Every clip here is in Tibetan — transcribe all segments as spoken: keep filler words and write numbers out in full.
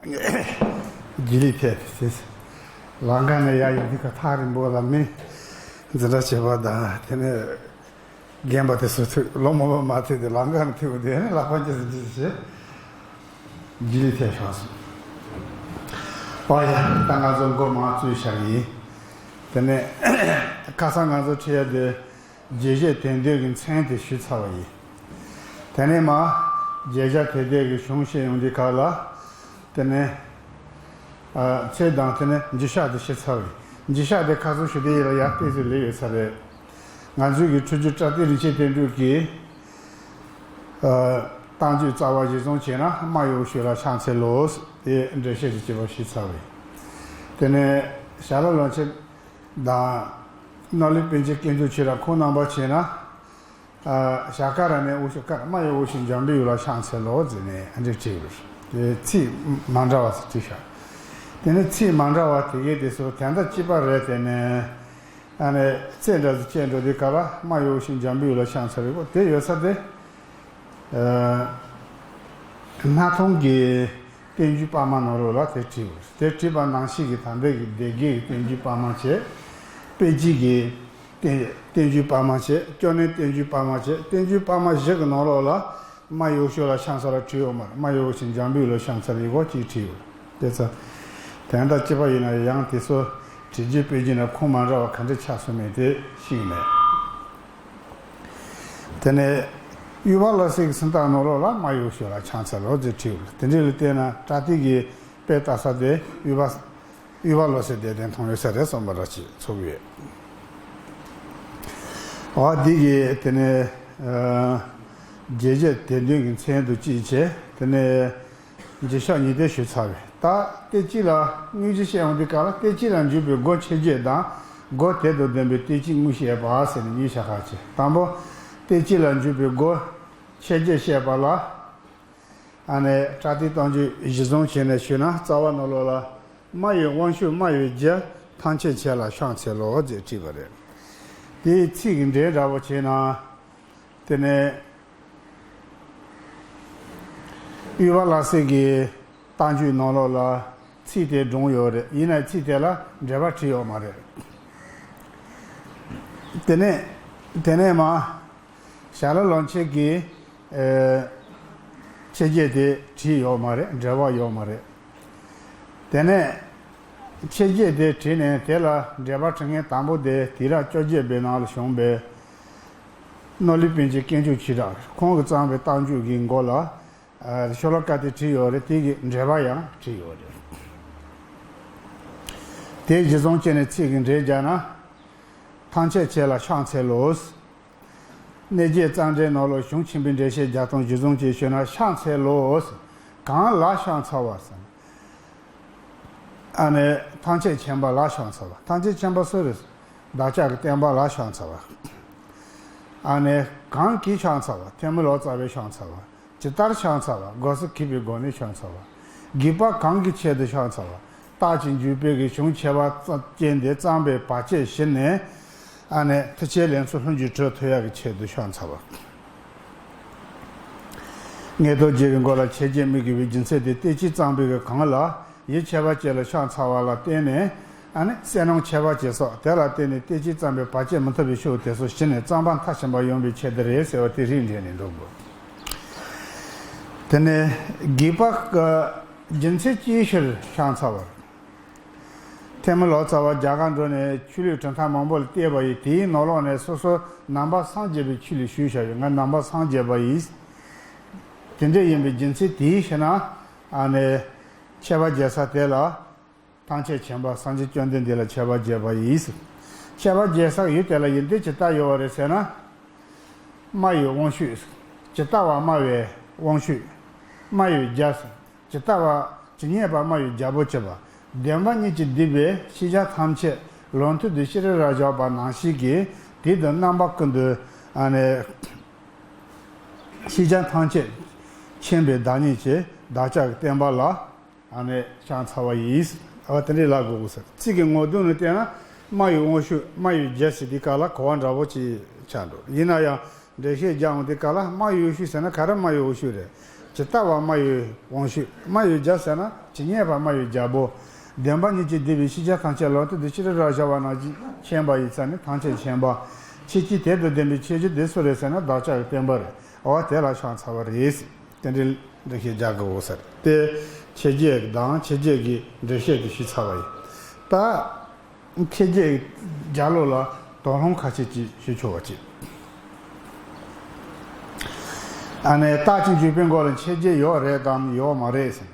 རྗེས་ལུས་ཐེབས་ཏེ། ལམ་ཁ་ནས་ཡར་ཡོང་དུས་ཀ་ཐག་རིང་པོ་ལ་མི་འཛིན་གྲྭ་བྱེད་པ་དང་དེ་ནས་རྒན་པ་དེ་ཚོ་ཐུག་ལོ་མང་པོ་མ་ཐུག་དུས་ལམ་ཁ་ནས་ཐུག་པ་དེ་ནས་ལག་པ་འཁྱེར་ཟིན་ཅི་ཞེས་རྗེས་ལུས་ཐེབས་བཞག་སོང་། ཨོ་ཡ། ད་ང་ཚོ་མགོ་མང་བཙུགས་བཞག་ཡིན། དེ་ནས་ཁ་སང་ང་ཚོ་ཁྲིད་ཡ་དེ། བརྗོད་བྱ་དོན་སྡུད་ཀྱི་མཚན་དེ་ཞུས་ཚར་བ་ཡིན། དེ་ནས་མ། བརྗོད་བྱ་དོན་སྡུད་ཀྱི་གཞུང་བཤད་ཡོང་དུས་སྐབས་ལ། དེ་ནས། ཨ། ཚིག་དང་དེ་ནས་རྗེས་ཤགས་དེ་བཤད་ཚར་བ་ཡིན། རྗེས་ཤགས་དེ་ཁ་སང་ཞུ་དེ་ཡིན་ལ་ཡར་ཏོག་ཙམ་སླེབས་ཡོད་ས་རེད། ང་ཚོའི་གི་ཕྲུ་གུ་བཀྲ་ཤིས་རིན་ཆེན་དོན་གྲུབ་ཀྱིས། ཨ། རྟགས་འཇུག་རྩ་བ་གཞིར་བཟུང་བྱས་ན་སྨྲ་བའི་འོས་ཤོག་ལ་ཕྱག་འཚལ་ལོ། དེ་འགྲེལ་བཤད་ཅིག་བྱས་པ་ཞུས་ཚར་བ་ཡིན། དེ་ནས་ཞྭ་ལུ་ལོན་ཆེན་དང་། ནོར་གླིང་པཎ་ཆེན་དཀོན་མཆོག་ཁྱེད་རང་ཁོང་རྣམ་པ་བྱས་ན། ཨ། ཞྭ་དཀར་ར་ནས་འོས་ཤོག་དཀར། སྨྲ་བའི་འོས་ཤོག་འཇམ་པའི་འོས་ལ་ཕྱག་འཚལ་ལོ་ཟེར་ནས་ཨ་འདྲས་བྲིས་ཡོད། དེ་ཚིག་མ་འདྲ་བ་ཞིག་བྲིས་ཤག་དེ་ནས་ཚིག་མ་འདྲ་བ་དེ་གའི་དེ་ཚོ་དོན་དག་གཅིག་པ་རེད། དེ་ནས་ཨ་ནི་རྩེ་འདྲ་ཟིག་བཅད་འགྲོ་དུས་སྐབས་ལ་སྨྲ་བའི་འོས་ཤོག་འཇམ་པའི་འོས་ལ་ཕྱག་འཚལ་ལོ་དེ་ཡོད་ས་དེ། ཨ། སྣར་ཐང་གི་བསྟན་འགྱུར་དཔར་མ་ནང་ལོགས་ལ་དེ་བྲིས་ཡོད། དེ་བྲིས་པ་ནང་བཞིན་གྱི་ད་ལྟའི་གི་སྡེ་དགེ་གི་བསྟན་འགྱུར་དཔར་མ་བྱས། དཔལ་སྐྱེས་ཀྱི་བསྟན་བསྟན་འགྱུར་དཔར་མ་བྱས། སྐྱོ་གླེང་བསྟན་འགྱུར་དཔར་མ་བྱས། བསྟན་འགྱུར་དཔར་མ་བཞི་གི་ནང་ལོགས་ལ་སྨྲ་བའི་འོས་ཤོག་ལ་ཕྱག་འཚལ་ལ་བྲིས་ཡོད་མ་རེད། སྨྲ་བའི་འོས་ཤོག་འཇམ་པའི་འོས་ལ་ཕྱག་འཚལ་ལ་ཡི་གེ་གཅིག་བྲིས་ཡོད། དེ་ཚོ་དོན་དག་གཅིག་པ་ཡིན་ན་ཡང་དེ་ཚོ་བྲིས་རྒྱུ་སྤེལ་རྒྱུ་ན་ཁུངས་མ་འདྲ་བ་ག་འདྲ་ཆགས་སོང་མེད་དེ་ཤེས་ཀྱི་མེད། དེ་ནས་དབྱུག་པ་བློ་གསལ་གྱི་སུམ་རྟགས་ནང་ལོགས་ལ་སྨྲ་བའི་འོས་ཤོག་ལ་ཕྱག་འཚལ་ལོ་ཟེར་བྲིས་ཡོད། དེ་འདྲ་ལ་བལྟས་ན་བཀྲ་ཤིས་ཀྱི་དཔེ་ལྟ་ས་དེ་དབྱུག་པ་དབྱུག་པ་བློ་གསལ་དེ་དེ་མཐོང་ཡོད་ས་རེད་བསམ་པ་འདྲ་ཅིག་ཚོར་གྱི་ཡོད། འོ་འདི་གི་དེ་ནས་ཨ་རྗེས་བྱ་དེ་དོན་གྱི་མཚན་དུ་ཅིག་བྱས། དེ་ནས་རྗེས་ཤགས་གཉིས་དེ་ཞུས་ཚར་བས། ད་སྡེ་གཅིག་ལ་དངོས་གཞི་བཤད་ཡོང་དུས་སྐབས་ལ་སྡེ་གཅིག་ལ་འཇུག་པའི་སྒོ་ཆོས་བརྒྱད་དང་། སྒོ་དེ་དང་ལྡན་པའི་སྡེ་གཅིག་དངོས་བཤད་པ་ཟེར་ནས་གཉིས་བྱ་ཁ་ཆེ། དང་པོ། སྡེ་གཅིག་ལ་འཇུག་པའི་སྒོ་ཆོས་བརྒྱད་བཤད་པ་ལ། ཨ་ནི་བཀྲ་ཤིས་རྟགས་འཇུག་གཞི་བཟུང་བྱས་ནས་ཞུས་ན་རྩ་བ་ནང་ལོགས་ལ། སྨྲ་བའི་དབང་ཕྱུག་སྨྲ་བའི་རྒྱལ། ཐམས་ཅད་མཁྱེན་ལ་ཕྱག་འཚལ་ལོ་ཟེར་བྲིས་པ་རེད། དེའི་ཚིག་གི་འགྲེལ་འདྲ་པོ་བྱས་ན། དེ་ནས་དབྱུག་པ་བློ་གསལ་གྱི་རྟགས་འཇུག་ནང་ལོགས་ལ་ཚིག་དེ་བགྲངས་ཡོད་རེད། ཡིན་ནའི་ཚིག་དེ་ལ་འགྲེལ་པ་བྲིས་ཡོད་མ་རེད། དེ་ནས་དེ་ནས་མ་ཞྭ་ལུ་ལོན་ཆེན་གྱིས་ཨེ་ཆོས་བརྒྱད་དེ་བྲིས་ཡོད་མ་རེད། འགྲེལ་པ་ཡོད་མ་རེད། དེ་ནས་ཆོས་བརྒྱད་དེ་བྲིས་ནས་དེ་ལ་འགྲེལ་པ་བྲི་མཁན་དང་པོ་དེ་དུས་རབས་བཅོ་བརྒྱད་པའི་ནང་ལ་བྱུང་བའི་ནོར་གླིང་པཎ་ཆེན་དཀོན་མཆོག་ཆོས་གྲགས། ཁོང་གིས་བརྩམས་པའི་རྟགས་འཇུག་གི་མགོ་ལ་ཨ་ཤོ་ལོ་ཀ་དེ་བྲིས་ཡོད་རེད། དེ་གི་འགྲེལ་པ་ཡང་བྲིས་ཡོད་རེད། དེ་གཞི་བཟུང་བྱས་ནས་ཚིག་གི་འགྲེལ་བརྒྱབ་ན། ཐམས་ཅད་མཁྱེན་ལ་ཕྱག་འཚལ་ལོ། གནས་བརྒྱད་རྩ་འགྲེལ་ནང་ལོགས་གཞུང་ཆེན་པོའི་འགྲེལ་བཤད་རྒྱག་སྟངས་གཞི་བཟུང་བྱས་ཞུས་ན་ཕྱག་འཚལ་ལོ། གང་ལ་ཕྱག་འཚལ་བ་ཟེར་ན། ཨ་ནི་ཐམས་ཅད་མཁྱེན་པ་ལ་ཕྱག་འཚལ་བ། ཐམས་ཅད་མཁྱེན་པ་སུ་རེད། བདག་ཅག་གི་བསྟན་པ་ལ་ཕྱག་འཚལ་བ། ཨ་ནི་གང་གིས་ཕྱག་འཚལ་བ། ཐལ་མོ་ལོ་ཙཱ་བས་ཕྱག་འཚལ་བ། ཇི་ལྟར་ཕྱག་འཚལ་བ། སྒོ་སུ་གུས་པའི་སྒོ་ནས་ཕྱག་འཚལ་བ། དགོས་པ་གང་གི་ཆེད་དུ་ཕྱག་འཚལ་བ། རྟགས་ཀྱི་འཇུག་པའི་གི་གཞུང་ཆེ་བ་ཙམ་ཅན་དེ་བརྩམས་པའི་བར་ཆད་ཞི་ནས། ཨ་ནི་ཐུགས་རྗེ་ལེགས་སོ་ལྷུན་གྱིས་གྲུབ་ཐུབ་ཡག་གི་ཆེད་དུ་ཕྱག་འཚལ་བ། མངོན་རྟོགས་རྒྱན་གྱི་མགོ་ལ་ཆོས་བརྒྱད་དམིགས་དགོས་པའི་རྒྱུ་མཚན་དེ་སྡེ་གཅིག་བརྩམས་པའི་གི་གང་ལ་ཡིད་ཆེས་པ་བཅས་ལ་ཕྱག་འཚལ་བ་ལ་བརྟེན་ནས། ཨ་ནི་བསོད་ནམས་ཆེ་བ་བཅས་སོགས་དེ་ལ་བརྟེན་ནས་སྡེ་གཅིག་བརྩམས་པའི་བར་ཆད་མི་ཐུབ་པའི་ཕྱོགས་དེ་ཚོ་ཞི་ནས་བརྩམ་པ་མཐར་ཕྱིན་པ་ཡོང་བའི་ཆེད་དུ་རེད་ཟེར་བ་དེ་རིགས་འགྲེལ་ནས་འདུག་གོ། དེ་ནས་དགོས་པ་གི་རྒྱུ་མཚན་ཅིའི་ཕྱིར་ཕྱག་འཚལ་བར། ཐལ་མོ་ལོ་ཙཱ་བ་རྒྱ་གར་འགྲོ་ནས་ཆོས་ལུགས་གྲུབ་མཐའ་མང་པོ་ལ་བལྟས་པ་ཡིན། དེའི་ནང་ལོགས་ནས་སོ་སོ་ནང་པ་སངས་རྒྱས་པའི་ཆོས་ལུགས་ཞུས་བཞག་ཡོད། ང་ནང་པ་སངས་རྒྱས་པ་ཡིན། དེ་འདྲ་ཡིན་པའི་རྒྱུ་མཚན་དེའི་ཕྱིར་ན། ཨ་ནི་མཆོད་པ་རྒྱག་ས་དེ་ལ། ཐམས་ཅད་མཁྱེན་པ་སངས་རྒྱས་བཅོམ་ལྡན་འདས་ལ་མཆོད་པ་རྒྱག་པ་ཡིན། མཆོད་པ་རྒྱག་ས་ཡུལ་དེ་ལ་ཡིན་དེ་ཇི་ལྟར་ཡོད་པ་རེད་ཟེར་ན། སྨྲ་བའི་དབང་ཕྱུག་ཇི་ལྟ་བ་སྨྲ་བའི་དབང་ཕྱུག་སྨྲ་བའི་རྒྱལ། ཇི་ལྟ་བ་ཇི་སྙེད་པ་སྨྲ་བའི་རྒྱལ་པོ་བྱེད་པ། བདེན་པ་གཉིས་ཀྱིས་བསྡུས་པའི་ཤེས་བྱ་ཐམས་ཅད་ལུང་དུ་བསྡུས་ཤེས་རབ་ར་བཞག་པ་ནང་བཞིན་གྱི་དུས་དང་རྣམ་པ་ཀུན་ཏུ། ཨ་ནི་ཤེས་བྱ་ཐམས་ཅད་མཁྱེན་པའི་བདག་ཉིད་ཀྱི་བདག་ཅག་གི་བསྟན་པ་ལ། ཨ་ནི་ཕྱག་འཚལ་བ་ཡིན། ཨ་དེ་འདྲའི་ལ་དགོས་ཟེར། ཚིག་གི་ངོ་དོན་ནི་བལྟས་ན། སྨྲ་བའི་དབང་ཕྱུག་སྨྲ་བའི་རྒྱལ་ཟེར་དུས་སྐབས་ལ་གོ་བ་འདྲ་པོ་ཅིག་ཆགས་འགྲོ། ཡིན་ན་ཡང་འགྲེལ་བཤད་རྒྱག་འོང་དུས་སྐབས་ལ་སྨྲ་བའི་དབང་ཕྱུག་ཟེར་ན་ག་རེ་སྨྲ་བའི་དབང་ཕྱུག་རེད། ཇི་ལྟ་བ་སྨྲ་བའི་དབང་ཕྱུག། སྨྲ་བའི་རྒྱལ་ཟེར་ན་ཇི་སྙེད་པ་སྨྲ་བའི་རྒྱལ་པོ། བདེན་པ་གཉིས་ཀྱིས་བསྡུས་པའི་ཤེས་བྱ་ཐམས་ཅད་ལག་མཐིལ་དུ་ཅི་རིགས་ར་བཞག་པ་ནང་བཞིན་མཁྱེན་པ་ཡི་རྩ་ནི་ཐམས་ཅད་མཁྱེན་པ། ཁྱེད་ཀྱིས་དེ་དང་ལྡན་པའི་ཁྱད་ཆོས་དེ་སུ་རེད་ཟེར་ན་བདག་ཅག་གི་སྟོན་པ་རེད། འོ་དེ་ལ་ཕྱག་འཚལ་བ་རེད། དེ་འདྲའི་འགྲེལ་བཤད་རྒྱག་དགོས་ཟེར་ཏེ། ཁྱེད་ཀྱིས་དང་ཁྱེད་ཀྱིས་ཀྱི་འགྲེལ་བཤད་དེ་ཞུས་ཚར་བ་ཡིན། ད། ཁྱེད་ཀྱིས་རྒྱ་ལོ་ལ་དོགས་སློང་ཁ་ཤས་ཅིག་ཞུ་ཆོག་པ་ཅིག་ཨ་ནི་རྟག་ཅིང་འཇུག་པའི་མགོ་ལ་མཆེད་བརྒྱད་ཡོད་རེད་དམ་ཡོད་མ་རེད་ཟེར།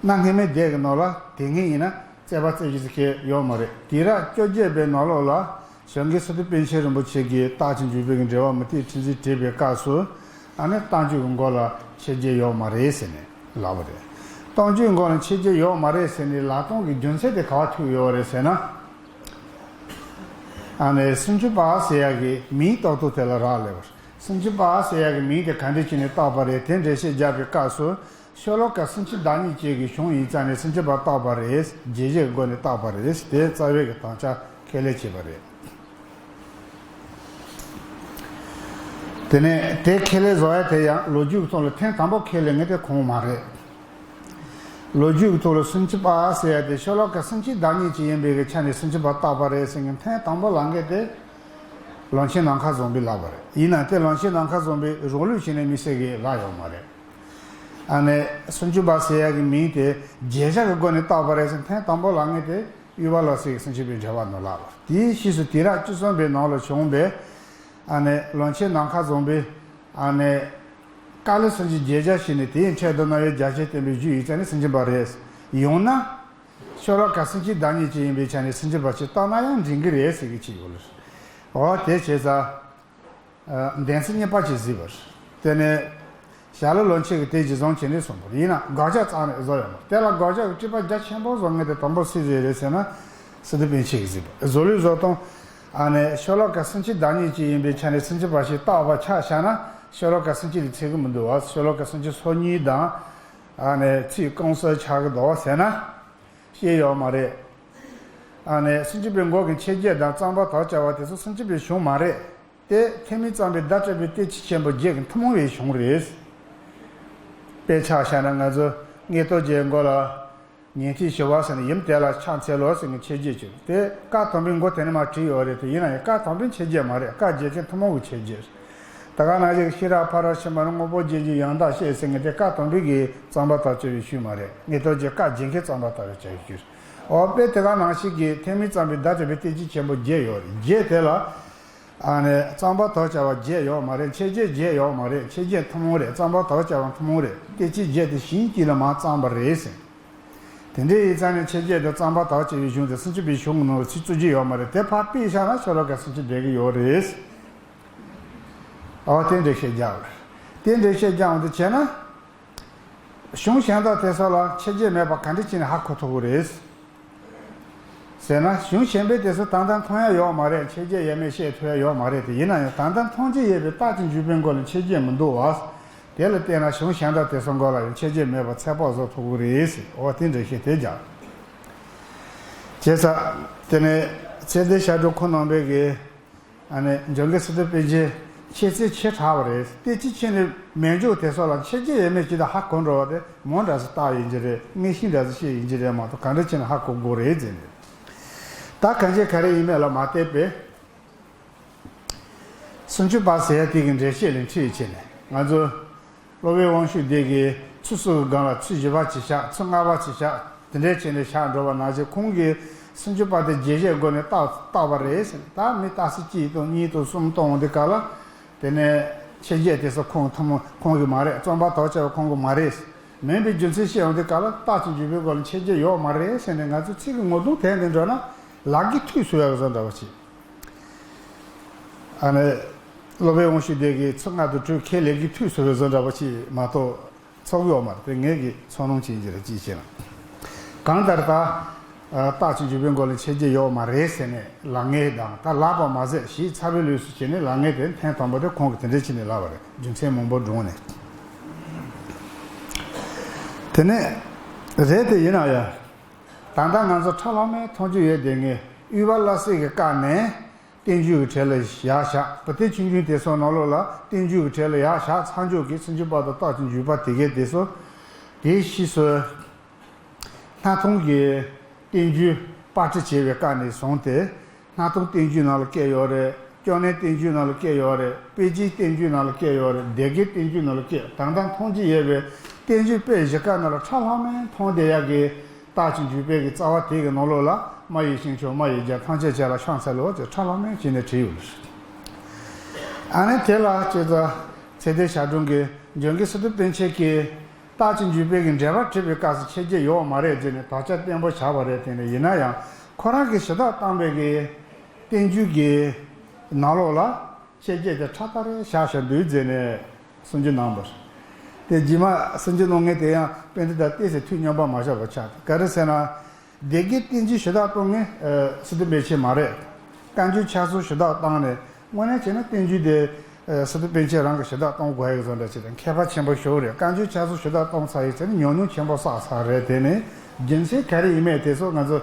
གནའ་སྔ་མའི་སྡེ་གི་ནང་ལ་དེ་སྔའི་ཡིན་ན་རྩོད་པ་རྩོད་གཞི་ཟེར་མཁན་ཡོད་མ་རེད། དུས་རབས་བཅོ་བརྒྱད་པའི་ནང་ལོགས་ལ་ཞང་གི་སི་ཏུ་པཎ་ཆེན་རིན་པོ་ཆེ་གིས་རྟག་ཅིང་འཇུག་པའི་གི་འགྲེལ་པ་མུ་སྟེགས་ཁྲི་འཛིན་བྲིས་པའི་སྐབས་སུ། ཨ་ནི་རྟག་འཇུག་གི་མགོ་ལ་མཆེད་བརྒྱད་ཡོད་མ་རེད་ཟེར་ནས་ལབ་པ་རེད། རྟག་འཇུག་གི་མགོ་ལ་མཆེད་བརྒྱད་ཡོད་མ་རེད་ཟེར་ནས་ལབ་སྟངས་ཀྱི་རྒྱུ་མཚན་དེ་ག་པར་ཐུག་ཡོད་རེད་ཟེར་ན། ཨ་ནི་སུམ་ཅུ་པ་ཟེར་ཡག་གི་མིང་བཏགས་ཐོག་དེ་ལ་རག་ལས་པ་རེད། སུམ་ཅུ་པ་ཟེར་ཡག་གི་མིང་དེ་ག་འདྲ་བྱས་ནས་བཏགས་པ་རེད། དེ་འགྲེལ་བཤད་རྒྱག་པའི་སྐབས་སུ། ཤོ་ལོ་ཀ་སུམ་ཅུ་དང་གཉིས་བཅས་ཀྱི་གཞུང་ཡིག་རྩ་ནས་སུམ་ཅུ་པ་བཏགས་པ་རེད། རྒྱས་བཤད་སྒོ་ནས་བཏགས་པ་རེད། དེ་རྩ་བའི་གི་དམ་བཅའ་ཁས་ལེན་བྱས་པ་རེད། དེ་ནས་དེ་ཁས་ལེན་བཟོ་ཡ་དེ་ཡང་ལོ་རྒྱུས་ཀྱི་ཐོག་ལ་ཐེངས་དང་པོ་ཁས་ལེན་མཁན་དེ་ཁོང་མ་རེད། ལོ་རྒྱུས་ཀྱི་ཐོག་ལ་སུམ་ཅུ་པ་ཟེར་ཡ་དེ་ཤོ་ལོ་ཀ་སུམ་ཅུ་དང་གཉིས་ཅིག་ཡིན་པའི་གི་ཆ་ནས་སུམ་ཅུ་པ་བཏགས་པ་རེད་ཟེར་མཁན་ཐེངས་དང་པོ་ལབ་མཁན་དེ་ལོན་ཆེན་ནམ་མཁའ་བཟང་པོས་ལབ་པ་རེད། ཡིན་ན་དེ་ལོན་ཆེན་ནམ་མཁའ་བཟང་པོས་རོགས་ལུས་བྱས་ནས་མི་སེར་གྱིས་ལབ་ཡོད་མ་རེད། ཨ་ནི་སུམ་ཅུ་པ་ཟེར་ཡ་གི་མིང་དེ་རྒྱས་བཤད་ཀྱི་སྒོ་ནས་བཏགས་པ་རེད་ཟེར་ཐེངས་དང་པོ་ལབ་མཁན་དེ་དབུས་པ་བླ་སེ་གི་སུམ་ཅུ་པའི་འགྲེལ་པ་ནང་ལ། དེའི་ཕྱིས་སུ་དུས་རབས་བཅུ་གསུམ་པའི་ནང་ལ་བྱུང་བའི་ཨ་ནི་ལོན་ཆེན་ནམ་མཁའ་བཟང་པོས་ཨ་ནི་ཀཱ་ལི་སུམ་ཅུ་རྒྱས་བཤད་བྱས་ནས་དེའི་འཕྲལ་དུ་རྣ་བའི་རྒྱ་ཆེར་བསྟན་པའི་རྒྱུ་ཡིག་རྩ་ནས་སུམ་ཅུ་པ་རེད། ཡང་ན་ཤོ་ལོ་ཀ་སུམ་ཅུ་དང་གཉིས་ཅིག་ཡིན་པའི་ཆ་ནས་སུམ་ཅུ་པ་ཅིག་བཏགས་ན་ཡང་འགྲིག་གི་རེད་ཟེར་གི་ཅིག་ཡོད་ལ། འོ་དེ་བྱས་ཙང་། གདན་ཚིགས་གཉིས་པ་ཅིག་གཟིགས་པར། དེ་ནས་ཞྭ་ལུ་ལོན་ཆེན་གྱིས་དེ་གཞི་བཟུང་བྱས་ནས་གསུངས་པ་ཡིན་ན་དགག་བྱ་རྩ་ནས་བཟོ་ཡོད་མ་རེད། དེ་ལ་དགག་བྱ་གི་དཔྱད་པ་རྒྱ་ཆེན་པོ་བཟོ་མཁན་དེ་དང་པོ་སུ་ཞིག་རེད་ཟེར་ན། སི་ཏུ་པཎ་ཆེན་གྱིས་གཟིགས་པ། བཟོ་ལུགས་བཟོ་སྟངས། ཨ་ནི་ཤོ་ལོ་ཀ་སུམ་ཅུ་དང་གཉིས་ཅིག་ཡིན་པའི་ཆ་ནས་སུམ་ཅུ་པ་ཞིག་བཏགས་པ་ཆ་བཞག་ན་ཤོ་ལོ་ཀ་སུམ་ཅུ་ལས་ཚིག་གི་མི་འདུག་བ། ཤོ་ལོ་ཀ་སུམ་ཅུ་སོ་གཉིས་དང་། ཨ་ནི་ཚིག་རྐང་སོ་ཆགས་ཀྱི་འདུག་བ་ཟེར་ན། ཤེས་ཡོད་མ་རེད། ཨ་ནི་སུམ་ཅུ་པའི་མགོ་གི་མཆེད་བརྒྱད་དང་རྩོམ་པར་དག་བྱ་བ་དེ་ཚོ་སུམ་ཅུ་པའི་གཞུང་མ་རེད། དེ་ཐོན་མིས་བརྩམས་པའི་བརྡ་སྤྲད་པའི་བསྟན་བཅོས་ཆེན་པོ་བརྒྱད་ཀྱི་ཐུན་མོང་བའི་གཞུང་རེད། དཔེ་ཆ་བཞག་ན་ང་ཚོ་མངོན་རྟོགས་རྒྱན་མགོ་ལ་ཉན་ཐོས་ཞི་བ་ཟེར་ནས་ཡུམ་དེ་ལ་ཕྱག་འཚལ་ལོ་ཟེར་ནས་མཆེད་བརྒྱད་བྱས། དེ་བཀའ་དམ་པའི་མགོ་དེ་ནས་མར་བྲིས་ཡོད་རེད་དེ། ཡིན་ན་ཡང་བཀའ་དམ་པའི་མཆེད་བརྒྱད་མ་རེད། བཀའ་རྒྱལ་ཆེན་ཐུན་མོང་གི་མཆེད་བརྒྱད་རེད། ད་ག་ནང་བཞིན་ཤེས་རབ་ཕ་རོལ་ཕྱིན་པ་ནི་དངོས་པོ་རྗེས་འཇུག་ཡང་དག་བཤད་ཟེར་མཁན་དེ་བཀའ་དམ་པའི་གི་རྩོམ་པར་དག་བྱ་བའི་ཤུལ་མ་རེད། མངོན་རྟོགས་རྒྱན་བཀའ་རྒྱལ་ཁའི་རྩོམ་པར་དག་བྱ་བའི་ཤུལ། འོ་དཔེ་དེ་ག་ནང་བཞིན་གྱི་ཐོན་མིས་བརྩམས་པའི་བརྡ་སྤྲད་པའི་བསྟན་བཅོས་ཆེན་པོ་བརྒྱད་ཡོད་རེད། བརྒྱད་དེ་ལ། ཨ་ནི་རྩོམ་པར་དག་བྱ་བ་བརྒྱད་ཡོད་མ་རེད། མཆེད་བརྒྱད་བརྒྱད་ཡོད་མ་རེད། མཆེད་བརྒྱད་ཐུན་མོང་རེད། རྩོམ་པར་དག་བྱ་བ་ཐུན་མོང་རེད། བསྟན་བཅོས་བརྒྱད་དེ་གཞན་གཅིག་ལ་མར་བརྩམས་པ་རེད་ཟེར། དེ་འདྲའི་ཡིག་རྩ་ནས་མཆེད་བརྒྱད་དེ་རྩོམ་པར་དག་བྱ་བའི་གཞུང་དེ་སུམ་ཅུ་པའི་གཞུང་གི་ནང་ལ་ཚིག་བཅུ་གཅིག་ཡོད་མ་རེད། དེ་ཕར་ཕུད་བཞག་ན་ཤོ་ལོ་ཀ་སུམ་ཅུ་བསྡད་ཀྱི་ཡོད་རེད། ཨོ་དེ་འགྲེལ་བཤད་རྒྱག་པ་རེད། དེ་འགྲེལ་བཤད་རྒྱག་འོང་དུ་བྱས་ན། གཞུང་གཞན་དག་དེ་ཚོ་ལ་མཆེད་བརྒྱད་མེད་པ་ག་འདྲ་བྱས་ནས་ཧ་གོ་ཐུབ་ཀྱི་རེད། ཟེར་ན་གཞུང་གཞན་པའི་དེ་ཚོ་ད་ལྟ་མཐོང་ཡ་ཡོད་མ་རེད། མཆེད་བརྒྱད་ཡས་མས་བཤད་ཐུབ་ཡ་ཡོད་མ་རེད་དེ། ཡིན་ན་ཡང་ད་ལྟ་མཐོང་རྒྱུ་ཡོད་པའི་རྟགས་ཀྱི་འཇུག་པའི་མགོ་ལ་མཆེད་བརྒྱད་མི་འདུག་བ། དེ་ལ་བལྟས་ན་གཞུང་གཞན་དག་དེ་ཚོ་མགོ་ལ་ཡང་མཆེད་བརྒྱད་མེད་པ་ཚད་དཔག་བཟོ་ཐུབ་ཀྱི་རེད་ཟེར། འོ་དེ་འགྲེལ་བཤད་དེ་རྒྱག་བྱས་ཙང་། དེ་ནས་ཚེ་འདས་ཞབས་དྲུང་ཁོང་རྣམ་པས་ཀྱི། ཨ་ནི་འཇམ་མགོན་སི་ཏུ་པཎ་ཆེན་མཁྱེན་བརྩེ་ཆེ་དྲགས་པ་རེད། བསྟན་བཅོས་ཆེན་ནི་མན་ཇུ་དེ་སོགས་ལ་མཆེད་བརྒྱད་ཡས་མས་ཅིག་དང་ཧ་གོ་འགྲོ་བ་དེ་མོ་འདྲ་ཟེ་བཏགས་ཡིན་གྱི་རེད། མངོན་ཤེས་འདྲ་ཟེ་བཤད་ཡིན་གྱི་རེད་མ་གཏོགས་ག་འདྲ་བྱས་ནས་ཧ་གོ་དགོས་རེད་ཟེར་ནས། ད་གང་ཅི་ག་རེ་ཡིན་མེད་ལ་མ་བལྟས་པས། སུམ་ཅུ་པ་ཟེར་ཡ་དེ་གི་འགྲེལ་བཤད་ལས་འཁྲིད་བྱས་ནས་ང་ཚོ། སློབ་དཔོན་དབང་ཕྱུག་སྡེ་གིས་ཚིག་གསུམ་གྱི་སྒང་ལ་ཚིག་བཞི་པ་ཅིག་བཞག་ཚིག་ལྔ་པ་ཅིག་བཞག་དེ་འདྲའི་བྱས་ནས་བཞག་འགྲོ་བ་ནང་བཞིན་ཁོང་གིས་སུམ་ཅུ་པ་དེ་རྒྱས་བཤད་སྒོ་ནས་བཏགས་བཏགས་པ་རེད་ཟེར། ད་མི་རྟགས་གཅིག་དང་གཉིས་དང་གསུམ་བཏང་འོང་དུས་སྐབས་ལ། དེ་ནས་མཆེད་བརྒྱད་དེ་ཚོ་ཁོང་ཐུན་མོང་ཁོང་གི་མ་རེད། རྩོམ་པར་དག་བྱ་བ་ཁོང་གི་མ་རེད། མིན་པའི་རྒྱུ་མཚན་བཤད་འོང་དུས་སྐབས་ལ་རྟགས་ཀྱི་འཇུག་པའི་སྒོ་ལ་མཆེད་བརྒྱད་ཡོད་མ་རེད་ཟེར་ནས་ང་ཚོ་ཚིག་གི་ངོ་གདོང་དེད་ནས་འགྲོ་ན་ལག་གི་ཐུག་སོང་བའི་བཟོ་འདྲ་བ་ཞིག་ཨ་ནི། སློབ་དཔོན་དབང་ཕྱུག་སྡེ་གིས་ཚིག་ལྔ་དང་དྲུག་ཁས་ལེན་གྱི་ཐུག་སོང་བའི་བཟོ་འདྲ་བ་ཅིག་མ་གཏོགས་ཚོགས་ཡོད་མ་རེད། དེ་ངེད་ཀྱི་ཚོར་སྣང་ཅིག་ཡིན་གྱི་རེད། ཅིའི་ཕྱིར་ན། གང་ལྟར་ད། རྟགས་ཀྱི་འཇུག་པའི་སྒོ་ལ་མཆེད་བརྒྱད་ཡོད་མ་རེད་ཟེར་ནས་ལབ་མཁན་དང་ད་ལབ་པ་མ་ཟད་ཞེས་ཚ་བའི་ལུས་སུ་བྱས་ནས་ལབ་མཁན་དེ་ཐེངས་དང་པོ་དེ་ཁོང་གིས་དེ་འདྲ་བྱས་ནས་ལབ་པ་རེད། རྒྱུ་མཚན་མང་པོ་འདྲོངས་ནས། དེ་ནས། རེད་དེ་ཡིན་ན་ཡང་། ད་ལྟ་ང་ཚོ་ཁྲ་ལྷམ་མེ་མཐོང་རྒྱུ་ཡོད་དེ་ངས་དབུས་པ་བླ་སེ་གི་བཀའ་ནས། བསྟན་བཅོས་ཀྱི་གྲས་ལ་ཡར་བཞག་པ་དེ། ཆོས་འབྱུང་དེ་ཚོ་ནང་ལོགས་ལ་བསྟན་བཅོས་ཀྱི་གྲས་ལ་ཡར་བཞག་ཚར་འཇོག་གི་སུམ་ཅུ་པ་དང་རྟགས་ཀྱི་འཇུག་པ་དེ་གའི་དེ་ཚོ། དེའི་ཕྱིས་སུ་སྣར་ཐང་གི་བསྟན་བཅོས་པར་སྐྲུན་བྱས་པའི་སྐབས་ནས་བཟུང་སྟེ། སྣར་ཐང་བསྟན་བཅོས་ནང་ལ་བཀོད་ཡོད་རེད། ཅོ་ནེ་བསྟན་བཅོས་ནང་ལ་བཀོད་ཡོད་རེད། པེ་ཅིན་བསྟན་བཅོས་ནང་ལ་བཀོད་ཡོད་རེད། སྡེ་དགེ་བསྟན་བཅོས་ནང་ལ་བཀོད། ད་ལྟ་མཐོང་རྒྱུ་ཡོད་པའི་བསྟན་བཅོས་དཔེ་གཞི་ཁག་ནང་ལ་ཁྲ་ལྷམ་མེ་མཐོང་བསྡད་ཡག་གི་རྟགས་ཀྱི་འཇུག་པའི་གི་རྩ་བ་དེ་གི་ནང་ལོགས་ལ། སྨྲ་བའི་ཤིང་མཆོག། སྨྲ་བའི་རྒྱལ། ཐམས་ཅད་མཁྱེན་ལ་ཕྱག་འཚལ་ལོ་ཅེས་ཁྲ་ལྷམ་མེ་བྱས་ནས་བྲིས་ཡོད་རེད། ཨ་ནི་དེ་ལ་བྱས་ཙང་ཚེ་བརྟན་ཞབས་དྲུང་གིས་འཇམ་མགོན་སི་ཏུ་པཎ་ཆེན་གྱིས་རྟགས་ཀྱི་འཇུག་པའི་གི་འགྲེལ་པ་བྲིས་པའི་སྐབས་སུ་ཆོས་བརྒྱད་ཡོད་མ་རེད་ཟེར་ནས་དགག་བྱ་བརྟན་པོ་བཞག་པ་རེད། དེ་ནས་ཡིན་ན་ཡང་ཁོ་རང་གིས་ཞུ་དག་བཏང་པའི་གི་བསྟན་བཅོས་ཀྱི་ནང་ལོགས་ལ་ཆོས་བརྒྱད་དེ་ཁྲ་ལྟར་བཞག་བཞག་འདུག་ཟེར་ནས་གསུང་རྒྱུ་གནང་བ་རེད། དེ་རྗེས་མ་གསུང་རྒྱུ་གནང་མཁན་དེ་ཡང་དཔེ་འདི་དང་ཏོག་ཙམ་ཐུགས་མཉམ་པ་མ་ཆགས་པ་ཆགས། ག་རེ་ཟེར་ན། སྡེ་དགེ་བསྟན་བཅོས་ཞུ་དག་གཏོང་མཁན་སི་ཏུ་པཎ་ཆེན་མ་རེད། བཀའ་འགྱུར་ཆགས་ཚུལ་ཞུ་དག་བཏང་ནས། དངོས་གནས་བྱས་ན་བསྟན་བཅོས་དེ་སི་ཏུ་པཎ་ཆེན་རང་གིས་ཞུ་དག་གཏོང་དགོས་ཡག་བཟོ་འདྲ་ཅིག་དང་། མཁས་པ་ཆེན་པོ་ཞིག་རེད། བཀའ་འགྱུར་ཆགས་ཚུལ་ཞུ་དག་གཏོང་ཚར་ཡོད་ཚེ་ནི་ཉམས་མྱོང་ཆེན་པོ་བསགས་ཚར་རེད། དེ་ནི་རྒྱུ་མཚན་ག་རེ་ཡིན་མིན་དེ་ཚོ་ང་ཚོ་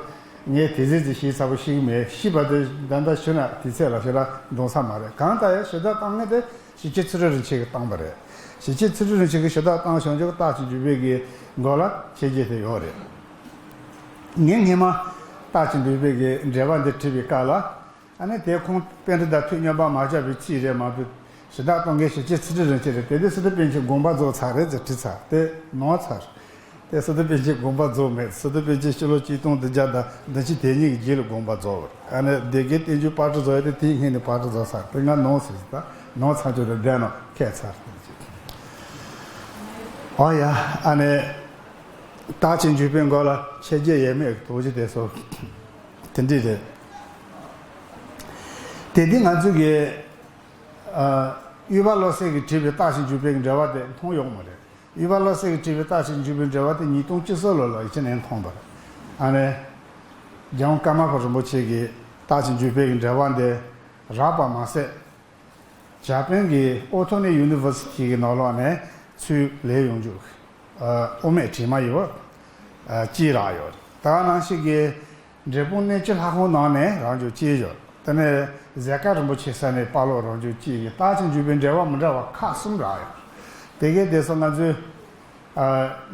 ངས་དེ་ཟེར་ཅིག་ཤེས་ཚར་པོ་ཞིག་མེད། ཤེས་པ་དེ་ད་ལྟ་ཞུ་ན་དུས་ཚོད་ལ་ཞེ་དྲག་འདང་ས་མ་རེད། གང་ལྟར་ཡང་ཞུ་དག་བཏང་མཁན་དེ་ཞེ་ཆེ་ཚུལ་ཁྲིམས་རིན་ཆེན་གྱིས་བཏང་པ་རེད། ཞེ་ཆེ་ཚུལ་ཁྲིམས་རིན་ཆེན་གྱིས་ཞུ་དག་བཏང་བྱུང་ཆོག་རྟགས་ཀྱི་འཇུག་པའི་གི་མགོ་ལ་ཆོས་བརྒྱད་དེ་ཡོད་རེད། ངས་སྔོན་མ་རྟགས་ཀྱི་འཇུག་པའི་གི་འགྲེལ་པ་འདི་བྲིས་པའི་སྐབས་ལ། ཨ་ནི་དེ་ཁོང་པཎྜི་ཏ་ཐུགས་མཉམ་པ་མ་ཆགས་པའི་རྩིས་རེད་མ་གཏོགས། ཞུ་དག་གཏོང་མཁན་ཞེ་ཆེ་ཚུལ་ཁྲིམས་རིན་ཆེན་རེད། དེ་དུས་སི་ཏུ་པཎ་ཆེན་དགོངས་པ་རྫོགས་ཚར་རེད་ཟེར་བྲིས་ཚར། དེ་ནོར་ཚར། དེ་སི་ཏུ་པཎ་ཆེན་དགོངས་པ་རྫོགས་མེད། སི་ཏུ་པཎ་ཆེན་ཕྱི་ལོ་ཆིག་སྟོང་བདུན་བརྒྱ་དང་བདུན་ཅུ་དོན་གཉིས་ཀྱི་རྗེས་ལ་དགོངས་པ་རྫོགས་པ་རེད། ཨ་ནི་སྡེ་དགེ་བསྟན་བཅོས་པར་སྐྲུན་བཟོ་ཡ་དེ་དེའི་སྔོན་ནས་པར་སྐྲུན་བཟོས་ཚར། དེ་སྔ་ནོར་ཟེར་ཟེར། ད་ནོར་ཚར་ཆོག་དེ་བསྡད་ནོ་ཁྱད་ཚར་དེ་ཅིག་ཨོ་ཡ། ཨ་ནི་རྟགས་ཀྱི་འཇུག་པའི་མགོ་ལ་ཆོས་བརྒྱད་ཡོད་མེད་ཀྱི་དོགས་གཞི་དེ་ཚོ་དེ་འདྲ་རེད། དེ་དུས་ང་ཚོ་གི་ཨ་དབུས་པ་བློ་གསལ་གྱིས་བྲིས་པའི་རྟགས་ཀྱི་འཇུག་པའི་འགྲེལ་པ་དེ་མཐོང་ཡོད་མ་རེད། དབུས་པ་བློ་གསལ་གྱིས་བྲིས་པའི་རྟགས་ཀྱི་འཇུག་པའི་འགྲེལ་པ་དེ་ཉིས་སྟོང་བཅུ་གསུམ་ལོ་ལ་ཡིན་ཕྱིན་ནས་མཐོང་བ་རེད། ཨ་ནི་རྒྱལ་དབང་ཀརྨ་པ་རིན་པོ་ཆེ་གིས་རྟགས་ཀྱི་འཇུག་པའི་འགྲེལ་པ་འདི་རག་པ་མ་ཟད། ཇ་པན་གྱི་ཨོ་ཐོ་ནི་ཡུ་ནི་ཝར་སི་ཊི་གི་ནང་ལོགས་ནས་ཚུར་ལེན་ཡོང་རྒྱུ། ཨ་དབུ་མེད་བྲིས་མ་ཡོད། ཨ་གཅིག་རག་ཡོད། ད་ག་ནང་བཞིན་གྱི་འབྲས་སྤུངས་གནས་བཅུ་ལྷ་ཁང་ནང་ནས་རག་རྒྱུ་གཅིག་ཡོད། དེ་ནས་ཟས་དཀར་རིན་པོ་ཆེ་ས་ནས་དཔར་ཀློག་རག་རྒྱུ་གཅིག་གི་རྟགས་ཀྱི་འཇུག་པའི་འགྲེལ་པ་མི་འདྲ་བ་ཁག་གསུམ་རག་ཡོད། དེ་གའི་དེ་ཚོ་ང་ཚོས་ཨ་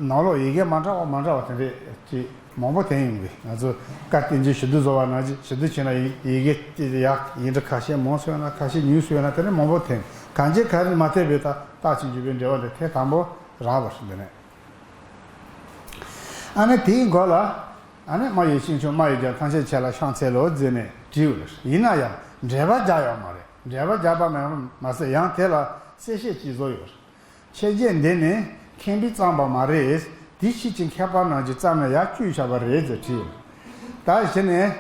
ནང་ལོགས་ཡི་གེ་མ་འདྲ་བ་མ་འདྲ་བ་དེ་འདྲས་ཅིག་མང་པོ་ཐོན་ཡོང་གི། ང་ཚོ་བཀའ་བསྟན་འཛིན་ཞུ་གཏུག་བཟོ་བ་ནང་བཞིན་ཞུ་གཏུག་བྱས་ན་ཡི་ཡི་གེ་ཅིག་ཡག་ཡིན་འདྲ་ཁ་ཤས་མང་སོང་ན་ཁ་ཤས་ཉུང་སོང་ན་དེ་འདྲས་མང་པོ་ཐོན། གང་ཅི་ག་རེ་མ་ཐེབས་པའི་ད་རྟགས་ཀྱི་འཇུག་པའི་འགྲེལ་པ་འདི་ཐེངས་དང་པོ་རག་པ་རེད། འདི་ནས་ཨ་ནི་དེའི་མགོ་ལ་ཨ་ནི་སྨྲ་བའི་ཤིང་མཆོག་སྨྲ་བའི་རྒྱལ་ཐམས་ཅད་མཁྱེན་ལ་ཕྱག་འཚལ་ལོ་ཟེར་ནས་བྲིས་ཡོད་རེད། ཡིན་ན་ཡང་འགྲེལ་པ་རྒྱག་ཡོད་མ་རེད། འགྲེལ་པ་རྒྱག་པ་མ་མ་ཟད་ཡང་དེ་ལ་གསལ་བཤད་ཅིག་བཟོ་ཡོད་རེད། ཆོས་བརྒྱད་འདི་ནི་མཁས་པས་བརྩམས་པ་མ་རེད། དེ་ཕྱིས་ཀྱི་མཁས་པ་རྣམས་ཀྱིས་བརྩམས་ནས་ཡར་བཅོས་བཞག་པ་རེད་ཟེར་བྲིས་ཡོད། ད་གཞི་ནས་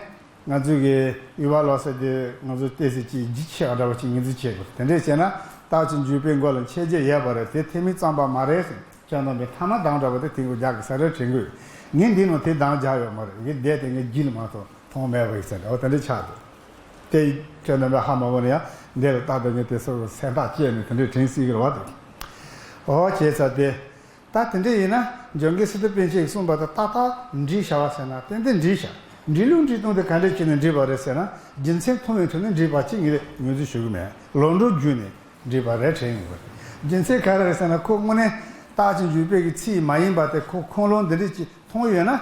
ང་ཚོས་ཀྱི་དབུས་པ་བློ་གསལ་དེ་ང་ཚོས་ཏོག་ཙམ་ཅིག་ལྗིད་ཆེ་བ་འདྲ་བ་ཅིག་ངོས་འཛིན་བྱེད་དགོས། དེ་འདྲས་བྱས་ན་རྟགས་ཀྱི་འཇུག་པའི་མགོ་ལ་ཆོས་བརྒྱད་ཡོད་པ་རེད། དེ་ཐེག་དམན་བརྩམས་པ་མ་རེད་ཟེར། ཁྱེད་རྣམ་པས་ཐ་མ་འདང་འདྲ་བ་དེ་དེ་གུ་རྒྱག་གི་ས་རེ་དྲན་དགོས། ངས་འདི་ནང་དེ་འདང་རྒྱག་ཡོད་མ་རེད། ངས་བསྡད་དེ་ངས་བརྒྱུད་ལ་མ་གཏོགས་མཐོང་མེད་པ་ཡིན་ཟེར་འདྲ་བ་དེ་འདྲས་ཆགས་འདུག། དེ་ཁྱེད་རྣམ་པས་ཧ་མ་གོ་ན་ཡང་འདི་ལ་ལྟ་དུས་ངས་དེ་ཚོ་སེམས་ཐག་བཅད་ནས་དེ་འདྲས་དྲན་སྲིད་ཀྱི་རེད་བ་དེ། ཨོ་བྱས་ཙང་དེ། ད་དེ་འདྲས་ཡིན་ན་འཇམ་མགོན་སི་ཏུ་པཎ་ཆེན་གྱིས་གསུངས་པ་དང་ཏག་ཏག་འགྲིག་བཞག་པ་ཟེར་ན་ཏན་ཏན་འགྲིག་བཞག། འགྲིག་ལུགས་འགྲིག་སྟངས་དེ་ག་འདྲས་བྱས་ནས་འགྲིག་པ་རེད་ཟེར་ན། རྒྱུ་མཚན་མཐོང་བའི་ཐོག་ནས་འགྲིག་པ་ཅིག་ངས་ངོས་འཛིན་ཞུ་གི་མེད། ལོག་འགྲོ་བརྒྱུད་ནས་འགྲིག་པ་རེད་དྲན་ཡོང་གི་རེད། རྒྱུ་མཚན་ག་རེ་རེད་ཟེར་ན། ཁོ་དངོས་གནས་རྟགས་ཀྱི་འཇུག་པའི་གི་ཚིག་མ་ཡིན་པ་དེ་ཁོ་ཁུངས་ལུང་འདི་འདྲས་ཅིག་མཐོང་ཡོད་ན།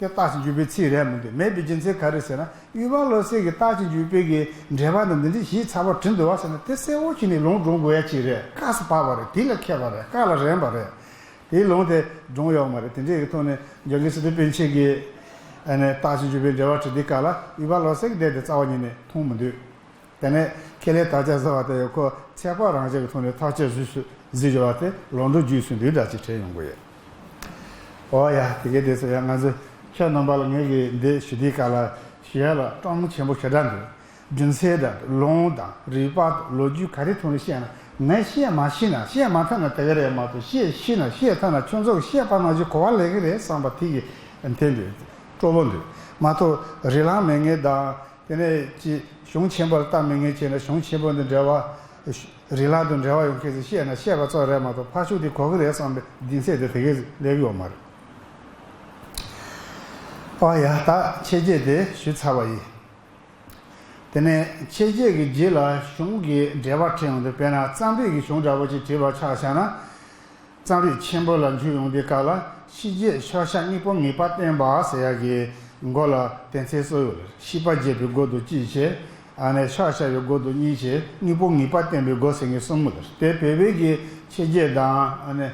དེ་རྟགས་ཀྱི་འཇུག་པའི་ཚིག་རེད་མི་འདུག། མེད་པའི་རྒྱུ་མཚན་ག་རེ་ཟེར་ན། དབུས་པ་བློ་གསལ་གྱི་རྟགས་ཀྱི་འཇུག་པའི་གི་འགྲེལ་པ་འདི་འདི་འདྲས་ཞིག་ཚགས་པར་བྲིས་འདུག་བ་ཟེར་ན། དེ་གསལ་བོ་བྱས་ནས་ལུང་སྒྲོག་དགོས་ཡ་ཅིག་རེད། སྐབས་སུ་བབས་པ་རེད། དུས་ལ་འཁེལ་བ་རེད། སྐབས་ལ་རན་པ་རེད། དེའི་ལུང་དེ་སྒྲོག་ཡོད་མ་རེད། དེ་འདྲའི་གི་ཐོག་ནས་འཇམ་མགོན་སི་ཏུ་པཎ་ཆེན་གྱིས་ཨ་ནི་རྟགས་ཀྱི་འཇུག་པའི་འགྲེལ་པ་བྲིས་དུས་སྐབས་ལ་དབུས་པ་བློ་གསལ་གྱི་སྡེ་དེ་རྩ་བ་ཉིད་ནས་མཐོང་མི་འདུག། དེ་ནས་ཁས་ལེན་དག་ཆ་ཟེར་བ་དེ་ཡང་ཁོ་ཚེ་དཔག་རང་བཞིན་གྱི་ཐོག་ནས་ཐག་གཅོད་བཟོས་བཟོས་བྱས་པ་དེ་ལོག་འགྲོ་བརྒྱུད་ཟིན་དུས་འདྲ་ཅིག་དྲན་ཡོང་གི་ཡོད། ཨོ་ཡ། དེ་གའི་དེ་ཚོ་ཡང་ང་ཚོ་ཁྱེད་རྣམ་པ་ལ་ངས་ཀྱི་འདི་ཞུ་དུས་སྐབས་ལ་ཞུ་ཡ་ལ་སྤྲང་མོ་ཆེན་པོ་ཞེ་དྲག་འདུག། རྒྱུ་མཚན་དང་ལུང་དང་རིགས་པ་དང་ལོ་རྒྱུས་ག་རེ་ཐོག་ནས་བཤད་ན། ངས་བཤད་མ་ཤེས་ན། བཤད་མ་ཐུབ་ན་དེ་ག་རེད་མ་གཏོགས། བཤད་ཤེས་ན་བཤད་ཐུབ་ན་ཁྱོད་ཚོ་གིས་བཤད་པ་ནང་བཞིན་གོ་བ་ལེན་གི་རེད་བསམ་པ་དེ་གི་འཐེན་འདུག། སྤྲོ་པོ་འདུག་མ་གཏོགས། རིགས་ལམ་མེད་མཁན་དང་། དེ་ནས་ཅི་གཞུང་ཆེན་པོ་ལ་ལྟ་མེད་མཁན་བྱས་ན། གཞུང་ཆེན་པོ་འདི་འགྲེལ་བ། རིགས་ལམ་དང་འབྲེལ་བ་ཡོད་མཁན་ཚོས་བཤད་ན་བཤད་པ་ཙམ་རེད་མ་གཏོགས། ཕར་ཕྱོགས་དེ་གོ་གི་རེད་བསམ་པའི་གདེང་ཚོད་དེ་དེ་གས་སླེབས་ཡོད་མ་རེད། ཨ་ཡ། ད་ཆོས་བརྒྱད་དེ་ཞུས་ཚར་བ་ཡིན། དེ་ནས་འཆད་བྱེད་ཀྱི་རྗེས་ལ་གཞུང་གི་འགྲེལ་པ་བྲིས་ཡོང་དུས། དཔེར་ན་རྩོམ་རིག་གི་གཞུང་འདྲ་པོ་ཅིག་བྲིས་པ་ཆ་བཞག་ན། རྩོམ་རིག་ཆེན་པོ་ལ་འཇུག་ཡོང་དུས་སྐབས་ལ། ཤེས་བྱེད་ཕྱོགས་བཞག་དངོས་པོ་ངེས་པ་བསྟན་པ་ཟེར་ཡག་གི་མགོ་ལ་དོན་ཚན་གསུམ་ཡོད་ལ། ཤེས་པ་རྒྱས་པའི་སྒོ་དང་གཅིག་བྱས། ཨ་ནི་ཕྱོགས་བཞག་པའི་སྒོ་དང་གཉིས་བྱས། དངོས་པོ་ངེས་པ་བསྟན་པའི་སྒོ་ཟེར་མཁན་གསུམ་ཡོད་ལ། དེ་བོད་པའི་གི་འཆད་བྱེད་དང་། ཨ་ནི་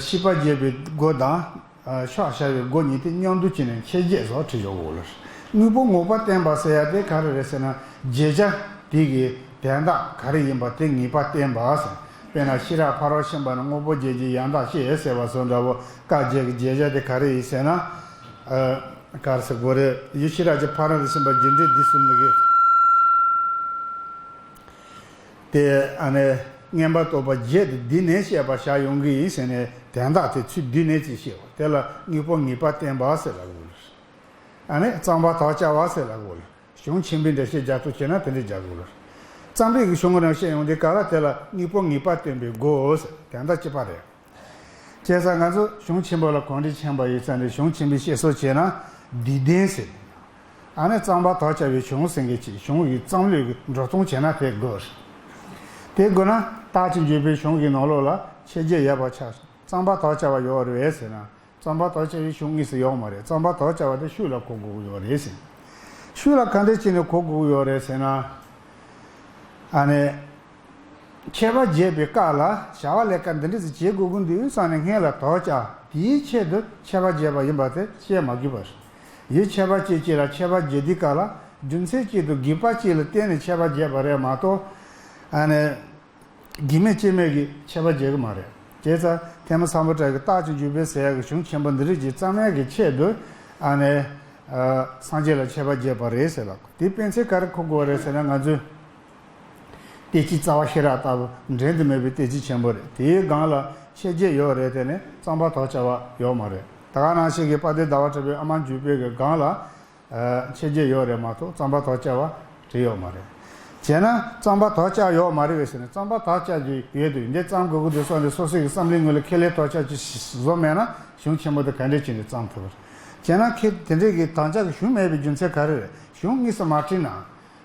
ཤེས་པ་རྒྱས་པའི་སྒོ་དང་། ཕྱོགས་བཞག་པའི་སྒོ་གཉིས་དེ་མཉམ་དུ་བྱས་ནས་འཆད་བྱེད་ཟེར་བྲིས་ཆོག་གོ་ལ། དངོས་པོ་ངེས་པ་བསྟན་པ་ཟེར་ཡག་དེ་ག་རེ་རེད་ཟེར་ན། བརྗོད་བྱ་དེ་གི་དོན་དག་ག་རེ་ཡིན་པ་དེ་ངེས་པ་བསྟན་པ་ཟེར། དཔེར་ན་ཤེས་རབ་ཕ་རོལ་ཕྱིན་པ་ནི། དངོས་པོ་བརྗོད་བྱེད་ཡང་དག་ཤེས་ཟེར་བ་སོགས་འདྲ་པོ། བཀའ་བརྒྱད་ཀྱི་བརྗོད་བྱ་དེ་ག་རེ་ཡིན་ཟེར་ན། ཨ། ག་རེ་ཟེར་དགོས་རེད། ཡུལ་ཤེས་རབ་ཀྱི་ཕ་རོལ་ཏུ་ཕྱིན་པ་རྒྱུ་འབྲས་འདི་གསུམ་ནི་གི། དེ་ཨ་ནི་མངོན་པར་རྟོགས་པ་བརྒྱད་དེ་བསྡུས་ནས་བཤད་པ་བཞག་ཡོང་གི་ཡིན་ཟེར་ནས། དོན་དག་དེ་ཚུར་བསྡུས་ནས་ཅིག་བཤད་པ་དེ་ལ་དངོས་པོ་ངེས་པ་བསྟན་པ་ཟེར་ལབ་དགོས་ལ། ཨ་ནི་རྩོམ་པར་དོགས་བཅའ་བ་ཟེར་ལབ་དགོས་ལ། གཞུང་ཆེན་པོའི་འགྲེལ་བཤད་རྒྱག་ཐུབ་བྱས་ན་དེ་འདྲ་རྒྱག་དགོས་ལ། རྩོམ་རིག་གི་གཞུང་ནང་བཤད་ཡོང་དུས་སྐབས་ལ། དེ་ལ་དངོས་པོ་ངེས་པ་བསྟན་པའི་སྒོ་ཟེར། དོན་དག་གཅིག་པ་རེད། བྱས་ཙང་ང་ཚོ་གཞུང་ཆེན་པོ་ལ་གོམས་འདྲིས་ཆེན་པོ་ཡོད་ཙང་ནས། གཞུང་ཆེན་པོའི་བཤད་སྲོལ་བྱས་ན་བསྡུས་ལྡན་ཟེར། ཨ་ནི་རྩོམ་པར་དོགས་བཅའ་བའི་གཞུང་ཟེར་མཁན་ཅིག་གཞུང་གི་རྩོམ་ལུས་ཀྱི་འགྲོ་སྟངས་བྱས་ན་དེ་དགོས། དེ་དགོས་ན་རྟགས་ཅན་འཇུག་པའི་གཞུང་གི་ནང་ལོགས་ལ་འཆད་བྱེད་ཡོད་པ་ཆགས། རྩོམ་པར་དོགས་བཅའ་བ་ཡོད་རེད་ཟེར་ན། རྩོམ་པར་དོགས་བཅའ་བའི་གཞུང་དངོས་སུ་ཡོད་མ་རེད། རྩོམ་པར་དོགས་བཅའ་བ་དེ་ཤུགས་ལ་གོ་དགོས་ཀྱི་ཡོད་རེད་ཟེར། ཤུགས་ལ་ག་འདྲ་བྱས་ནས་གོ་དགོས་ཀྱི་ཡོད་རེད་ཟེར་ན། ཨ་ནི། འཆད་པ་རྒྱས་པའི་སྐབས་ལ་བྱ་བ་ལས་ཀ་འདི་འདྲ་ཞིག་བྱེད་དགོས་ཀྱི་འདུག་བསམ་ནས་སྔོན་ལ་དོགས་བཅའ། དེའི་ཆེད་དུ་འཆད་པ་རྒྱས་པ་ཡིན་པ་དེ་བཤད་མ་དགོས་པ་རེད། ཡུལ་འཆད་པ་ཅིག་ཅིག་ལ་འཆད་པ་རྒྱས་དུས་སྐབས་ལ། རྒྱུ་མཚན་གཅིག་དང་དགོས་པ་གཅིག་ལ་བརྟེན་ནས་འཆད་པ་རྒྱས་པ་རེད་མ་གཏོགས། ཨ་ནི། དགོས་མེད་ཅིག་མེད་ཀྱི་འཆད་པ་རྒྱས་ཀྱི་མ་རེད། བྱས་ཙང་ཐོན་མི་སམ་བྷོ་ཊ་གིས་རྟགས་ཅན་འཇུག་པའི་ཟེར་ཡག་གི་གཞུང་ཆེན་པོ་འདི་རིགས་ཀྱི་རྩོམ་ཡག་གི་ཆེད་དུ། ཨ་ནི། ཨ། སངས་རྒྱས་ལ་འཆད་པ་རྒྱས་པ་རེད་ཟེར་ལབ། དེའི་དཔེ་མཚོན་ག་རེ་འཁོར་དགོས་རེད་ཟེར་ན། ང་ཚོའི་བསྟན་བཅོས་རྩ་བ་ཤེས་རབ་ལྟ་བུ་འགྲན་དུ་མེད་པའི་བསྟན་བཅོས་ཆེན་པོ་རེད། དེའི་སྒང་ལ་འཆད་བྱེད་ཡོད་རེད་དེ་ནི་རྩོམ་པར་དོགས་བཅའ་བ་ཡོད་མ་རེད། ད་ག་ནང་བཞིན་གྱི་དཔལ་ལྡན་ཟླ་བ་གྲགས་པའི་ཨ་མར་འཇུག་པའི་གི་སྒང་ལ། ཨ། འཆད་བྱེད་ཡོད་རེད་མ་གཏོགས་རྩོམ་པར་དོགས་བཅའ་བ་བྲིས་ཡོད་མ་རེད། བྱས་ན་རྩོམ་པར་དོགས་བཅའ་ཡོད་མ་རེད་པས་ཟེར་ན། རྩོམ་པར་དོགས་བཅའ་རྒྱུ་ཡོད་དུས། འདི་རྩོམ་དགོས་ཀྱི་འདུག་བསམ་སྟེ་སོ་སོའི་གི་བསམ་བློའི་ངོས་ལ་ཁས་ལེན་དོགས་བཅའ་ཅིག་བཟོ་མེད་ན། གཞུང་ཆེན་པོ་དེ་ག་འདྲས་བྱས་ནས་རྩོམ་ཐུབ་པ་རེད། བྱས་ན་ཁྱེད་དེ་འདྲས་ཀྱི་དམ་བཅའ་གི་གཞུང་མེད་པའི་རྒྱུ་མཚན་ག་རེ་རེད། གཞུང་དངོས་སུ་མ་བྲིས་ན།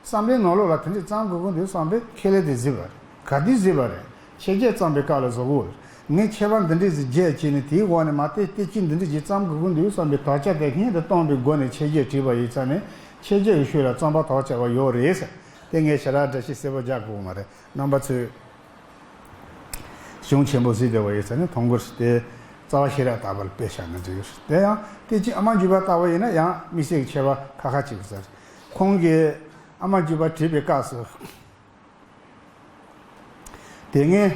བསམ་བློའི་ནང་ལོགས་ལ་དེ་འདྲས་རྩོམ་དགོས་ཀྱི་འདུག་བསམ་པའི་ཁས་ལེན་དེ་བཟོས་པ་རེད། ག་དུས་བཟོས་པ་རེད། འཆད་བྱེད་རྩོམ་པའི་སྐབས་ལ་བཟོ་དགོས། ངས་འཆད་པ་འདི་འདྲས་ཞིག་བརྒྱབ་བྱས་ནས། དེའི་འོག་ནས་མར་དེ་བསྟན་བཅོས་འདི་འདྲས་ཞིག་རྩོམ་དགོས་ཀྱི་འདུག་བསམ་པའི་དོགས་བཅའ་དེ་སྔོན་དུ་བཏང་པའི་སྒོ་ནས་འཆད་བྱེད་བྲིས་པ་ཡིན་ཙང་ནས། འཆད་བྱེད་ཀྱི་ཤུགས་ལ་རྩོམ་པར་དོགས་བཅའ་བ་ཡོད་རེད་ཟེར། དེ་ངས་ཞེ་དྲག་འགྲེལ་བཤད་གསལ་པོ་རྒྱག་དགོས་མ་རེད། རྣམ་པ་ཚོས་གཞུང་ཆེན་པོ་གཟིགས་བསྡད་པ་ཡིན་ཙང་ནས། མཐོང་གི་རེད། དེ་རྩ་བ་ཤེས་རབ་ལྟ་བུ་ལ་དཔེ་བཞག་ན་འགྲིག་གི་རེད། དེ་ཡང་བསྟན་བཅོས་ཨ་མར་འཇུག་པ་ལྟ་བུ་ཡིན་ན་ཡང་དམིགས་བསལ་གྱི་ཁྱད་པར་ཁ་ཁ་ཅིག་ཡོད་ས་རེད། ཁོང་གིས་ཨ་མར་འཇུག་པ་བྲིས་པའི་སྐབས་སུ། དེ་སྔོན་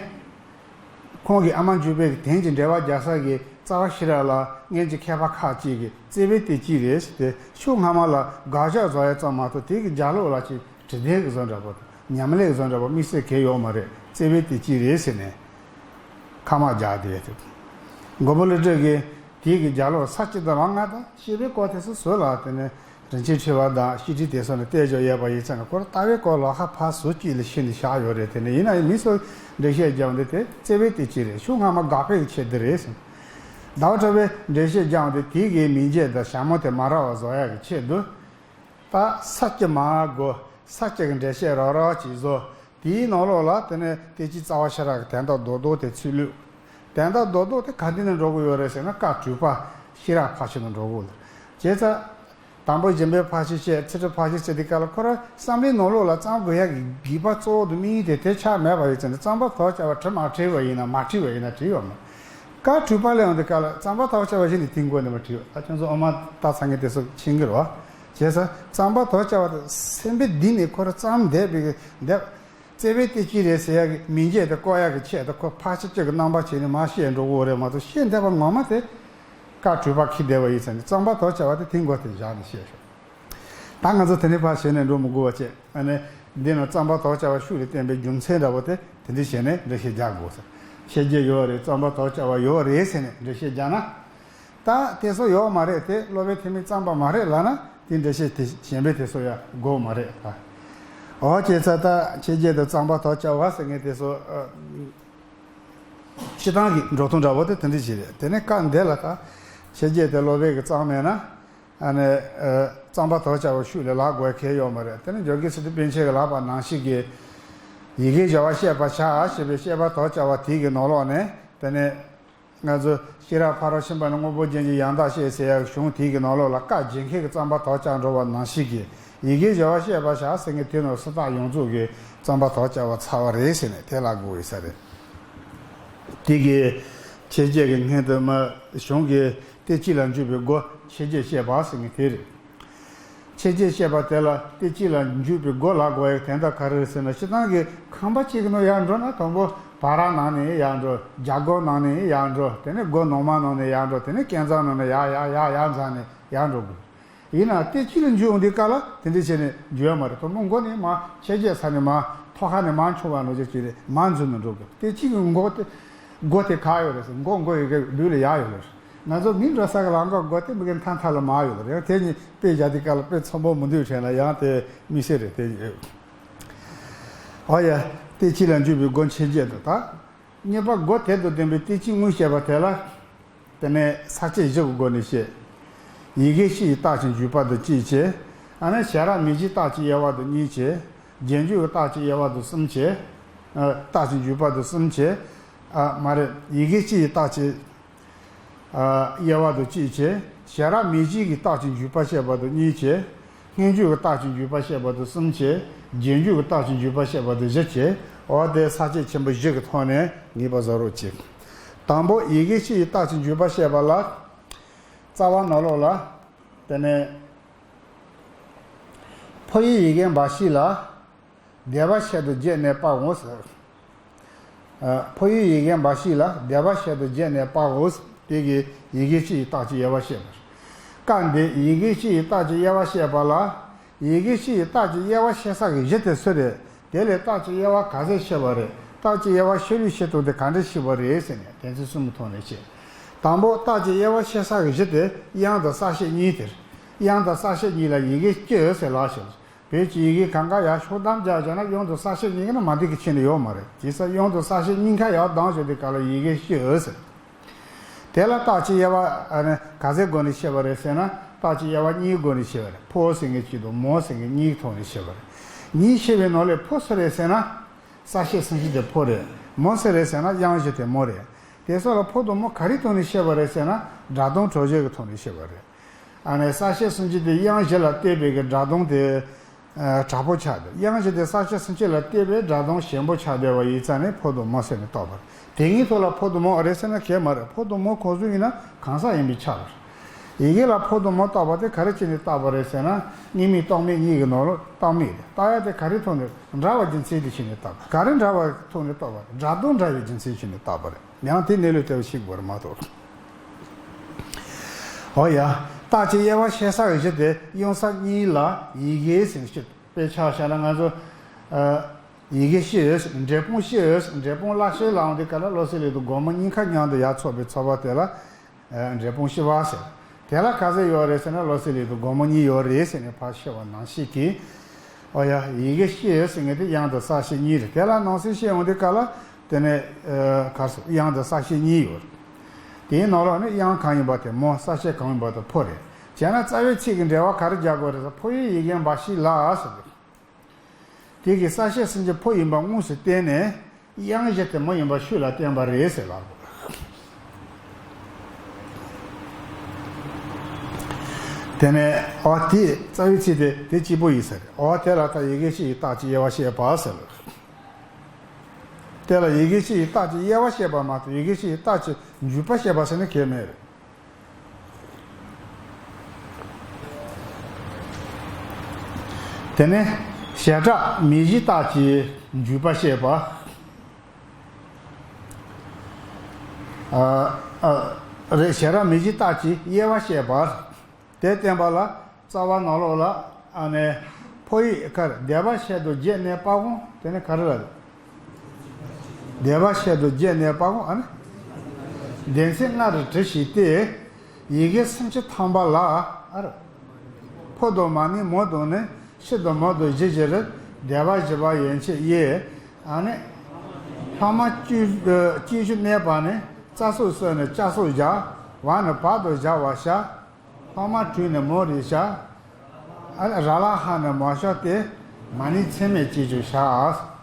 ཁོང་གིས་ཨ་མར་འཇུག་པའི་དོན་གྱི་འགྲེལ་པ་རྒྱག་ས་གི་རྩ་བ་ཤེས་རབ་ལ་སྔོན་གྱི་མཁས་པ་ཁག་ཅིག་གིས་བརྩེ་བའི་བསྟན་བཅོས་རེད་ཟེར་ཏེ། ཤོག་སྔ་མ་ལ་དགག་བཞག་བཟོ་ཡ་ཙམ་མ་གཏོགས། དེ་གི་རྒྱབ་ལོགས་ལ་ཅིག་དྲི་དོན་གྱི་བཟོ་འདྲ་པོ་དང་། ཉམས་ལེན་བཟོ་འདྲ་པོ་དམིགས་བསལ་གང་ཡང་ཡོད་མ་རེད། བརྩེ་བའི་བསྟན་བཅོས་རེད་ཟེར་ནས་ཁ་དམག་རྒྱག་བསྡད་ཡོད་དེ། མགོན་པོ་ཀླུ་སྒྲུབ་ཀྱིས་དེ་གི་རྒྱབ་ལོགས་ས་བཅད་དང་རང་ངག་དང་བཤེས་པའི་སྐོར་དེ་ཚོ་བཟོས་ལ། དེ་ནས་རིན་ཆེན་ཕྲེང་བ་དང་བཤེས་སྤྲིང་དེ་ཚོ་ནས་བལྟས་བཞག་ཡོད་པ་ཡིན་ཙང་ནས། ཁོ་རང་ལྟ་བའི་སྐོར་ལ་ཧ་ཕ་ཟུར་གཅིག་ལ་ཕྱེ་ནས་བཞག་ཡོད་རེད། དེ་ནས་ཡིན་ན་ཡང་མི་ཚོས་འགྲེལ་བཤད་རྒྱག་འདི་དེ་བརྩེ་བའི་བསྟན་བཅོས་རེད། ཤོག་སྔ་མ་དགག་པའི་ཆེད་དུ་རེད་ཟེར། ཟླ་བ་གྲགས་པས་འགྲེལ་བཤད་རྒྱག་འདི་དེ་གི་མིང་རྗེས་དང་ཞྭ་མོ་དེ་མ་རག་པ་བཟོ་ཡག་གི་ཆེད་དུ། ད་ས་བཅད་མང་དགོས། ས་བཅད་ཀྱི་འགྲེལ་བཤད་རོབ་རོབ་ཅིག་བཟོ། དེའི་ནང་ལོགས་ལ་དེ་ནས་བསྟན་བཅོས་རྩ་བ་ཤེས་རབ་ཀྱི་དོན་དག་རྡོག་རྡོག་དེ་ཚུར་བླུགས། དོན་དག་རྡོག་རྡོག་དེ་ག་འདི་ནས་འགྲོ་གི་ཡོད་རེད་ཟེར་ན། བཀའ་དྲུག་པ་ཤེས་རབ་ཕར་ཕྱིན་ནས་འགྲོ་གི་ཡོད་རེད། བྱས་ཙང་དང་པོ་གཞན་ཕན་ཕར་ཕྱིན་བཤད། ཚུལ་ཁྲིམས་ཕར་ཕྱིན་བཤད་དུས་སྐབས་ལ། ཁོ་རང་བསམ་བློའི་ནང་ལོགས་ལ་རྩོམ་དགོས་ཡག་གི་དགོས་པ་གཙོ་བོ་དང་དམིགས་ཡུལ་དེ་དེ་ཆགས་མེད་པ་ཡིན་ཙང་ནས། རྩོམ་པར་དོགས་བཅའ་བ་བྲིས་མ་བྲིས་པ་ཡིན་ན། མ་བྲིས་པ་ཡིན་ན་བྲིས་པ་མ། བཀའ་དྲུག་པ་ལ་ཡོང་དུས་སྐབས་ལ་རྩོམ་པར་དོགས་བཅའ་བ་གཞི་ནས་དེའི་མགོ་ནས་མར་བྲིས་པ། ད་ཁྱོད་ཚོ་ཨ་མ་ལྟ་ཚང་གི་དེ་ཚོ་མཁྱེན་གྱི་རེད་བ། བྱས་ཙང་རྩོམ་པར་དོགས་བཅའ་བ་དེ་སེམས་པའི་གཏིང་ནས་ཁོ་རང་རྩོམ་བསྡད་པའི་གི་འདི་བརྩེ་བའི་བསྟན་བཅོས་རེད་ཟེར་ཡག་གི་མིང་རྗེས་དེ་བཀོད་ཡག་གི་ཆེད་དུ། ཁོ་ཕར་ཕྱིན་གཅིག་གི་རྣམ་པ་བྱས་ནས་མར་བཤད་འགྲོ་གི་ཡོད་རེད་མ་གཏོགས། བཤད་འདོད་པ་ངོ་མ་དེ་བཀའ་དྲུག་པ་འཁྱེར་བསྡད་པ་ཡིན་ཙང་ནས། རྩོམ་པར་དོགས་བཅའ་བ་དེ་དེའི་མགོ་དེ་བཞག་ནས་བཤད་ཤོག། ད་ང་ཚོ་དེ་ནས་ཕར་བཤད་ནས་འགྲོ་མི་དགོས་པ་བྱས། ཨ་ནི་འདི་ནང་རྩོམ་པར་དོགས་བཅའ་བ་ཤུགས་ལ་བསྟན་པའི་རྒྱུ་མཚན་འདྲ་པོ་དེ་དེ་འདྲ་བྱས་ནས་འགྲེལ་བཤད་རྒྱག་དགོས་ཟེར། འཆད་བྱེད་ཡོད་རེད། རྩོམ་པར་དོགས་བཅའ་བ་ཡོད་རེད་ཟེར་ནས་འགྲེལ་བཤད་རྒྱག་ན། ད་དེ་ཚོ་ཡོད་མ་རེད། དེ་སློབ་དཔོན་ཐོན་མིས་བརྩམས་པ་མ་རེད་ལབ་ན། དེ་འགྲེལ་བཤད་དེ་གཞན་པས་དེ་ཚོ་ཡང་དགོས་མ་རེད་ད། འོ། བྱས་ཙང་ད་འཆད་བྱེད་དང་རྩོམ་པར་དོགས་བཅའ་བ་ཟེར་མཁན་དེ་ཚོ། ཨ། སྤྱིར་བཏང་གི་འགྲོ་སྟངས་འདྲ་པོ་དེ་དེ་འདྲ་ཞིག་རེད། དེ་ནས་སྐབས་འདི་ལ་ད་འཆད་བྱེད་དེ་སློབ་དཔོན་གྱིས་བརྩམས་མེད་ན། ཨ་ནི་ཨ་རྩམ་པ་དོག་བཅའ་བ་ཤུགས་ལས་ལག་དགོས་གལ་ཡོད་མ་རེད། དེ་ནི་འཇོ་སྒེག་སི་ཏུ་པཎ་ཆེན་གྱིས་ལབ་པ་ནང་བཞིན་གྱི་ཡི་གེ་བྱ་བ་བཤད་པར་བྱ་ཞེས་པའི་བཤད་པ་དོག་བཅའ་བ་དེ་གི་ནང་ལོགས་ནས་དེ་ནི་ང་ཚོ་ཤེས་རབ་ཕ་རོལ་ཕྱིན་པ་ནི་དངོས་པོ་ཅན་གྱི་ཡང་དག་བཤད་ཟེར་ཡག་གཞུང་དེ་གི་ནང་ལོགས་ལ་བཀའ་བརྒྱད་མཁས་ཀྱི་རྩམ་པ་དོག་བཅའ་འགྲོ་བ་ནང་བཞིན་གྱི་ཡི་གེ་བྱ་བ་བཤད་པར་བྱ་ཟེར་མཁན་དེ་ནི་སུ་དག་ཡོངས་རྫོགས་ཀྱི་རྩམ་པ་དོག་བཅའ་བ་ཚར་བ་རེད་ཟེར་ནས་དེ་ལབ་དགོས་ཡོད་ས་རེད། དེ་གི་མཆན་བརྒྱད་ཀྱི་སྔོན་དུ་མ་གཞུང་གི་དེ་གཅིག་ལ་འཇུག་པའི་སྒོ་མཆན་བརྒྱད་བཤད་པ་ཟེར་མཁན་དེ་རེད། མཆན་བརྒྱད་བཤད་པ་དེ་ལ་དེ་གཅིག་ལ་འཇུག་པའི་སྒོ་ལ་དགོས་ཡག་དོན་དག་ག་རེ་རེད་ཟེར་ན། སྤྱིར་བཏང་གི་ཁང་པ་གཅིག་གི་ནང་ཡར་འགྲོ་ན་དང་པོ་བ་ར་ནང་ནས་ཡར་འགྲོ། རྒྱ་སྒོ་ནང་ནས་ཡར་འགྲོ། དེ་ནས་སྒོ་ནང་མ་ནང་ནས་ཡར་འགྲོ། དེ་ནས་སྐས་འཛེག་ནང་ནས་ཡར་ཡར་ཡར་ཡར་འཛེགས་ནས་ཡར་འགྲོ་དགོས། ཡིན་ནའང་དེ་གཅིག་ལ་འཇུག་འོང་དུས་སྐབས་ལ་དེ་འདྲ་བྱས་ནས་འཇུག་ཡ་མ་རེད། དང་པོ་མགོ་ནས་མར་མཆན་བརྒྱད་ས་ནས་མར་ཐོག་ཁ་ནས་མར་མཆོང་བ་ནང་བཞིན་བྱས་ནས་མར་འཛུལ་ནས་འགྲོ་དགོས། དེ་གཅིག་གི་མགོ་དེ་སྒོ་དེ་ག་ཡོད་རེད་ཟེར། མགོ་མགོ་ཡི་གེ་ལུས་ལ་ཡར་ཡོད་རེད། ང་ཚོ་མི་འགྲོ་ས་གི་ལམ་ཁ་སྒོ་དེ་མི་གི་མཐའ་མཐའ་ལ་མར་ཡོད་རེད། དེ་གཉིས་དཔེ་བཞག་དུས་སྐབས་ལ་དཔེ་ཚོམ་བུ་མི་འདུག་དྲན་ན་ཡང་དེ་དམིགས་བསལ་རེད། དེ་ཨོ་ཡ། དེ་གཅིག་ལ་འཇུག་པའི་སྒོ་མཆན་བརྒྱད་དུ་ད། གཉིས་པ་སྒོ་དེ་དང་ལྡན་པའི་དེ་གཅིག་དངོས་བཤད་པ་དེ་ལ། དེ་ནས་ས་བཅད་བཞི་གི་སྒོ་ནས་བཤད། ཡི་གེ་སྤྱི་ཡི་རྟགས་ཀྱི་འཇུག་པ་དང་གཅིག་བྱས། ཨ་ནི་བྱ་ར་མི་སྤྱིའི་རྟགས་ཀྱི་དབྱེ་བ་དང་གཉིས་བྱས། རྗེས་འཇུག་གི་རྟགས་ཀྱི་དབྱེ་བ་དང་གསུམ་བྱས། ཨ། རྟགས་ཀྱི་འཇུག་པ་དང་གསུམ་བྱས། ཨ། མ་རེད། ཡི་གེ་སྤྱི་ཡི་རྟགས་ཀྱི་ཨ། དབྱེ་བ་དང་གཅིག་བྱས། བྱ་ར་མི་སྤྱིའི་རྟགས་ཀྱི་འཇུག་པ་བཤད་པ་དང་གཉིས་བྱས། སྔོན་འཇུག་གི་རྟགས་ཀྱི་འཇུག་པ་བཤད་པ་དང་གསུམ་བྱས། རྗེས་འཇུག་གི་རྟགས་ཀྱི་འཇུག་པ་བཤད་པ་དང་བཞི་བྱས། འོ་དེ་ས་བཅད་ཆེན་པོ་བཞི་གི་ཐོག་ནས་ངེས་པ་བཟོ་རོགས་གྱིས། དང་པོ་ཡི་གེ་སྤྱི་ཡི་རྟགས་ཀྱི་འཇུག་པ་བཤད་པ་ལ། རྩ་བ་ནང་ལོགས་ལ། དེ་ནས། ཕོ་ཡི་ཡི་གེ་འབའ་ཞིག་ལ། སྡེ་པ་ཕྱེད་དང་བརྒྱད་ནས་དཔག་འོང་ཟེར། ཨ། ཕོ་ཡི་ཡི་གེ་འབའ་ཞིག་ལ་སྡེ་པ་ཕྱེད་དང་བརྒྱད་ནས་དཔག་འོང་ཟེར། དེ་གིས་ཡི་གེ་སྤྱི་ཡི་རྟགས་ཀྱི་དབྱེ་བ་བཤད་པ་རེད། སྐབས་འདིར་ཡི་གེ་སྤྱི་ཡི་རྟགས་ཀྱི་དབྱེ་བ་བཤད་པ་ལ། ཡི་གེ་སྤྱི་ཡི་རྟགས་ཀྱི་དབྱེ་བ་བཤད་ས་གི་གཞི་དེ་སུ་རེད། དེ་ལས་རྟགས་ཀྱི་དབྱེ་བ་ག་ཚད་ཕྱེ་བ་རེད། རྟགས་ཀྱི་དབྱེ་བ་ཕྱེ་ལུགས་ཕྱེ་སྟངས་དེ་ག་འདྲ་ཕྱེ་བ་རེད་ཟེར་ནས་དོན་ཚན་གསུམ་གྱི་ཐོག་ནས་བཤད། དང་པོ་རྟགས་ཀྱི་དབྱེ་བ་ཕྱེ་ས་གི་གཞི་དེ་དབྱངས་དང་གསལ་བྱེད་གཉིས་དེ་རེད། དབྱངས་དང་གསལ་བྱེད་གཉིས་ལ་ཡི་གེ་སྤྱི་ཟེར་ལབ་ཤག་བོད་ཀྱི་ཡི་གེ་གང་ག་ཡར་ཕྱོགས་བསྡོམས་རྒྱག་བྱས་ན་དབྱངས་དང་གསལ་བྱེད་གཉིས་ཀ་ནི་མ་འགྲིག་གི་ཕྱིན་ནི་ཡོད་མ་རེད། བྱས་ཙང་དབྱངས་དང་གསལ་བྱེད་གཉིས་ཀ་ཡར་བསྡོམས་བྱས་དུས་སྐབས་ལ་ཡི་གེ་སྤྱི་ཟེར། དེ་ལ་རྟགས་ཀྱི་དབྱེ་བ་ཨ་ནི་ག་ཚད་སྒོ་ནས་ཕྱེ་བ་རེད་ཟེར་ན། རྟགས་ཀྱི་དབྱེ་བ་གཉིས་སྒོ་ནས་ཕྱེ་བ་རེད། ཕོ་ཟེར་མཁན་གཅིག་དང་མོ་ཟེར་མཁན་གཉིས་ཀྱི་ཐོག་ནས་ཕྱེ་བ་རེད། གཉིས་ཕྱེ་བའི་ནང་ལས་ཕོ་སུ་རེད་ཟེར་ན། གསལ་བྱེད་སུམ་ཅུ་དེ་ཕོ་རེད། མོ་སུ་རེད་ཟེར་ན་དབྱངས་བཞི་དེ་མོ་རེད། དེ་ཚོ་ལ་ཕོ་དང་མོ་ག་རེའི་ཐོག་ནས་ཕྱེ་བ་རེད་ཟེར་ན། སྒྲ་གདངས་གྲོགས་བྱེད་ཀྱི་ཐོག་ནས་ཕྱེ་བ་རེད། ཨ་ནི་གསལ་བྱེད་སུམ་ཅུ་དེ་དབྱངས་བཞི་ལ་བལྟས་པའི་གི་སྒྲ་གདངས་དེ། ཨ། དྲག་པོ་ཆགས་འདུག་དབྱངས་བཞི་དེ་གསལ་བྱེད་སུམ་ཅུ་ལ་བལྟས་པའི་སྒྲ་གདངས་ཞན་པོ་ཆགས་བསྡད་པ་ཡིན་ཙང་ནས་ཕོ་དང་མོ་ཟེར་ནས་བཏགས་པ་རེད། དེ་གཉིས་ཐོག་ལ་ཕོ་དང་མོ་རེད་ཟེར་ན་གལ་མ་རེད། ཕོ་དང་མོ་གང་ཟག་ཡིན་པས་ཁྱབ་པ་རེད། ཡི་གེ་ལ་ཕོ་དང་མོ་བཏགས་པ་དེ་ག་རེ་བྱས་ནས་བཏགས་པ་རེད་ཟེར་ན། དངོས་མེད་རྟགས་མེད་གཉིས་ཀྱི་ནང་ལ་རྟགས་མེད་རེད། བཏགས་ཡ་དེ་ག་རེའི་ཐོག་ནས། འདྲ་བའི་རྒྱུ་མཚན་དེ་བྱས་ནས་བཏགས་པ། ག་རེ་འདྲ་བའི་ཐོག་ནས་བཏགས་པ་རེད། སྒྲ་གདངས་འདྲ་བའི་རྒྱུ་མཚན་བྱས་ནས་བཏགས་པ་རེད། ཡང་དེ་གནས་ལུགས་ལྟ་བུ་ཞིག་དགོས་རེད་མ་གཏོགས། འོ་ཡ། རྟགས་ཀྱི་དབྱེ་བ་ཕྱེ་ས་གི་གཞི་དེ་དབྱངས་གསལ་གཉིས་ལ་ཡི་གེ་ཟེར་ནས་བཤད། དཔེར་ཆ་བཞག་ན་ང་ཚོ། ཨ། ཡི་གེ་སྤྱི་ཡོད། འབྲས་སྤུངས་སྤྱི་ཡོད། འབྲས་སྤུངས་བླ་སྤྱི་ལ་འོང་དུས་སྐབས་ལ་བློ་གསལ་གླིང་དང་དགོངས་པ་གཉིས་ཀ་མཉམ་དུ་ཡར་ཚོགས་པའི་ཚོགས་པ་དེ་ལ། ཨ། འབྲས་སྤུངས་སྤྱི་པ་ཟེར། དེ་ལ་ག་ཚད་ཡོད་རེད་ཟེར་ན། བློ་གསལ་གླིང་དང་དགོངས་པ་གཉིས་ཡོད་རེད་ཟེར་ནས་ཕར་བཤད་པ་ནང་བཞིན་གྱི། འོ་ཡ། ཡི་གེ་སྤྱི་ཡོད་ཟེར་མཁན་དེ་དབྱངས་དང་གསལ་བྱེད་གཉིས་རེད། དེ་ལ་ནང་གསེས་བཤད་ཡོང་དུས་སྐབས་ལ། དེ་ནས། ཨ། ག་རེ་ཟེར། དབྱངས་དང་གསལ་བྱེད་གཉིས་ཡོད་རེད། དེའི་ནང་ལོགས་ནས་དབྱངས་གང་ཡིན་པ་དེ་མོ། གསལ་བྱེད་གང་ཡིན་པ་དེ་ཕོ་རེད། བྱས་ན་རྩ་བའི་ཚིག་གི་འགྲེལ་བ་ག་རེ་རྒྱག་དགོས་རེད་ཟེར། ཕོ་ཡི་ཡི་གེ་འབའ་ཞིག་ལ་ཟེར་དུས། དེ་གི་གསལ་བྱེད་སུམ་ཅུ་ཕོ་ཡིན་པ་དངོས་སུ་བསྟན་ནས། དབྱངས་བཞི་དེ་མོ་ཡིན་པ་ཤུགས་ལ་བསྟན་པ་རེད་ཟེར་ལབ། དེ་ནས་འོ་དེ་རྩ་བའི་ཚིག་དེ་དེ་གཅིག་པོ་ཡིན་ཟེར། འོ་དེ་ལ་ད་ཡི་གེ་སྤྱི་ཡི་རྟགས་ཀྱི་དབྱེ་བ་བཤད་པ་ཟེར། དེ་ལ་ཡི་གེ་སྤྱི་ཡི་རྟགས་ཀྱི་དབྱེ་བ་བཤད་པ་མ་གཏོགས་ཡི་གེ་སྤྱི་ཡི་རྟགས་ཀྱི་འཇུག་པ་བཤད་པ་ཟེར་ན་གལ་མེད་རེད། དེ་ནས་བྱེ་བྲག་མིང་གཞིའི་རྟགས་ཀྱི་འཇུག་པ་བཤད་པ། ཨ། ཨ། རེད། བྱེ་བྲག་མིང་གཞིའི་རྟགས་ཀྱི་དབྱེ་བ་བཤད་པ། དེ་བསྟན་པ་ལ་རྩ་བ་ནང་ལོགས་ལ། ཨ་ནི་ཕོ་ཡི་ག་རེ། སྡེ་པ་ཕྱེད་དང་བརྒྱད་ནས་དཔག་འོང་། དེ་ནི་ག་རེ་ལ། སྡེ་པ་ཕྱེད་དང་བརྒྱད་ནས་དཔག་འོང་། ཨ་ནི་སྡེ་ཚན་ལྔ་རུ་བྲི་ཞིང་སྟེ། ཡི་གེ་སུམ་ཅུ་ཐམ་པ་ལ། ཨ་རེ། ཕོ་དང་མ་ནིང་མོ་དང་ནི། ཕྱི་དང་མོ་དང་བཞི་བཞི་རུ། སྡེ་པ་བཞི་པ་ཡན་ཆད་དབྱེ། ཨ་ནི་ལྷག་མ་བཅུ། བཅུ་བཞི་གནས་པ་ནི། རྩ་སོགས་སུ་ནི་ལྕགས་སོགས་བཞག། བ་ནི་བག་ཏུ་བཞག་པར་བྱ། ལྷག་མ་བྲུས་ནས་མོ་རེ་བཞག་ཨ་ནི་ར་ལ་ཧ་ནས་མ་ཤོར་ཏེ། མ་ནིང་ཚད་མས་བཅད་ཅིང་བཞག་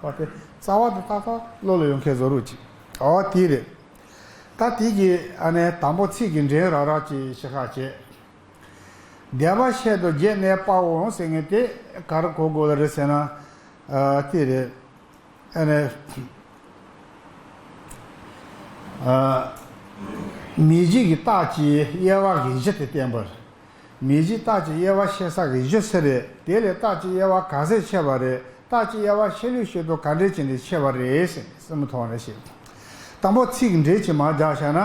འོ་དེ་རྩ་བ་དེ་ཏག་ཏག་བློ་ལ་ཡོང་མཁན་བཟོ་རོགས་གྱིས། འོ་དེ་རེད། ད་དེ་གི་ཨ་ནི་དང་པོ་ཚིག་གི་འགྲེལ་རག་རག་ཅིག་ཞིག་ཁ་བྱེད། བཟླས་པ་བཤད་དོ་བརྒྱད་གནས་པའོ་ཟེར་མཁན་དེ་ག་རེ་གོ་དགོས་ལ་རེད་ཟེར་ན། ཨ་དེ་རེད། ཨ་ནི། ཨ། མི་བཞི་གི་རྟགས་ཀྱི་དབྱེ་བ་གི་གཞི་དེ་བསྟན་པ་རེད། མི་བཞི་རྟགས་ཀྱི་དབྱེ་བ་བཤད་ས་གི་གཞི་སུ་རེད། དེ་ལས་རྟགས་ཀྱི་དབྱེ་བ་ག་ཚད་ཕྱེ་བ་རེད། རྟགས་ཀྱི་དབྱེ་བ་ཕྱེ་ལུགས་ཤེས་དོན་ག་འདྲས་བྱས་ནས་ཕྱེ་བ་རེད་ཟེར་གསུམ་ཐོག་ནས་བཤད། དང་པོ་ཚིག་འགྲེལ་གྱི་མར་རྒྱག་བྱས་ན།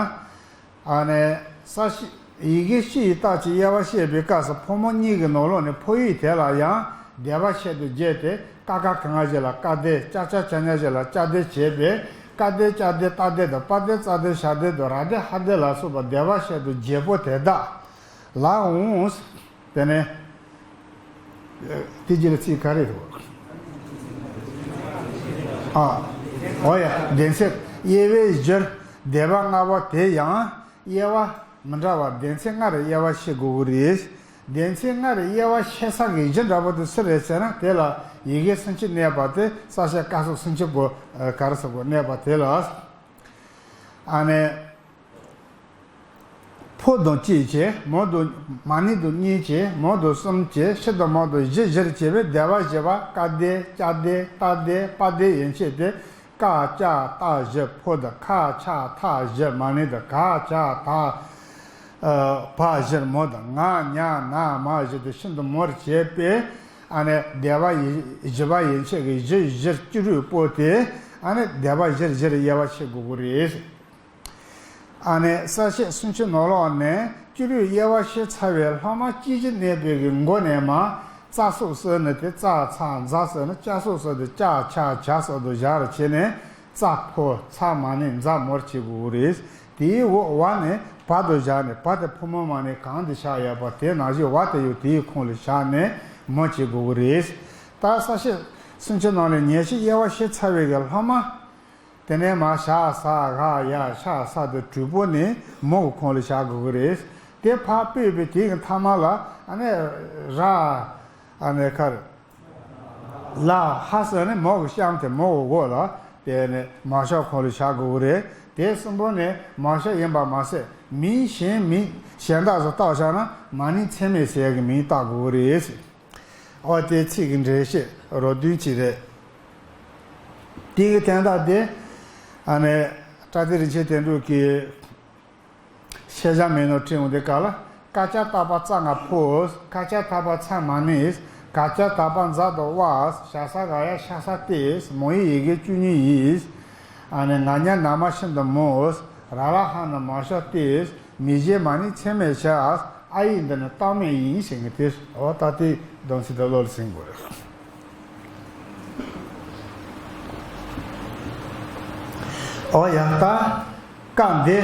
ཨ་ནི། ས་བཤད། ཡི་གེ་སྤྱི་ཡི་རྟགས་ཀྱི་དབྱེ་བ་བཤད་པའི་སྐབས་སུ་ཕོ་མོ་གཉིས་ཀྱི་ནང་ལོགས་ནས་ཕོ་ཡིག་དེ་ལ་ཡང་བཟླས་པ་བཤད་དོ་བརྒྱད་དེ། ཀ་ཁ་ག་ང་བཞི་ལ་ཀ་བཟླས། ཅ་ཆ་ཇ་ཉ་བཞི་ལ་ཅ་བཟླས་བྱས་པས། ཀ་བཟླས་ཅ་བཟླས་ཏ་བཟླས་དང་པ་བཟླས་ཙ་བཟླས་ཤ་བཟླས་དང་ར་བཟླས་ཧ་བཟླས་ལ་སོགས་པ་བཟླས་པ་བཤད་དོ་བརྒྱད་པོ་དེ་དག་ལའང་། དེ་ནས། དེ་རྗེས་ལ་ཚིག་ག་རེ་འདུག་ཨ། འོ་ཡ། བདེན་ཚིག་དབྱེ་བའི་གཞིར་བཟླས་པ་ལྔ་པོ་དེ་ཡང་དབྱེ་བ་མི་འདྲ་བ་བདེན་ཚིག་ལྔ་རེ་དབྱེ་བ་ཕྱེ་དགོས་ཀྱི་རེད། བདེན་ཚིག་ལྔ་རེ་དབྱེ་བ་ཕྱེ་ས་གི་གཞི་འདྲ་པོ་དེ་སུ་རེད་ཟེར་ན། དེ་ལ་ཡི་གེ་སུམ་ཅུ་གནས་པ་དེ་ས་བཤད་སྐབས་སུ་སུམ་ཅུ་པོ་ག་རེ་ཟེར་དགོས་གནས་པ་དེ་ལ། ཨ་ནི། ཕོ་དང་གཅིག་བྱས། མོ་དང་། མ་ནིང་དང་གཉིས་བྱས། མོ་དང་གསུམ་བྱས། ཕྱི་དང་མོ་དང་བཞི། བཞིར་བྱས་པས་བཟླས་པ་བཞི་པ་ཀ་བཟླས་ཅ་བཟླས་ཏ་བཟླས་པ་བཟླས་ཡན་ཆད་དེ། ཀ་ཅ་ཏ་བཞི་ཕོ་དང་། ཁ་ཆ་ཐ་བཞི་མ་ནིང་དང་། ག་ཅ་ད་བ་བཞིར་མོ་དང་། ང་ཉ་ན་མ་བཞི་དེ་ཕྱི་དང་མོར་བྱས་པས། ཨ་ནི་བཟླས་པ་ཡི་བཞི་པ་ཡན་ཆད་ཀྱི་བཞི་བཞིར་སྤྱི་རུས་པོ་དེ། ཨ་ནི་བཟླས་པ་བཞིར་བཞིར་དབྱེ་བ་ཕྱེ་དགོས་ཀྱི་རེད། ཨ་ནི་ས་བཤད་སུམ་ཅུ་ནང་ལོགས་ནས་སྤྱི་རུས་དབྱེ་བ་ཕྱེ་ཚར་བའི་ལྷག་མ་སྤྱི་གཞི་གནས་པའི་གི་མགོ་ནས་མར་ཙ་སོགས་སུ་ནི་དེ་ཙ་ཚ་ཛ་སོགས་ནི་ཅ་སོགས་སུ་དེ་ཅ་ཆ་ཇ་སོགས་དུ་བཞག་རེ་བྱས་ནས་ཙ་ཕོ་ཚ་མ་ནིང་ཛ་མོར་བྱེད་དགོས་ཀྱི་རེད། དེའི་འོག་བ་ནས་བ་དུ་བཞག་ནས་བ་དེ་ཕོ་མོ་མ་ནིང་གང་དུ་བཞག་ཡོད་པ་དེ་ནང་བཞིན་བ་དེ་ཡང་དེའི་ཁོངས་ལ་བཞག་ནས་མོ་བྱེད་དགོས་ཀྱི་རེད། ད་ས་བཤད་སུམ་ཅུ་ནང་ནས་ཉེར་བཞི་དབྱེ་བ་ཕྱེ་ཚར་བའི་གི་ལྷག་མ། དེ་ནས་མར་ཞ་ཟ་ག་ཡ་ཤ་ས་དེ་དྲུག་པོ་ནི་མོ་གི་ཁོངས་ལ་བཞག་དགོས་ཀྱི་རེད། དེ་ཕར་ཕུད་པའི་དེ་གི་མཐའ་མ་ལ་ཨ་ནི་ར། ཨ་ནི་ཁར། ལ་ཧ་ས་ནི་མོ་གི་གཤམ་དེ་མོ་གི་འོག་ལ་དེ་ནི་མ་ཤོག་ཁོངས་ལ་བཞག་དགོས་ཀྱི་རེད། དེ་གསུམ་པོ་ནི་མ་ཤོག་ཡིན་པ་མ་ཟད་མིང་གཞན་མིང་གཞན་དག་སུ་བཏགས་བཞག་ན་མ་ནིང་ཚད་མས་ཟེར་གི་མིང་བཏགས་དགོས་ཀྱི་རེད། འོ་དེ་ཚིག་གི་འགྲེལ་བཤད་རོ་བདུན་ཅིག་རེད། དེ་གི་དོན་དག་དེ་ཨ་ནི་བཀྲ་ཤིས་རིན་ཆེན་དོན་གྲུབ་ཀྱིས་ཤེས་བྱ་མེད་ནོར་བྲིས་འོང་དེ་ག་ལ། ཀ་ཅ་ཏ་པ་ཙ་ང་ཕོ། ཁ་ཅ་ཐ་པ་ཚ་མ་ནིང་། ག་ཅ་ད་པ་ཛ་དང་བ། ཞ་ས་ག་ཡ་ཤ་ས་ཏེ། མོ་ཡི་ཡི་གེ་བཅུ་གཉིས་ཡིས། ཨ་ནི་ང་ཉ་ན་མ་ཤིན་ཏུ་མོ། ར་ལ་ཧ་ན་མ་ཤ་ཏེ། མི་བཞི་མ་ནིང་ཚད་མས་བྱ། ཨ་ཡིག་འདི་ནི་རྟགས་མེད་ཡིན་ཟེར་མཁན་དེ། འོ་ད་དེ་སྡོམ་ཚིག་དེ་བློ་ལ་ཟིན་དགོས་རེད། འོ་ཡ་ད། སྐབས་འདི།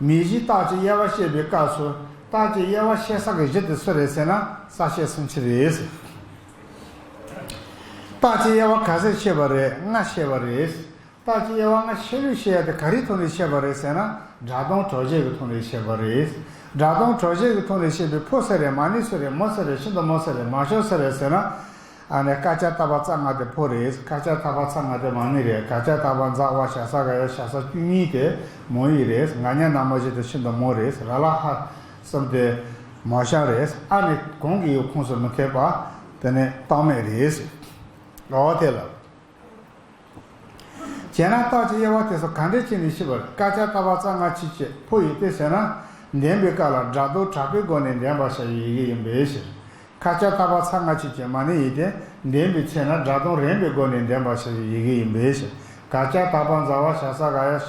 མི་བཞི་རྟགས་ཀྱི་དབྱེ་བ་བཤད་པའི་སྐབས་སུ་རྟགས་ཀྱི་དབྱེ་བ་ཕྱེ་ས་གི་གཞི་དེ་སུ་རེད་ཟེར་ན་ས་བཤད་སུམ་ཅུ་རེད། རྟགས་ཀྱི་དབྱེ་བ་ག་ཚོད་ཕྱེ་བ་རེད། ལྔ་ཕྱེ་བ་རེད། རྟགས་ཀྱི་དབྱེ་བ་ལྔ་ཕྱེ་ལུགས་ཕྱེ་ཡ་དེ་ག་རེའི་ཐོག་ནས་ཕྱེ་བ་རེད་ཟེར་ན་སྒྲ་གདངས་གྲོགས་བྱེད་ཀྱི་ཐོག་ནས་ཕྱེ་བ་རེད། སྒྲ་གདངས་གྲོགས་བྱེད་ཀྱི་ཐོག་ནས་ཕྱེ་བའི་ཕོ་སུ་རེད། མ་ནིང་སུ་རེད། མོ་སུ་རེད། ཤིན་ཏུ་མོ་སུ་རེད། མ་ཤོག་སུ་རེད་ཟེར་ན། ཨ་ནི་ཀ་ཅ་ཏ་པ་ཙ་ང་དེ་ཕོ་རེད། ཁ་ཅ་ཐ་པ་ཚ་ང་དེ་མ་ནིང་རེད། ག་ཅ་ད་པ་ཛ་བ་ཞ་ས་ག་ཡ་ཤ་ས་བཅུ་གཉིས་དེ་མོ་ཡིག་རེད། ང་ཉ་ན་མ་བཞི་དེ་ཤིན་ཏུ་མོ་རེད། ར་ལ་ཧ་གསུམ་དེ་མ་ཤ་རེད། ཨ་ནི་གོང་གི་ཡུལ་ཁོངས་སུ་མི་ཐེབས་པ་དེ་ནི་རྟགས་མེད་རེད། འོ་དེ་ལ། བྱས་ན་རྟགས་ཀྱི་དབྱེ་བ་དེ་ཚོ་ག་འདྲས་བྱས་ནས་ཕྱེ་བ་རེད། ཀ་ཅ་ཏ་པ་ཙ་ང་ཕྱི་བྱས་ཕོ་ཡིག་སྟེ་ཟེར་ན། འདོན་པའི་སྐབས་ལ་སྒྲ་གདངས་དྲག་པོའི་སྒོ་ནས་འདོན་པར་བྱ་བའི་ཡི་གེ་ཡིན་པའི་ཕྱིར། ཁ་ཅ་ཏ་པ་ཚ་ང་ཕྱི་བྱས་མ་ནིང་ཡིན་ཏེ། འདོན་པའི་ཚེ་ན་སྒྲ་གདངས་རན་པའི་སྒོ་ནས་འདོན་པར་བྱ་བའི་ཡི་གེ་ཡིན་པའི་ཕྱིར། ག་ཅ་ད་པ་ཛ་བ་ཞ་ས་ག་ཡ།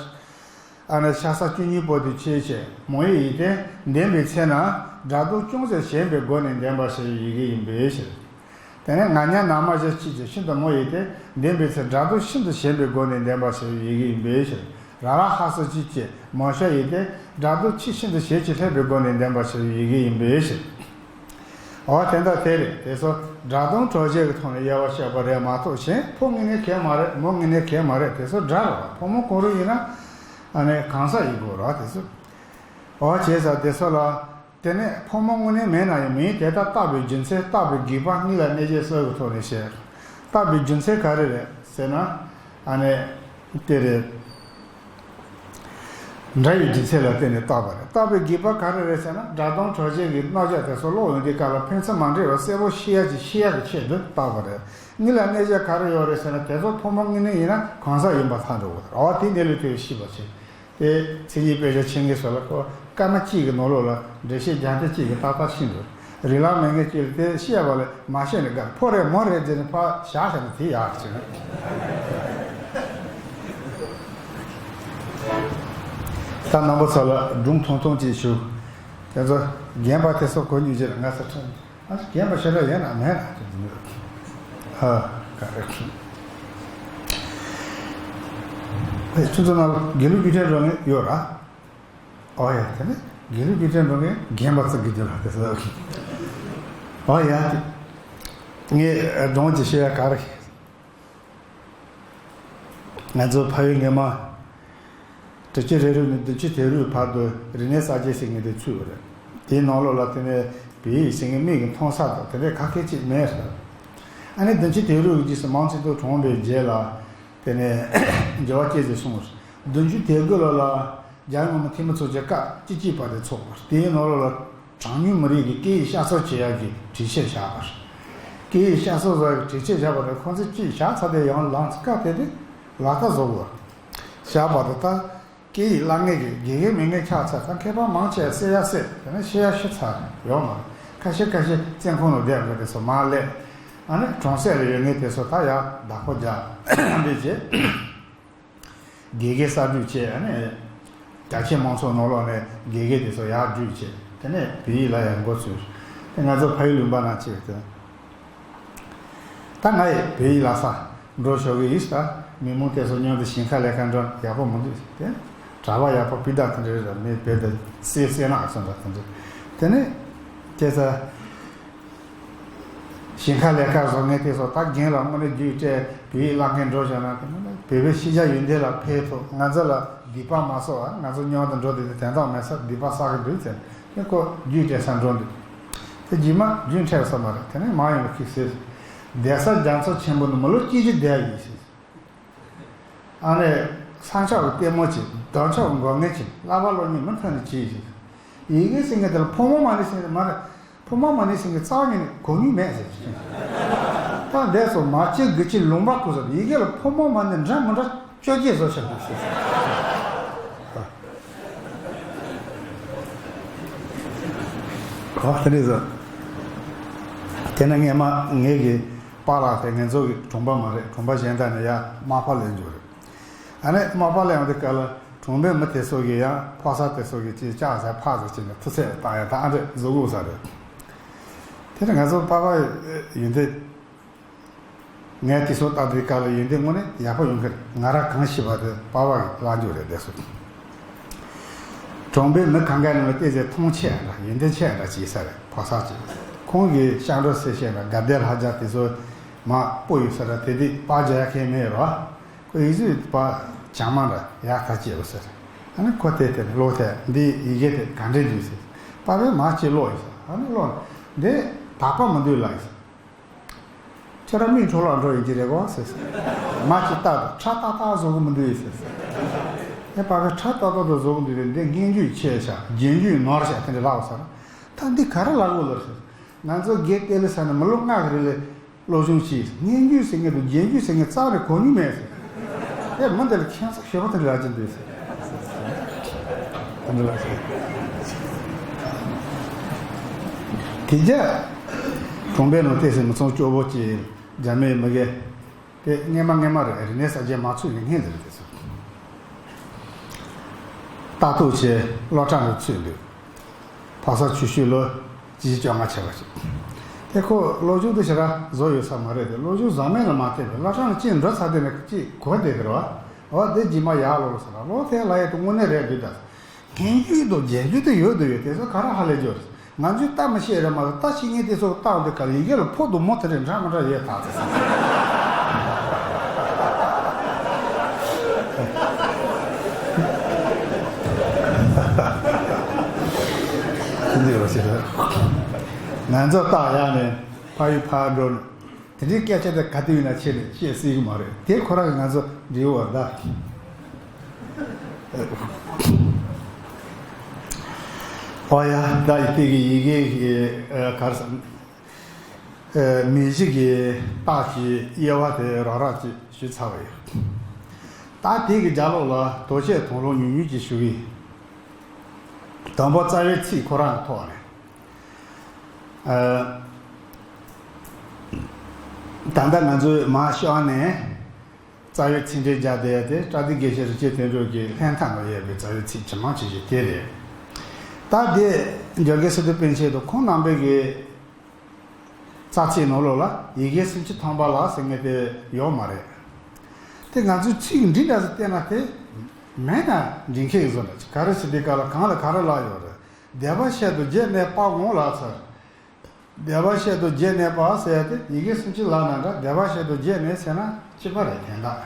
ཨ་ནི་ཤ་ས་བཅུ་གཉིས་པོ་དེ་ཕྱི་བྱས་མོ་ཡིག་ཡིན་ཏེ། འདོན་པའི་ཚེ་ན་སྒྲ་གདངས་ཅུང་ཟད་ཞན་པའི་སྒོ་ནས་འདོན་པར་བྱ་བའི་ཡི་གེ་ཡིན་པའི་ཕྱིར། དེ་ནས་ང་ཉ་ན་མ་བཞི་ཕྱི་བྱས་ཤིན་ཏུ་མོ་ཡིན་ཏེ། འདོན་པའི་ཚེ་སྒྲ་གདངས་ཤིན་ཏུ་ཞན་པའི་སྒོ་ནས་འདོན་པར་བྱ་བའི་ཡི་གེ་ཡིན་པའི་ཕྱིར། ར་ལ་ཧ་ས་ཕྱི་བྱས་མ་ཤོག་ཡིན་ཏེ། སྒྲ་གདངས་ཕྱི་ཤིན་ཏུ་ཞན་གྱིས་སླེབས་པའི་སྒོ་ནས་འདོན་པར་བྱ་བའི་ཡི་གེ་ཡིན་པའི་ཕྱིར། འོ་དེ་འདྲ་དེ་རེད། དེ་ཚོ་སྒྲ་གདངས་གྲོགས་བྱེད་ཀྱི་ཐོག་ནས་དབྱེ་བ་བཤད་པ་རེད་མ་གཏོགས་གཞན་ཕོ་དངོས་གནས་གལ་མ་རེད། མོ་དངོས་གནས་གལ་མ་རེད། དེ་ཚོ་སྒྲ་རེད་བ། ཕོ་མོ་གང་རུང་ཡིན་ན་ཨ་ནི་གང་ཟག་ཡིན་དགོས་རེད་བ། དེ་ཚོ། འོ་བྱས་ཙང་དེ་ཚོ་ལ། དེ་ནས་ཕོ་མོ་དངོས་གནས་མེད་ན་ཡང་མིང་དེ་དག་བཏགས་པའི་རྒྱུ་མཚན། བཏགས་པའི་དགོས་པ། དངོས་ལ་གནས་བྱ་སོགས་ཀྱི་ཐོག་ནས་བཤད། བཏགས་པའི་རྒྱུ་མཚན་ག་རེ་རེད་ཟེར་ན། ཨ་ནི། དེ་རེད། འདྲ་བའི་རྒྱུ་མཚན་ལ་བརྟེན་ནས་བཏགས་པ་རེད། བཏགས་པའི་དགོས་པ་ག་རེ་རེད་ཟེར་ན། སྒྲ་གདངས་གྲགས་ཅན་གྱི་རྣམ་གཞག་དེ་ཚོ་ཀློག་ཡོང་དུས་སྐབས་ལ་ཕན་ཚུན་མ་འདྲེས་པར་གསལ་པོ་ཤེས་ཡ་གི་ཤེས་ཡ་གི་ཆེད་དུ་བཏགས་པ་རེད། དངོས་ལ་གནས་བྱ་ག་རེ་ཡོད་རེད་ཟེར་ན། དེ་ཚོ་ཕོ་མོ་དངོས་གནས་ཡིན་ན་གང་ཟག་ཡིན་པར་ཐལ་འགྲོ་གི་རེད། འོ་དེ་གནས་ལུགས་དེ་ཤེས་པ་བྱེད། དེ་མཚན་ཉིད་དཔེ་ཆ་ཆེན་མོའི་སྐོར་ལ་ཁོ་སྐར་མ་གཅིག་གི་ནང་ལོགས་ལ་འགྲེལ་བཤད་རྒྱང་ལྟ་གཅིག་གིས་ཏག་ཏག་ཤེས་འགྲོ། རིགས་ལམ་མེད་མཁན་གཅིག་ལ་དེ་བཤད་པ་ལས་མ་བཤད་ནས་དགའ། ཕོ་རེད་མོ་རེད་ཟེར་ནས་ཕར་བཞག་བཞག་ན་དེ་ཡག་ཅིག་ན། ད་རྣམ་པ་ཚོ་ལ་སྒྲུང་ཐུང་ཐུང་ཅིག་ཞུ། དེ་ཚོ་རྒན་པ་དེ་ཚོ་གོ་མྱོང་ཅིག་ལ་ང་ཚོ་ཁྲིད། ཨ་རྒན་པ་ཞེ་དྲག་ཡོད་ན་མེད་ན་དེ་འདུག་ཨ་ག་རེ། ཨེ་ཁྱོད་ཚོ་ནང་ལ་དགེ་ལུགས་དགེ་ཕྲན་འགྲོ་མཁན་ཡོད་ར། ཨོ་ཡ། དེ་ནས་དགེ་ལུགས་དགེ་ཕྲན་འགྲོ་མཁན་རྒན་པ་ཚོ་གི་རྒྱུ་ལ་དེ་ཟེར། ཨོ་ཡ། དེ་ངས་སྒྲུང་ཅིག་བཤད་ཡ་ག་རེ། ང་ཚོ་ཕ་ཡུལ་སྔོན་མ། དྲུག་ཅུ་རེ་དྲུག་ནས་བདུན་ཅུ་དོན་དྲུག་བར་དུ་རིག་གནས་གསར་བརྗེ་ཟེར་མཁན་དེ་ཚུད་པ་རེད། དེའི་ནང་ལོགས་ལ་དེ་ནས་བོད་ཡིག་ཟེར་མཁན་མིག་གིས་མཐོང་ས་དང་དེ་འདྲའི་ཁ་སྐད་ཅིག་མེད་ཟེར། ཨ་ནི་བདུན་ཅུ་དོན་དྲུག་གི་རྗེས་སུ་མའོ་ཙེ་ཏུང་གྲོངས་པའི་རྗེས་ལ། དེ་ནས་འགྱུར་བ་སྐྱེས་ཟེར་གསུངས་པ་རེད། བདུན་ཅུ་དོན་དགུ་ལོ་ལ་རྒྱལ་ཡོངས་མི་མང་འཐུས་མི་ཚོགས་ཆེན་སྐབས་བཅུ་གཅིག་པ་དེ་ཚོགས་པ་རེད། དེའི་ནང་ལོགས་ལ་གྲངས་ཉུང་མི་རིགས་ཀྱི་སྐད་ཡིག་བསྐྱར་གསོ་བྱེད་ཡག་གི་གྲོས་ཆོད་བཞག་པ་རེད། སྐད་ཡིག་བསྐྱར་གསོ་བཟོ་ཡག་གི་གྲོས་ཆོད་བཞག་པ་རེད། ཁོང་ཚོས་གཅིག་བཞག་ཚར་དེ་ཡང་ལམ་སྐབས་དེ་དེ་ལག་བསྟར་བཟོ་དགོས་བཞག་པ་དེ་ལྟར། སྐད་ཡིག་བསླབ་མཁན་གྱི་དགེ་རྒན་མེད་མཁན་ཆགས་ཚར་ཙང་མཁས་པ་མང་ཆེ་བ་བསད་ཡ་བསད། དེ་ནས་ཤི་ཡ་ཤི་ཚར་ཡོད་མ་རེད། ཁ་ཤས་ཁ་ཤས་བཙོན་ཁང་ལ་བསྡད་དགོས་དེ་ཚོ་མར་སླེབས། ཨ་ནི་གྲོང་གསེབ་ལ་ཡོད་མཁན་དེ་ཚོ་ད་ཡར་བདག་པོ་རྒྱག་འདི་བྱས། དགེ་རྒན་གསར་འཛུགས་བྱས། ཨ་ནི་རྒྱ་ཆེ་མང་ཚོགས་ནང་ལོགས་ནས་དགེ་རྒན་དེ་ཚོ་ཡར་བསྡུས་བྱས། དེ་ནས་བོད་ཡིག་ལ་ཡང་འགོ་ཚུགས། དེ་ང་ཚོ་ཕ་ཡུལ་ལུང་པ་ནང་བྱས་ཏེ། ད་ང་ཡི་བོད་ཡིག་ལ་ས་འགྲོ་ཞོག་གི་ཡིན་ད། མི་མང་དེ་ཚོ་མཉམ་དུ་ཞིང་ཁ་ལས་ཀ་འགྲོ་ཡག་པོ་མི་འདུག་དེ་གྲྭ་པ་ཡག་པོ་སྤུན་ཟླ་དེ་འདྲ་རེད། མི་བོད་དུ་སེ་སེ་ནག་སོང་འདྲ་དེ་འདྲ། དེ་ནས་དེ་ཚ་ཞིང་ཁ་ལས་ཀ་བཟོ་མཁན་དེ་ཚོ་ད་རྒན་ལ་དངོས་གནས་རྒྱུས་སྤྲད་བོད་ཡིག་བསླབ་མཁན་འགྲོ་བྱུང་ན་དེ་མིན་ན་བོད་པའི་ཤེས་བྱ་ཡོན་ཏན་ལ་ཕན་ཐོགས། ང་ཚོ་ལ་སྡིག་པ་མ་གསོག་པ། ང་ཚོ་མཉམ་དུ་འགྲོ་དེ་དེ་དོན་དག་མེད་ས་སྡིག་པ་བསགས་གི་འདུག་ཟེར་ནས་ཁོ་རྒྱུས་སྤྲད་ས་འགྲོ་འདུག་དེ་རྗེས་མ་རྒྱུན་འཕྲད་ས་མ་རེད། དེ་ནས་མ་ཡོང་བ་ཁིག་ཟེར། བསྡད་ས་རྒྱ་མཚོ་ཆེན་པོ་ནི་མི་ལོ་གཅིག་ཅིག་བསྡད་ཡིན་ཟེར། ཨ་ནི་ས་མཆོག་གི་ལྟད་མོ་ཅིག་བདག་ཕྱོགས་ཀྱི་འགོག་ངན་ཅིག་བསླབ་པ་སློབ་གཉེར་མུ་མཐུད་ནས་བྱེད་ཟེར། ཡི་གེ་ཟེར་མཁན་དེ་ལ་ཕོ་མོ་མ་ནི་ཟེར་མཁན་མ་རེད། ཕོ་མོ་མ་ནི་ཟེར་མཁན་རྩ་བ་ཉིད་ནས་གོ་མྱོང་མེད་ཟེར། ད་འདས་སོ་མ་གཅིག་དགུ་གཅིག་ལུང་པ་ཁུ་སོ་ཡི་གེ་ལ་ཕོ་མོ་མ་ནི་འདྲ་མི་འདྲ་བཅོ་བརྒྱད་བཟོ་བྱ་དགོས་ཟེར། ཨོ་དེ་འདྲ་ཟེར། དེ་ནས་ངས་མ་ངེད་ཀྱི་པཱ་ལགས་དེ་ང་ཚོ་གི་གྲོང་པ་མ་རེད། གྲོང་པ་གཞན་དག་ནས་ཡར་མར་ཕར་སླེབས་འཇུག་རེད། ཨ་ནི་མར་ཕར་སླེབས་ཡོང་དུས་སྐབས་ལ་གྲོང་པའི་མི་དེ་ཚོ་གིས་ཡང་ཕོ་གསར་དེ་ཚོ་གིས་ཅིག་ལྕགས་ཟ་ཕག་ཟ་བྱས་ནས་ཐུག་ཚད་བཏང་ཡ་ད་ཨ་འདྲས་བཟོ་དགོས་ས་རེད། དེ་ནས་ང་ཚོ་པཱ་ཕ་ཡོན་ཏན། ངས་དེ་ཚོ་ལྟ་དུས་སྐབས་ལ་ཡོན་ཏན་དངོས་གནས་ཡག་པོ་ཡོང་གི་རེད། ང་རང་གང་ཤེས་པ་དེ་པཱ་ཕ་གི་ལབ་རྒྱུ་རེད་དེ་ཚོ། གྲོང་པའི་མི་གང་ག་ནང་ལ་བལྟས་ཚེ་མཐོང་ཆེ་འདྲ་ཡོན་ཏན་ཆེ་འདྲ་བྱེད་ས་རེད། ཕོ་གསར་ཅིག་ཁོང་གིས་ཤག་འགྲོ་ཟེར་བཤད་ན་དགའ་ལྡན་ལྷ་རྒྱལ་དེ་ཚོ་མ་སྤོ་ཡོད་ས་རེད། དེ་དུས་པར་རྒྱག་ཡ་མཁན་མེད་རོ། ཁོ་ཡིག་གཟུགས་པ་བྱང་མ་འདྲ་ཡག་ཐག་བཅད་ཡོད་ས་རེད། ཨ་ནི་ཁོ་དེ་དེ་ནས་ཀློག་ཐལ། འདི་ཡི་གེ་དེ་ག་འདྲས་འདུག་ཟེར། པཱ་ཕས་མ་ཅིག་ཀློག་ཡོད་ས། ཨ་ནི་ཀློག་འདི་དག་པ་མི་འདུག་ལབ་ཡོད་ས། ཁྱེད་རང་མིག་འཕྲོ་བརླག་འགྲོ་ཡིན་གྱི་རེད་གོ་ཟེར། མ་ཅིག་ལྟ་དང་ཁྲ་ཏག་ཏག་བཟོ་གི་མི་འདུག་ཟེར། ཨེ་པཱ་ཕས་ཁྲ་ཏག་ཏག་ཏུ་བཟོ་གི་འདུག་རེད། འདི་སྙན་བརྒྱུད་ཆེ་ཤག་རྒྱན་བརྒྱུད་ནོར་ཤག་དེ་འདྲ་ལབ་ས་རེད། ད་འདི་ག་རེ་ལབ་དགོས་ལབ་ཟེར། ང་ཚོ་དགེ་ལྡན་ལྷ་ས་ནས་མི་ལོ་ལྔ་གི་རིང་ལ་སློབ་སྦྱོང་བྱས། སྙན་བརྒྱུད་ཟེར་མཁན་དང་རྒྱན་བརྒྱུད་ཟེར་མཁན་རྩ་ནས་གོ་མྱོང་མེད་ཟེར། ཨེ་མི་འདི་ལ་ཁྱད་མཚར་ཞེ་པོ་དེ་འདྲ་ལབ་ཀྱི་འདུག་ཟེར། དེ་འདྲ་ལབ་ཟེར། དེ་རྒྱ་གྲོང་པའི་ནང་བལྟས་ཚེ་མི་ཚང་སྐྱོ་པོ་ཅིག་རྒྱ་མིའི་མི་གེ་དེ་སྔས་མ་སྔས་མ་རེད། རིག་གནས་གསར་བརྗེ་མ་ཚུགས་ཀྱི་སྔོན་དེ་རེད། དེ་ཚོ་ལྟ་རྟོག་བྱས་སློབ་གྲྭ་ནང་ཚུད་འདུག་ཕ་ས་ཆུ་ཤུལ་ལོ་བཅུ་བཅོ་ལྔ་བྱས་པ་ཞིག་དེ་ཁོ་སློབ་སྦྱོང་དེ་ཞེ་དྲག་བཟོ་ཡོད་ས་མ་རེད་དེ། སློབ་སྦྱོང་བཟང་མིན་ལ་མ་ལྟོས་པའི་སློབ་གྲྭ་ནང་གཅིག་འགྲོ་ཚར་དེ་ནས་གཅིག་གོ་བསྡད་ཀྱི་རེད་བ། འོ་དེ་རྗེས་མ་ཡར་ལོག་ལོ་ཟེར་ལ་ལོ་དེ་ལ་ཡོད་དེ་དངོས་གནས་རེད་འདུག་ད། སྙན་བརྒྱུད་དང་རྒྱན་བརྒྱུད་དེ་ཡོད་དུ་ཡོད་དེ་ཚོ་ག་རེ་ཧ་ལས་རྒྱུ་རེད། ང་ཚོས་ལྟ་མི་ཤེས་རེད་མ་གཏོགས་ལྟ་ཤེས་མཁན་དེ་ཚོ་ལྟ་འོང་དུས་ག་ལ་ཡི་གེ་ལ་ཕོག་འདུག་མོ་དེ་རེད་འདྲ་མི་འདྲ་ཡོད་ད་ཟེར། ཟེར། ང་ཚོ་རྟགས་ཡག་ནས་ཕ་ཡུལ་ཕར་འགྲོ་ནས་དེ་འདྲའི་སྐད་ཆ་དེ་ག་དུས་ཡིན་ན་ཁྱེད་ནས་བཤད་སྲིད་ཀྱི་མ་རེད། དེ་ཁོ་རང་གིས་ང་ཚོ་འདྲི་བར་གདའ། ཨོ་ཡ། ད་ཡི་དེ་གི་ཡི་གེ་གི་གར་སོང་། མི་གཞི་གི་རྟགས་ཀྱི་དབྱེ་བ་དེ་རག་རག་ཅིག་ཞུས་ཚར་བ་ཡོད། ད་དེ་གི་རྒྱབ་ལོགས་ལ་དོ་ཤལ་དུམ་བུ་ཉུང་ཉུང་ཅིག་ཞུ་གི་ཡིན། དང་པོ་རྩ་བའི་ཚིག་ཁོ་རང་གི་ཐོག་ནས། ཨ། ད་ལྟ་ང་ཚོས་མ་ཤོར་ནས་རྩ་བའི་ཚིག་འགྲེལ་རྒྱག་བསྡད་དེ་བཀྲ་ཤིས་དགེ་བཤེས་རིན་ཆེན་དོན་གྲུབ་ཀྱི་ལྷན་ཐབས་ལ་ཡོད་པའི་རྩ་བའི་ཚིག་ཇེ་མང་ཇེ་ཆེ་དེ་རེད། ད་དེ་འཇམ་མགོན་སི་ཏུ་པཎ་ཆེན་དང་ཁོང་རྣམ་པའི་གི་རྩ་ཚིག་ནང་ལོགས་ལ་ཡི་གེ་སུམ་ཅུ་ཐམ་པ་ལ་ཟེར་མཁན་དེ་ཡོད་མ་རེད། དེ་ང་ཚོས་ཚིག་འབྲི་འདྲ་ཟེར་བལྟས་ན་དེ་མེད་ན་འབྲི་མཁན་བཟོ་འདྲ་ཅིག་ག་རེ་ཟེར་དུས་སྐབས་ལ་གང་ལ་ག་རེ་ལབ་ཡོད་རེད། སྡེ་པ་བཤད་དོ་རྗེ་གནས་པ་ངོ་ལ་ཚར། སྡེ་པ་བཤད་དོ་རྗེ་གནས་པ་ཟེར་ཏེ་ཡི་གེ་སུམ་ཅུ་ལབ་ན་འདྲ། སྡེ་པ་བཤད་དོ་རྗེ་གནས་ཟེར་ན་གཅིག་པ་རེད་དེ་འདྲ།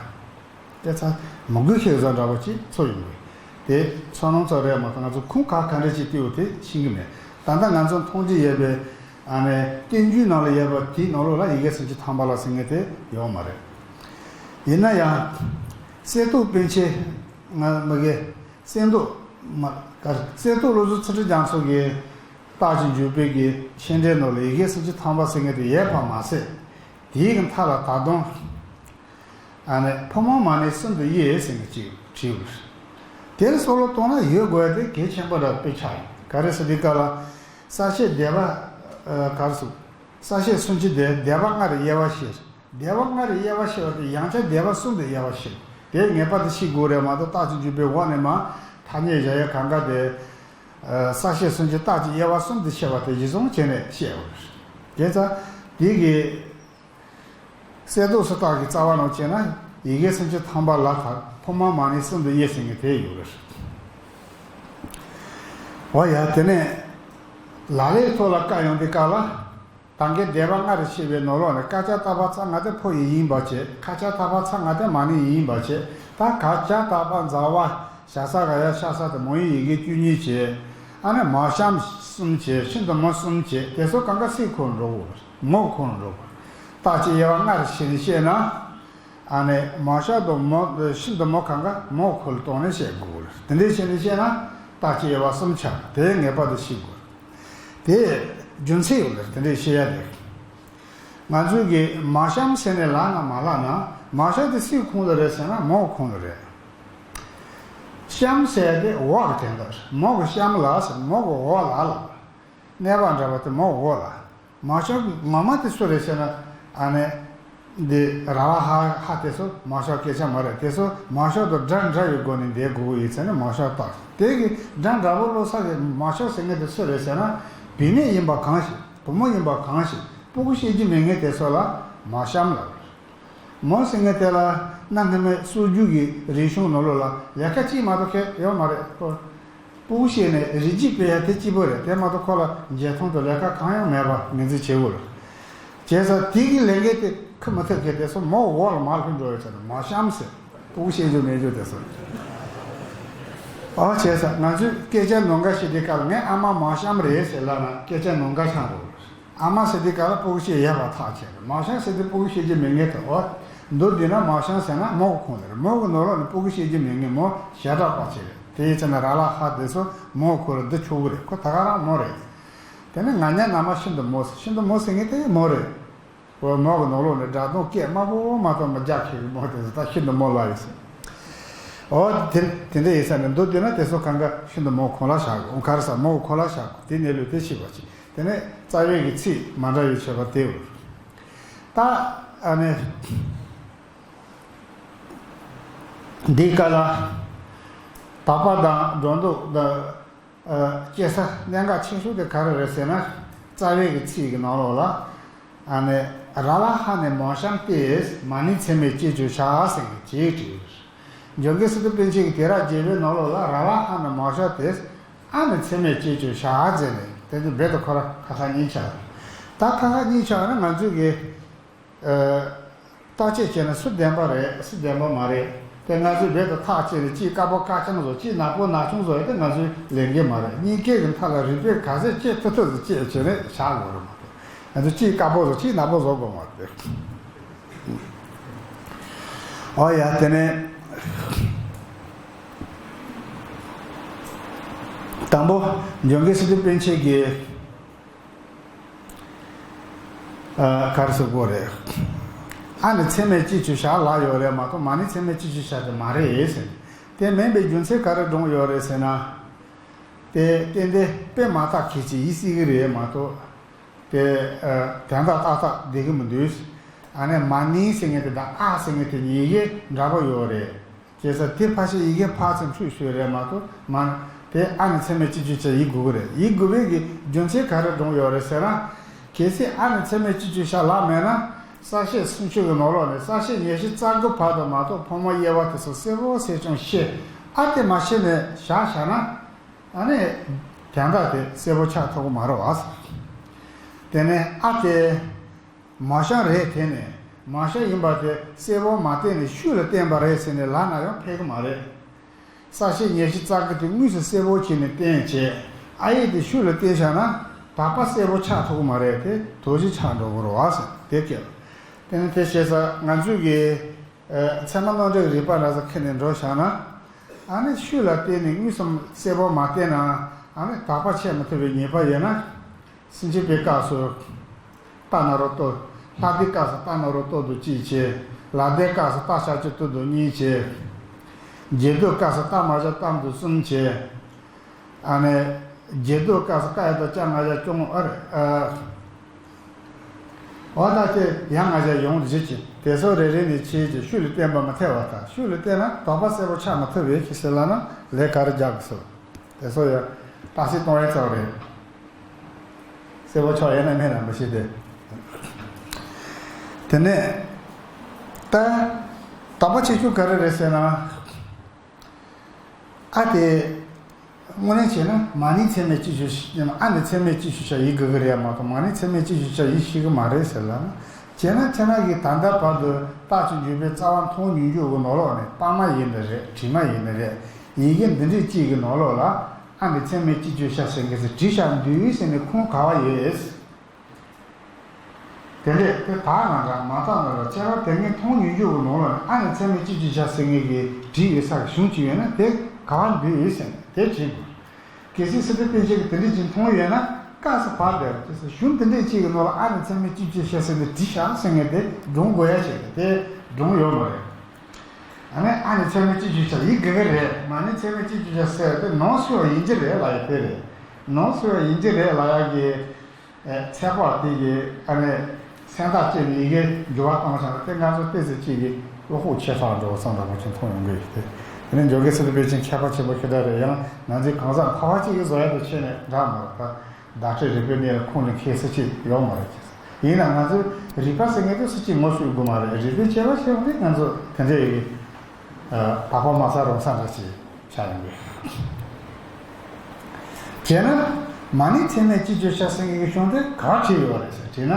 དེ་ཚ་མི་དགོས་ཤེས་བཟོ་འདྲ་པོ་ཅིག་ཚོར་ཡོང་གི། དེ་ཚོར་སྣང་ཚོ་རེད་མ་གཏོགས་ང་ཚོ་ཁུངས་ག་ག་འདྲ་ཅིག་བལྟས་ཡོད་དེ་ཤེས་ཀྱི་མེད། ད་ལྟ་ང་ཚོ་མཐོང་རྒྱུ་ཡོད་པའི་ཨ་ནི་བསྟན་བཅོས་ནང་ལ་ཡོད་པ་དེའི་ནང་ལོགས་ལ་ཡི་གེ་སུམ་ཅུ་ཐམ་པ་ལ་ཟེར་མཁན་དེ་ཡོད་མ་རེད། ཡིན་ན་ཡང་གསེར་ཏོག་པཎ་ཆེན་ང་མི་དགེ་གསེར་མདོག་མ་ག་གསེར་ཏོག་བློ་བཟང་ཚུལ་ཁྲིམས་རྒྱ་མཚོ་གི་རྟགས་ཀྱི་འཇུག་པའི་གི་མཆན་འགྲེལ་ནང་ལ་ཡི་གེ་སུམ་ཅུ་ཐམ་པ་ཟེར་མཁན་དེ་ཡོད་པ་མ་ཟད། དེའི་གི་མཐའ་ལ་ད་དུང་ཨ་ནི་ཕོ་མོ་མ་ནིང་གསུམ་དུ་དབྱེ་ཟེར་མཁན་ཅིག་བྲིས་ཡོད། དེར་སོགས་ལ་གཏོང་ན་ཡོད་དགོས་དེ་གལ་ཆེན་པོ་འདྲ་དཔེ་ཆགས་ཡོད། ག་རེ་ཟེར་དུས་སྐབས་ལ་གསལ་བཤད་སྡེ་པ་ག་རེ་ཟེར། གསལ་བཤད་སུམ་ཅུ་སྡེ་སྡེ་པ་ལྔར་དབྱེ་བ་ཕྱེ། སྡེ་པ་ལྔར་དབྱེ་བ་ཕྱེ་བ་དེ་ཡང་བསྐྱར་སྡེ་པ་གསུམ་དུ་དབྱེ་བ་ཕྱེ། དེ་ངེས་པར་དུ་ཤེས་དགོས་རེད་མ་གཏོགས་རྟགས་ཀྱི་འཇུག་པའི་འོག་ནས་མ་ཐ་སྙད་བཞག་ཡ་གང་ག་དེ། ཨ། གསལ་བཤད་སུམ་ཅུ་རྟགས་ཀྱི་དབྱེ་བ་གསུམ་དུ་ཕྱེ་བ་དེ་གཞི་བཟུང་བྱས་ནས་བཤད་ཡོད་རེད། དེ་ཙང་དེ་གི་གསལ་མདོག་སུ་རྟགས་ཀྱི་རྩ་བ་ནང་བྱས་ན་ཡི་གེ་སུམ་ཅུ་ཐམ་པ་ལ་ཐ་ཕོ་མོ་མ་ནིང་གསུམ་དུ་དབྱེ་ཟེར་མཁན་དེ་ཡོད་རེད། འོ་ཡ། དེ་ནས་ལག་ལེན་ཐོག་ལ་བཀའ་ཡོང་དུས་སྐབས་ལ། ད་གིན་སྡེ་པ་ལྔ་རུ་ཕྱེ་བའི་ནང་ལོགས་ནས་བཀའ་རྒྱ་བཏབ་པ་ཚ་ང་དེ་ཕོ་ཡི་ཡིན་པ་བྱས། བཀའ་རྒྱ་བཏབ་པ་ཚ་ང་དེ་མ་ནིང་ཡིན་པ་བྱས། ད་བཀའ་རྒྱ་བཏབ་པ་ཛ་ཝ་ཞ་ས་ག་ཡ་ཤ་ས་དེ་མོ་ཡི་ཡི་གེ་བཅུ་གཉིས་བྱས། ཨ་ནི་མ་ཤམ་གསུམ་བྱས། ཤིན་ཏུ་མོ་གསུམ་བྱས། དེ་ཚོ་གང་ག་སུའི་ཁོངས་འགྲོ་གི། མོ་གི་ཁོངས་འགྲོ་གི། རྟགས་ཀྱི་དབྱེ་བ་ལྔ་རུ་ཕྱེ་ནས་བཤད་ན། ཨ་ནི་མ་ཤམ་དང་མོ་ཤིན་ཏུ་མོ་གང་ག་མོ་གི་ཁོངས་ལ་གཏོང་ནས་བཤད་དགོས་གི། དེ་འདྲའི་བྱས་ནས་བཤད་ན་རྟགས་ཀྱི་དབྱེ་བ་གསུམ་ཆགས། དེ་ངེས་པར་དུ་ཤེས་དགོས། དེ་རྒྱུ་མཚན་ཡོད་རེད། དེ་འདྲའི་བཤད་ཡ་དེ། ང་ཚོས་གི་མ་ཤམ་ཟེར་ནས་ལབ་ན་མ་ལབ་ན། མ་ཤམ་དེ་སུའི་ཁོངས་ལ་རེད་ཟེར་ན་མོ་གི་ཁོངས་ལ་རེད། ཤམ་ཟེར་དེ་འོག་གི་དོན་དག་རེད། མོ་གི་ཤམ་ལ་ཟེར། མོ་གི་འོག་ལ་ལ། གནས་པ་འདྲ་བ་དེ་མོ་གི་འོག་ལ། མ་ཤམ་ངོ་མ་དེ་སུ་རེད་ཟེར་ན། ཨ་ནི། འདི་ར་ལ་ཧ་ཧ་དེ་ཚོ་མ་ཤམ་སྐད་ཆ་མ་རེད། དེ་ཚོ་མ་ཤམ་དང་འདྲ་འདྲ་བའི་སྒོ་ནས་འདས་དགོས་ཡིན་ཟེར་ནས་མ་ཤམ་བཏགས། དེ་གི་འདྲ་འདྲ་པོ་བློ་གསལ་གི་མ་ཤམ་ཟེར་མཁན་དེ་སུ་རེད་ཟེར་ན། བུད་མེད་ཡིན་པ་གང་ཞིག་བུ་མོ་ཡིན་པ་གང་ཞིག་སྤུ་གུ་ཤེས་ཀྱི་མེད་མཁན་དེ་ཚོ་ལ་མ་ཤམ་ལབ། མོ་ཟེར་མཁན་དེ་ལ་གནའ་སྔ་མོའི་སྲོལ་རྒྱུན་གྱི་རིག་གཞུང་ནང་ལོགས་ལ་ལས་ཀ་གཅིག་མ་གཏོགས་ཁེ་ཡོད་མ་རེད། ཁོ་སྤུ་གུ་ཤེས་ནས་རིགས་རྒྱུད་སྤེལ་ཡ་དེ་གཅིག་པོ་རེད། དེ་མ་གཏོགས་ཁོ་ལ་འཇོན་ཐང་དང་ལས་ཀ་གང་ཡང་མེད་པ་ངོས་འཛིན་བྱེད་དགོས་རེད། བྱས་ཙང་དེ་གི་ལས་འགན་དེ་འཁུར་མི་ཐུབ་མཁན་དེ་ཚོ་མོ་འོག་ལ་མར་ལྷུང་འགྲོ་ཡོད་ཚེ་མ་ཤམ་ཟེར། སྤུ་གུ་ཤེས་རྒྱུ་མེད་རྒྱུ་དེ་ཚོ། ཨ། བྱས་ཙང་ང་ཚོས་སྐད་ཆ་ནང་འགལ་བཤད་དུས་སྐབས་ངའི་ཨ་མ་མ་ཤམ་རེད་ཟེར་ལབ་ན་སྐད་ཆ་ནང་འགལ་ཆགས་འགྲོ་གི་རེད། ཨ་མ་ཟེར་དུས་སྐབས་ལ་སྤུ་གུ་ཤེས་ཡོད་པ་ཐག་བཅད་རེད། མ་ཤམ་ཟེར་དུས་སྤུ་གུ་ཤེས་རྒྱུ་མེད་མཁན་དེ། འོ། མདོར་བསྡུས་ན་མ་ཤམ་ཟེར་ན་མོ་གི་ཁོངས་ལ་རེད། མོ་གི་ནང་ལོགས་ནས་སྤུ་གུ་ཤེས་རྒྱུ་མེད་མཁན་མོ་ཞེ་དྲག་པ་ཅིག་རེད། དེ་ཡིན་ཙང་ན་ར་ལ་ཧ་དེ་ཚོ་མོ་གི་ཁོངས་ལ་འདི་ཆོག་གི་རེད། ཁོ་ད་ག་རང་མོ་རེད། དེ་ནས་ང་ཉ་ན་མ་ཤིན་ཏུ་མོ་ཟེར། ཤིན་ཏུ་མོ་ཟེར་མཁན་དེ་མོ་རེད། འོ། མོ་གི་ནང་ལོགས་ནས་སྒྲ་གདངས་སྐད་དམའ་པོ་མ་གཏོགས་མི་རྒྱག་མཁན་གྱི་མོ་དེ་ཚོ་ད་ཤིན་ཏུ་མོ་ལབ་ཡོད་ཟེར། འོ། དེ་དེ་འདྲ་ཡིན་ས་ནས་མདོར་བསྡུས་ན་དེ་ཚོ་གང་ག་ཤིན་ཏུ་མོ་གི་ཁོངས་ལ་བཞག་དགོས། ག་རེ་ཟེར། མོ་གི་ཁོངས་ལ་བཞག་དགོས། དེ་གནས་ལུགས་དེ་ཤེས་པ་ཅིག་དེ་ནས་རྩ་བའི་གི་ཚིག་མ་འདྲ་བའི་བྱེད་པ་དེའོ། ད་ཨ་ནི་འདི་ག་ལ་དག་པ་དང་སྒྲོ་འདོགས་དང་། ཨ། སྐྱེ་ས་གནད་འགག་ཆེ་ཤོས་དེ་ག་རེ་རེད་ཟེར་ན། རྩ་བའི་གི་ཚིག་གི་ནང་ལོགས་ལ། ཨ་ནི་ར་ལ་ཧ་ནས་མ་ཤམ་སྟེ་མ་ནིང་ཚད་མས་དཔྱད་བྱར་བྱ་ཟེར་མཁན་ཅིག་བྲིས་ཡོད། འཇམ་མགོན་སི་ཏུ་པཎ་ཆེན་གྱི་ཐེག་རབ་རྒྱལ་པོའི་ནང་ལོགས་ལ་ར་ལ་ཧ་ནས་མ་ཤམ་སྟེ་ཨ་ནི་ཚད་མས་དཔྱད་བྱར་བྱ་ཟེར་ནས་དེ་ཚོ་རྦད་དེ་ཁོ་ར་ཁ་ཁ་གཉིས་ཆགས། ད་ཁ་ཁ་གཉིས་ཆགས་ན་ང་ཚོས་གི། ཨ། བརྟག་དཔྱད་བྱས་ན་སུ་བདེན་པ་རེད། སུ་བདེན་པ་མ་རེད། དེ་ང་ཚོས་རྦད་དེ་ཐག་བཅད་ནས་གཅིག་དཀར་པོ་དཀར་ཆང་བཟོ། གཅིག་ནག་པོ་ནག་ཆུང་བཟོ་ཡ་དེ་ང་ཚོའི་ལས་འགན་མ་རེད། གཉིས་ཀའི་གི་མཐའ་ལ་རིགས་པས་ག་ཚད་བཅད་ཐུབ་ཐུབ་ཙམ་བཅད་བྱས་ནས་བཞག་དགོས་རེད་མ་གཏོགས། ང་ཚོས་གཅིག་དཀར་པོ་བཟོ། གཅིག་ནག་པོ་བཟོ་དགོས་མ་རེད། ཨོ་ཡ། དེ་ནས་དང་པོ་འཇམ་མགོན་སི་ཏུ་པཎ་ཆེན་གྱིས། ཨ། ག་རེ་ཟེར་དགོས་རེད། ཨ་ནི་ཚད་མས་གཅིག་གྱུར་བཞག་ལབ་ཡོད་རེད་མ་གཏོགས། མ་ནི་ཚད་མས་གཅིག་གྱུར་བཞག་གི་མ་རེད་ཟེར། དེ་མིན་པའི་རྒྱུ་མཚན་ག་རེ་སྒྲུང་ཡོད་རེད་ཟེར་ན། དེ་ཏན་ཏན་དཔེ་མ་ཐག་ཁེ་ཆེ་ཡིན་སྲིད་གི་རེད་མ་གཏོགས། དེ། ཨ། དོན་དག་ཏག་ཏག་བསྡད་གི་མི་འདུག་ཨ་ནི་མ་ནི་ཟེར་མཁན་དེ་དང་ཨ་ཟེར་མཁན་དེ་གཉིས་ཀའི་འདྲ་པོ་ཡོད་རེད། བྱས་ཙང་དེ་ཕལ་ཆེར་ཡི་གེ་ཕར་ཚུར་འཁྲུལ་ཤོས་རེད་མ་གཏོགས། མ། དེ་ཨ་ནི་ཚད་མས་གཅིག་གྱུར་བྱས་ཡིན་དགོས་ཀྱི་རེད། ཡིན་དགོས་པའི་གི་རྒྱུ་མཚན་ག་རེ་སྒྲུང་ཡོད་རེད་ཟེར་ན། གལ་སྲིད་ཨ་ནི་ཚད་མས་གཅིག་གྱུར་བཞག་ལབ་མེད་ན། གསལ་བཤད་སུམ་ཅུ་གི་ནང་ལོགས་ནས་གསལ་བཤད་ཉི་ཤུ་རྩ་དགུ་བར་དུ་མ་གཏོགས་ཕ་མ་དབྱེ་བ་དེ་ཚོ་གསལ་པོ་གསལ་རྐྱང་ཤེས། ཨ་དེ་མ་ཤེས་ནས་བཞག་བཞག་ན། ཨ་ནི་དོན་དག་དེ་གསལ་པོ་ཆགས་ཐུབ་ཀྱི་མ་རེད་བ། དེ་ནས་ཨ་དེ། མ་བཞག་རེད། དེ་ནས་མ་བཞག་ཡིན་པ་དེ་གསལ་པོ་མ་བསྟན་ནས་ཤུགས་ལ་བསྟན་པ་རེད་ཟེར་ནས་ལབ་ན་ཡང་ཕན་གི་མ་རེད། གསལ་བཤད་ཉི་ཤུ་རྩ་དགུ་དེ་དངོས་སུ་གསལ་པོ་བྱས་ནས་བསྟན་བྱས། ཨ་ཡིག་དེ་ཤུགས་ལ་བསྟན་བཞག་ན་དག་པ་གསལ་པོ་ཆགས་ཐུབ་ཀྱི་མ་རེད། དེ་དོགས་གཞི་ཆགས་འགྲོ་གི་རེད་བ་ཟེར། དེ་སྐད། དེ་ནས་དེ་བྱས་ཙང་ང་ཚོས་གི། ཨ། ཚད་མ་རྣམ་འགྲེལ་གྱི་རིགས་པ་འདྲ་ས་ཁྱེར་ནས་འགྲོ་བཞག་ན། ཨ་ནི་ཤུགས་ལ་བསྟན་ནས་དངོས་སུ་གསལ་པོ་མ་བསྟན་ན། ཨ་ནི་དག་པ་ཆགས་མི་ཐུབ་པའི་ཉེས་པ་ཡོད་ན། སེམས་བསྐྱེད་པའི་སྐབས་སུ། རྟ་ནཱ་རོ་ཏོ། ལྷ་ལྡན་སྐབས་སུ་རྟ་ནཱ་རོ་ཏོ་དུ་གཅིག་བྱས། ལ་ལྡན་སྐབས་སུ་རྟ་ཤཱཀྱ་ཏོ་དུ་གཉིས་བྱས། རྒྱས་བསྡུས་སྐབས་སུ་རྟ་མ་ཞ་ཏམ་དུ་གསུམ་བྱས། ཨ་ནི། རྒྱས་བསྡུས་སྐབས་སུ་ཀ་ཡ་བཏགས་ཀྱ་ང་ཞ་ཀྱོང་། ཨ་རེ། ཨ། འོ་ད་དེ་ཡ་ང་ཞ་ཡོང་བཞི་བྱས། དེ་ཚོ་རེ་རེ་ནས་བྱས་ཀྱི་ཤུགས་ལ་བསྟན་པ་མི་འཐད་པ་དང་། ཤུགས་ལ་བསྟན་ན་དོགས་པ་གསལ་པོ་ཆགས་མི་ཐུབ་པའི་ཁྱི་སེ་ལ་ན་ལས་ག་རེ་རྒྱག་དགོས་སོ། དེ་ཚོ་ཡང་རྟགས་གསལ་གཏོང་ཡས་ཚོ་རེད། གསལ་པོ་ཆགས་ཡོད་ན་མེད་ན་མི་ཤེས་ཏེ། དེ་ནས་ད་དོགས་པ་ཆེ་ཤོས་ག་རེ་རེད་ཟེར་ན། ཨ་དེ། དངོས་གནས་བྱས་ན་མ་ནི་ཚད་མས་གཅིག་གྱུར་ཞིག་ཡིན་ན། ཨ་ནི་ཚད་མས་གཅིག་གྱུར་བྱས་ཡིན་དགོས་ཀྱི་རེད་མ་གཏོགས། མ་ནི་ཚད་མས་གཅིག་གྱུར་བྱས་ཡིན་ཤེས་ཀྱི་མ་རེད་ཟེར་ལབ་ན། བྱས་ན་ཁྱེད་རང་གིས་ད་ལྟ་བར་དུ་རྟགས་ཀྱི་འཇུག་པའི་རྩ་བ་མཐོང་མྱོང་རྒྱུ་གི་ནང་ལོགས་ནས། པར་མ་ཡིན་ནི་རེད། བྲིས་མ་ཡིན་ནི་རེད། ཡི་གེ་འདི་འདྲས་གཅིག་གི་ནང་ལོགས་ལ་ཨ་ནི་ཚད་མས་གཅིག་གྱུར་བྱས་ཟེར་མཁན་ཚོ་བྲིས་བཞག་འདུག་ཟེར་ནས་ཁུངས་ག་བ་ཡོད། དེ་འདྲས་དེ་དག་ང་འདྲ་མ་དག་ང་འདྲ། ཁྱེད་རང་དེ་སྔའི་མཐོང་མྱོང་རྒྱུ་གི་ནང་ལ་ཨ་ནི་ཚད་མས་གཅིག་གྱུར་བྱས་ཟེར་མཁན་གྱི་བྲིས་ཡོད་ས་གཞུང་གཅིག་ཡོད་ན་དེ་ག་བ་འདུག་ཟེར་ནས་དེ་དྲིས་དགོས། གལ་སྲིད་སི་ཏུ་པཎ་ཆེན་གྱིས་དེ་འདྲས་ཅིག་མཐོང་ཡོད་ན། སྐབས་སུ་བབ་པའི་དེ་ཚོ་གཞུང་དེ་འདྲས་ཅིག་གི་ནང་ལ་ཨ་ནི་ཚད་མས་གཅིག་གྱུར་བྱས་ཟེར་ནས་བྲིས་བཞག་ཟེར་མཁན་དེ་སྒྲུང་དགོས་ཡ་ཞིག་རེད། དེ་སྒྲུང་ཡོད་མ་རེད། ཨ་ནི་ཨ་ནི་ཚད་མས་གཅིག་གྱུར་བྱས་ཡིན་དགོས་ཀྱི་རེད། མ་ནི་ཚད་མས་གཅིག་གྱུར་བྱས་ཟེར་དེ་ནང་གསེས་པ་ཡིན་གྱི་རེད་ལབ་ཡ་དེ་རེད། ནང་གསེས་པ་ཡིན་གྱི་རེད་ལབ་ཡ་གི། ཨེ། ཚེག་བར་དེ་གི་ཨ་ནི་སེམས་ཐག་བཅད་ནས་ཡི་གེ་འགྱུར་བ་བཏང་བཞག་ན་དེ་ང་ཚོ་ཏོག་ཙམ་ཅིག་གི་བློ་ཁོག་ཆེ་དྲགས་འགྲོ་བསམ་པ་ཅིག་མཐོང་ཡོང་གི་ཡོད་དེ། དེ་ནས་འཇམ་མགོན་སི་ཏུ་པཎ་ཆེན་མཁས་པ་ཆེན་པོ་ཞེ་དྲག་རེད། ཡང་ང་ཚོའི་གང་ཟག་ཁ་པར་གཅིག་གིས་བཟོ་ཡ་དང་ཁྱོན་ནས་འདྲ་མ་རེད། ད་བརྡ་སྤྲོད་རིག་པའི་གནས་ལ་ཁུངས་ལ་འཁེལ་ས་ཅིག་ཡོད་མ་རེད། ཡིན་ན་ང་ཚོས་རིག་པ་ཟེར་མཁན་དེ་སུ་གཅིག་ངོ་སྤྲོད་དགོས་མ་རེད། རིག་པའི་དཔྱད་པ་བྱེད་ཡོང་དུས་ང་ཚོ་དེ་འདྲའི་ཨ། དག་པ་མ་ཚང་རུང་ས་འདྲ་ཞིག་ཆགས་ཡོང་གི། བྱས་ན་མ་ནི་ཚད་མས་གཅིག་གྱུར་བྱས་ཟེར་མཁན་གྱི་གཞུང་དེ་ག་བྲིས་ཡོད་རེད་ཟེར་དྲིས་ན།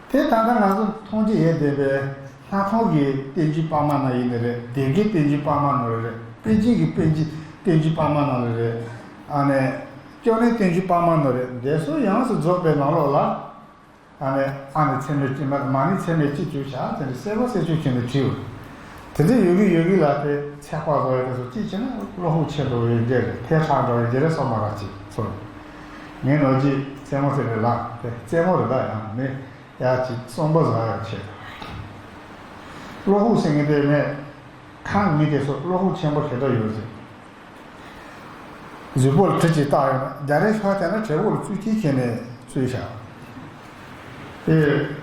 དེ་ད་ལྟ་ང་ཚོ་མཐོང་རྒྱུ་ཡོད་བསྡད་པའི་སྣར་ཐང་གི་བསྟན་བཅོས་དཔར་མ་ནང་ཡིན་ནི་རེད། སྡེ་དགེ་བསྟན་བཅོས་དཔར་མ་ནང་ལ་རེད། པཎ་ཆེན་གྱི་བསྟན་བཅོས་བསྟན་བཅོས་དཔར་མ་ནང་ལ་རེད། ཨ་ནི་ཅོ་ནེ་བསྟན་བཅོས་དཔར་མ་ནང་རེད། འདི་ཚོ་ཡོངས་སུ་རྫོགས་པའི་ནང་ལོགས་ལ། ཨ་ནི་ཨ་ནི་ཚད་མས་གཅིག་མ། མ་ནི་ཚད་མས་གཅིག་གྱུར་བྱས་ཟེར་ནས་གསལ་པོ་གསལ་ཆོད་བྱས་ནས་བྲིས་ཡོད། དེ་འདྲ་ཡོད་གི་ཡོད་གི་ལ་དེ་ཚེག་བར་བཟོ་ཡ་དེ་ཚོ་གཅིག་བྱས་ན་བློ་ཁོག་ཆེ་འགྲོ་ཡི་འདྲ་རེད། ཐལ་དྲགས་འགྲོ་ཡི་འདྲ་རེད་བསམ་པ་ར་གཅིག་ཚོར། ངའི་ནོར་གྱིས་རྩེད་མོ་ཟེར་ནས་ལབ། དེ་རྩེད་མོ་རེད། ད་ཡང་མི་ཡ་གཅིག་གསོན་པོ་བཟོ་ཡ་ཆེ། བློ་ཁོག་ཟེར་མཁན་དེ་ནས་ཁམས་མི་དེ་ཚོ་བློ་ཁོག་ཆེན་པོ་ཞེ་དྲག་ཡོད་ཟེར། གཟུགས་པོ་ལ་གྲི་གཅིག་བཏགས་ཡོང་ན། རྒྱ་རས་ཤོར་བསྡད་ན་གྲལ་སྒོ་ལ་བཙུགས་ཁྱེར་བྱས་ནས་བཙུགས་བཞག། དེ་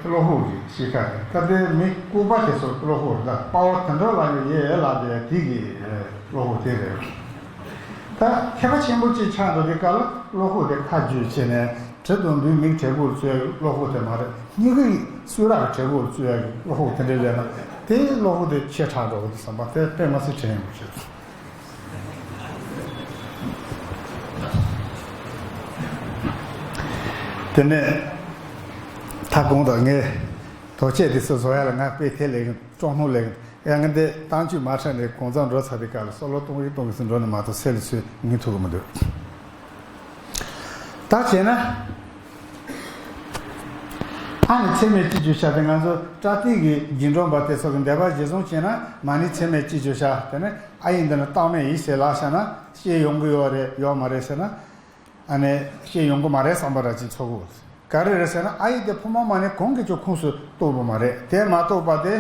བློ་ཁོག་གི་གཤིས་ཀ་རེད། ད་དེ་མི་ལྐུགས་པ་དེ་ཚོ་བློ་ཁོག་རེད། ད་དཔའ་བོ་དེ་འདྲ་ལ་ཡོད་ཡས་ལ་དེ་དེ་གི་བློ་ཁོག་དེ་རེད། ད་མཁས་པ་ཆེན་པོ་གཅིག་ཆགས་འགྲོ་དུས་སྐབས་ལ་བློ་ཁོག་དེ་ཁ་བརྒྱུད་བྱས་ནས་གྲི་དང་མདུང་མིག་གྲལ་སྒོ་ལ་བཙུགས་ཡས་བློ་ཁོག་དེ་མ་རེད། སྙིང་གི་གསུས་རག་གི་གྲལ་སྒོ་ལ་བཙུགས་ཡས་ཀྱི་བློ་ཁོག་དེ་འདྲ་ལས་ན། དེ་བློ་ཁོག་དེ་ཆེ་དྲགས་འགྲོ་གི་འདུག་བསམ་པ་དེ་དཔེ་མི་སྲིད་དྲན་ཡོང་གི་རེད། དེ་ནས་ད་དགོངས་དག་ངས་དོགས་གཅོད་དེ་ཚོ་བཟོ་ཡ་ལ་ང་དཔེ་དེ་ལས་ཀྱང་སྤྲོ་སྣང་ལས་ཀྱང་ ཡང་འདི་བཏང་བཅུག་མ་ཁྲ་ནས་གང་ཚང་འགྲོ་ཚར་དུས་སྐབས་ལ་སོ་ལོ་གཏོང་གི་གཏོང་གི་སུ་འགྲོ་ནས་མ་གཏོགས་སེལ་ཚུལ་ངས་ཐུག་གི་མི་འདུག་ད་བྱས་ན། ཨ་ནི་ཚད་མས་ཅི་བྱུ་ཤ་དེ་ང་ཚོ་པྲ་ཏི་གི་རྗེས་འགྲོ་པ་དེ་ཚོ་གི་འདོད་པ་གཞིར་བཟུང་བྱས་ན་མ་ཎི་ཚད་མས་ཅི་བྱུ་ཤ་དེ་ནི་ཨ་ཡིག་འདི་ནི་རྟགས་མེད་ཡིན་ཟེར་ལབ་བཞག་ན་ཤེས་ཡོང་གི་ཡོད་རེད་ཡོད་མ་རེད་ཟེར་ན། ཨ་ནི་ཤེས་ཡོང་གི་མ་རེད་བསམ་པ་ར་ཅིག་ཚོར་གི། ག་རེ་རེད་ཟེར་ན་ཨ་ཡིག་དེ་ཕོ་མོ་མ་ཎི་གང་གི་ཆོ་ཁུངས་སུ་གཏོགས་པ་མ་རེད། དེ་མ་གཏོགས་པ་དེ་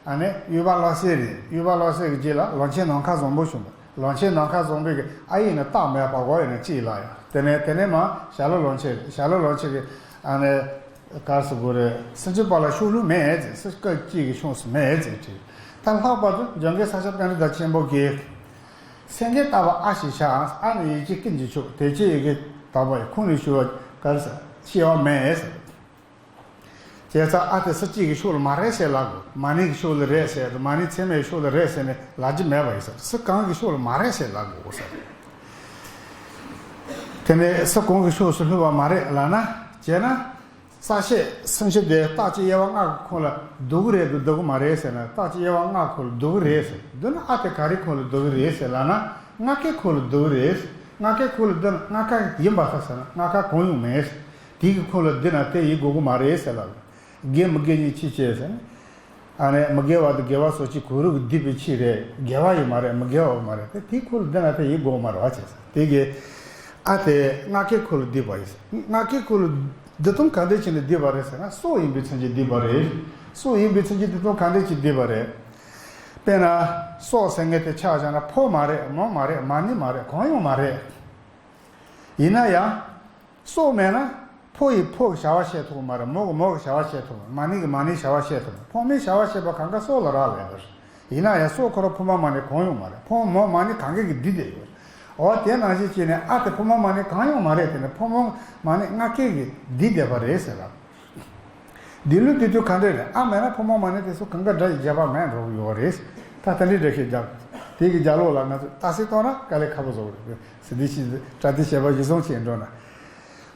ཨ་ནི་དབྱུག་པ་ཀློག་སེལ་རེད། དབྱུག་པ་ཀློག་སེལ་གྱི་རྗེས་ལ་ལོན་ཆེན་ནམ་མཁའ་བཟང་པོ་བྱུང་བ། ལོན་ཆེན་ནམ་མཁའ་བཟང་པོའི་གི་ཨ་ཡིག་ནི་རྟགས་མེད་པ་གོ་ཡིན་ན་ཅི་ལ་ཡང་དེ་ནས་དེ་ནས་མ་ཞྭ་ལོ་ལོན་ཆེན་རེད། ཞྭ་ལོ་ལོན་ཆེན་གི་ཨ་ནི་གར་སུ་གོ་རེད། སུམ་ཅུ་པ་ལ་ཤོག་ལུགས་མེད་ཟེར། སུ་སྐད་ཅིག་གི་ཤོག་སུ་མེད་ཟེར་བྲིས། ད་ལྷག་པར་དུ་འཇམ་མགོན་ས་སྐྱ་པཎྜི་ཏ་ཆེན་པོ་གིས། སེང་གེ་ལྟ་བུ་ཨ་ཞེས་བྱ། ཨ་ནི་ཡིག་ཅན་ཀུན་གྱི་མཆོག་དེ་ཅི་ཡི་གེ་དག་པ་ཡི་ཁོང་ནས་ཞུ་བ་གར་ས་ཤེས་པ་མེད་ཟེར། བྱས་ཙང་ཨ་དེ་སུ་གཅིག་གི་ཤོག་ལ་མ་རེད་ཟེར་ལབ་དགོས། མ་ཎི་གི་ཤོག་ལ་རེད་ཟེར་དང་མ་ཎི་ཚད་མའི་ཤོག་ལ་རེད་ཟེར་ནས་ལབ་རྒྱུ་མེད་པ་ཡིན་ཟེར། སུ་གང་གི་ཤོག་ལ་མ་རེད་ཟེར་ལབ་དགོས་ཟེར། དེ་ནས་སུ་གང་གི་ཤོག་སུ་ལྷུང་བ་མ་རེད་ལབ་ན་བྱས་ན། ས་བཤད་སུམ་ཅུ་དེ་རྟགས་ཀྱི་དབྱེ་བ་ལྔ་གི་ཁོངས་ལ་བསྡུ་གི་རེད་དུ་བསྡུ་གི་མ་རེད་ཟེར་ན། རྟགས་ཀྱི་དབྱེ་བ་ལྔ་ཁོངས་ལ་བསྡུ་གི་རེད་ཟེར། བསྡུ་ན་ཨ་དེ་ག་རེ་ཁོངས་ལ་བསྡུ་གི་རེད་ཟེར་ལབ་ན་ལྔ་ཀའི་ཁོངས་ལ་བསྡུ་གི་རེད། ལྔ་ཀའི་ཁོངས་ལ་བསྡུ་ན་ལྔ་ཀ་ཡིན་པ་ལྟར་ཟེར་ན་ལྔ་ཀ་གང་ཡང་མེད། དེ་གི་ཁོངས་ལ་བསྡུ་ན་དེ་ཡིན་དགོས་གི་མ་རེད་ཟེར་ལབ། དགེ་མི་དགེ་གཉིས་ཕྱིས་བྱས་ཟེར་ན། ཨ་ནི་མི་དགེ་བ་དང་དགེ་བ་སོགས་ཀྱི་གོ་རིམ་གྱིས་བསྡུས་པའི་ཕྱིར་རེད། དགེ་བ་ཡང་མ་རེད། མི་དགེ་བ་ཡང་མ་རེད། དེ་དེའི་ཁོངས་ལ་བསྡུ་ན་དེ་ཡིན་དགོས་མ་རེད་བ་བྱས་ཟེར། དེ་གི་ཨ་དེ་ལྔ་ཀའི་ཁོངས་ལ་བསྡུས་པ་ཡིན། ལྔ་ཀའི་ཁོངས་ལ་བསྡུ་སྟངས་ག་འདྲ་བྱས་ནས་བསྡུས་པ་རེད་ཟེར་ན་སྲོག་ཡིན་པའི་མཚོན་བྱེད་བསྡུས་པ་རེད། སྲོག་ཡིན་པའི་མཚོན་བྱེད་བསྡུ་སྟངས་ག་འདྲ་བྱས་བསྡུས་པ་རེད། དཔེར་ན་སྲོག་ཟེར་མཁན་དེ་ཆ་བཞག་ན་ཕོ་མ་རེད། མོ་མ་རེད། མ་ཎི་མ་རེད། གང་ཡང་མ་རེད། ཡིན་ན་ཡང་། སྲོག་མེད་ན། ཕོ་ཡིས་ཕོ་གི་བྱ་བ་བྱེད་ཐུབ་མ་རེད། མོ་གིས་མོ་གི་བྱ་བ་བྱེད་ཐུབ་མ་རེད། མ་ཎི་གིས་མ་ཎིའི་བྱ་བ་བྱེད་ཐུབ་མ་རེད། ཕོ་མོའི་བྱ་བ་བྱེད་པ་གང་ག་སྲོག་ལ་རག་ལས་པ་རེད། ཡིན་ན་ཡང་སྲོག་ཁོ་རང་ཕོ་མོ་མ་ཎི་གང་ཡང་མ་རེད། ཕོ་མོ་མ་ཎི་གང་ག་གིས་བསྡུས་བསྡད་ཡོད་རེད། འོ་དེ་ནང་བཞིན་བྱས་ནས་ཨ་དེ་ཕོ་མོ་མ་ཎི་གང་ཡང་མ་རེད། དེ་ནི་ཕོ་མོ་མ་ཎི་ལྔ་ཀའི་གིས་བསྡུས་བསྡད་པ་རེད་ཟེར་ལ། འདི་ལུགས་དེ་དུས་ག་འདྲ་རེད། ཨ་མེད་ན་ཕོ་མོ་མ་ཎི་དེ་ཚོ་གང་ག་སྒྲ་ཡི་རྒྱས་པ་མེད་འགྲོ་གི་ཡོད་རེད། ད་ད་འདྲའི་འགྲེལ་བཤད་རྒྱག་དེ་གི་རྒྱ་ལོག་ལ་ང་ཚོས་ཏ་སི་གཏོང་ན་དཀའ་ལས་ཁག་པོ་བཟོ་གི་རེད། སི་ཏི་ཤི་པྲ་ཏི་བྱེད་པ་གཞི་བཟུང་བྱས་འགྲོ་ན།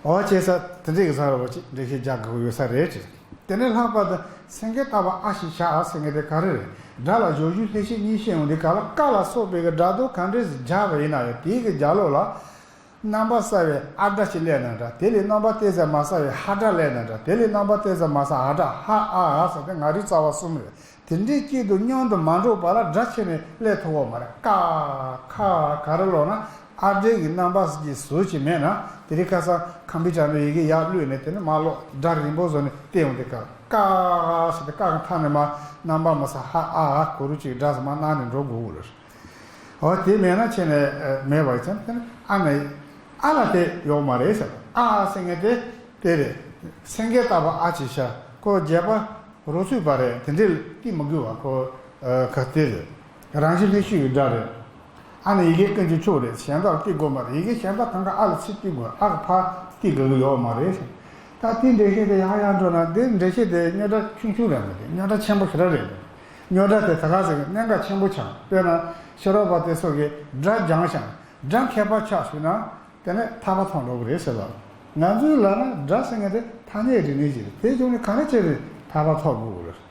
འོ་བྱས་ས་དེ་འདྲའི་གི་ས་ར་བོ་ཅིག་འགྲེལ་བཤད་རྒྱག་དགོས་ཡོད་ས་རེད་དྲི། དེ་ནས་ལྷག་པར་དུ་སེང་གེ་ལྟ་བུ་ཨ་ཞེས་བྱ་ཟེར་མཁན་དེ་ག་རེ་རེད། སྒྲ་ལ་སྦྱོར་བྱུང་ལྷད་ཞེན་གཉིས་བཤད་ཡོང་དུས་ག་ལ་ཀ་ལ་སོགས་པའི་གི་སྒྲ་དོན་ག་འདྲས་སུ་སྦྱར་བ་ཡིན་ན་ཡང་དེའི་གི་རྒྱ་ལོག་ལ། རྣམ་པ་གསལ་བའི་ཨ་སྒྲ་ཞིག་སླེབས་ན་འདྲ། དེ་ལས་རྣམ་པ་གཏད་ས་མ་གསལ་བའི་ཧ་སྒྲ་སླེབས་ན་འདྲ། དེ་ལས་རྣམ་པ་གཏད་ས་མ་གསལ་ཨ་སྒྲ་ཧ་ཨ་འ་ཟེར་ཏེ་ང་རིག་རྩ་བ་གསུམ་རེད། དེ་འདྲའི་གཅིག་ཏུ་མཉམ་དུ་མ་འགྲོགས་པ་ལ་སྒྲ་ཕྱི་ནས་སླེབས་ཐུབ་པ་མ་རེད། ཀ་ཁ་ག་རེ་ལོག་ན་ཨ་སྒྲའི་གི་རྣམ་པ་ཀྱི་ཟུར་ཅིག་མེད་ན་དེ་རིང་ཁ་སང་ཁམ་པུ་ཊར་ནས་ཡི་གེ་ཡར་བླུགས་ནས་དེ་ནས་མར་ཀློག་སྒྲ་རིང་པོ་བཟོ་ནས་བལྟས་ཡོང་དུས་ཀ་ཀ་ཟེར་ཏེ་ཀ་གི་མཐའ་ནས་མར་རྣམ་པ་མ་གསལ་ཧ་ཨ་འ་གོ་རུ་ཅིག་སྒྲ་ཟེར་མར་གནང་ནས་འགྲོ་དགོས་གི་རེད། འོ་དེ་མེད་ན་ཁྱེད་ནས་མེད་པ་ཡིན་ཙང་དེ་ནི་ཨ་ནི་ཨ་ལ་དེ་ཡོག་མ་རེད་ཟེར། ཨ་ཟེར་མཁན་དེ་དེ་རེད། སེང་གེ་ལྟ་བུ་ཨ་ཅེ་ཤ་ཁོ་རྒྱས་པ་རོ་ཚུད་པ་རེད། དེ་འདྲའི་ལ་བརྟེན་མི་དགོས་པ་ཁོ་ག་དེ་རེད། རང་བཞིན་ལྷད་ཞུགས་ཀྱི་སྒྲ་རེད། ཨ་ནི་ཡི་གེ་ཀུན་གྱི་མཆོག་རེད། གཞན་དག་ལ་བརྟེན་དགོས་མ་རེད། ཡི་གེ་གཞན་དག་གང་ག་ཨ་ལ་ཚུར་བརྟེན་དགོས། ཨ་གི་ཕར་བརྟེན་དགོས་ཀྱི་ཡོག་མ་རེད་ཟེར། ད་དེ་འགྲེལ་བཤད་དེ་ཡག་ཡག་འགྲོ་ན་དེ་འགྲེལ་བཤད་དེ་རྙོག་དྲ་ཆུང་ཆུང་རེད་མ་རེད། རྙོག་དྲ་ཆེན་པོ་ཞེ་དྲག་རེད། རྙོག་དྲ་དེ་ད་ག་ཟེར་གི་གནད་འགག་ཆེན་པོ་ཆགས། དཔེར་ན་ཕྱི་རོལ་པ་དེ་ཚོ་གིས་སྒྲ་སྦྱངས་ཤིང་སྒྲ་མཁས་པ་ཆགས་ཞུས་ན་དེ་ནས་ཐར་པ་ཐོབ་འགྲོ་གི་རེད་ཟེར་ལ། ང་ཚོའི་ལ་ན་སྒྲ་ཟེར་མཁན་དེ་ཐ་སྙད་རིག་གནས་ཤིག་རེད། དེ་བྱུང་ནས་ག་འདྲ་བྱས་ནས་ཐར་པ་ཐོབ་དགོས་ཀྱི་རེད།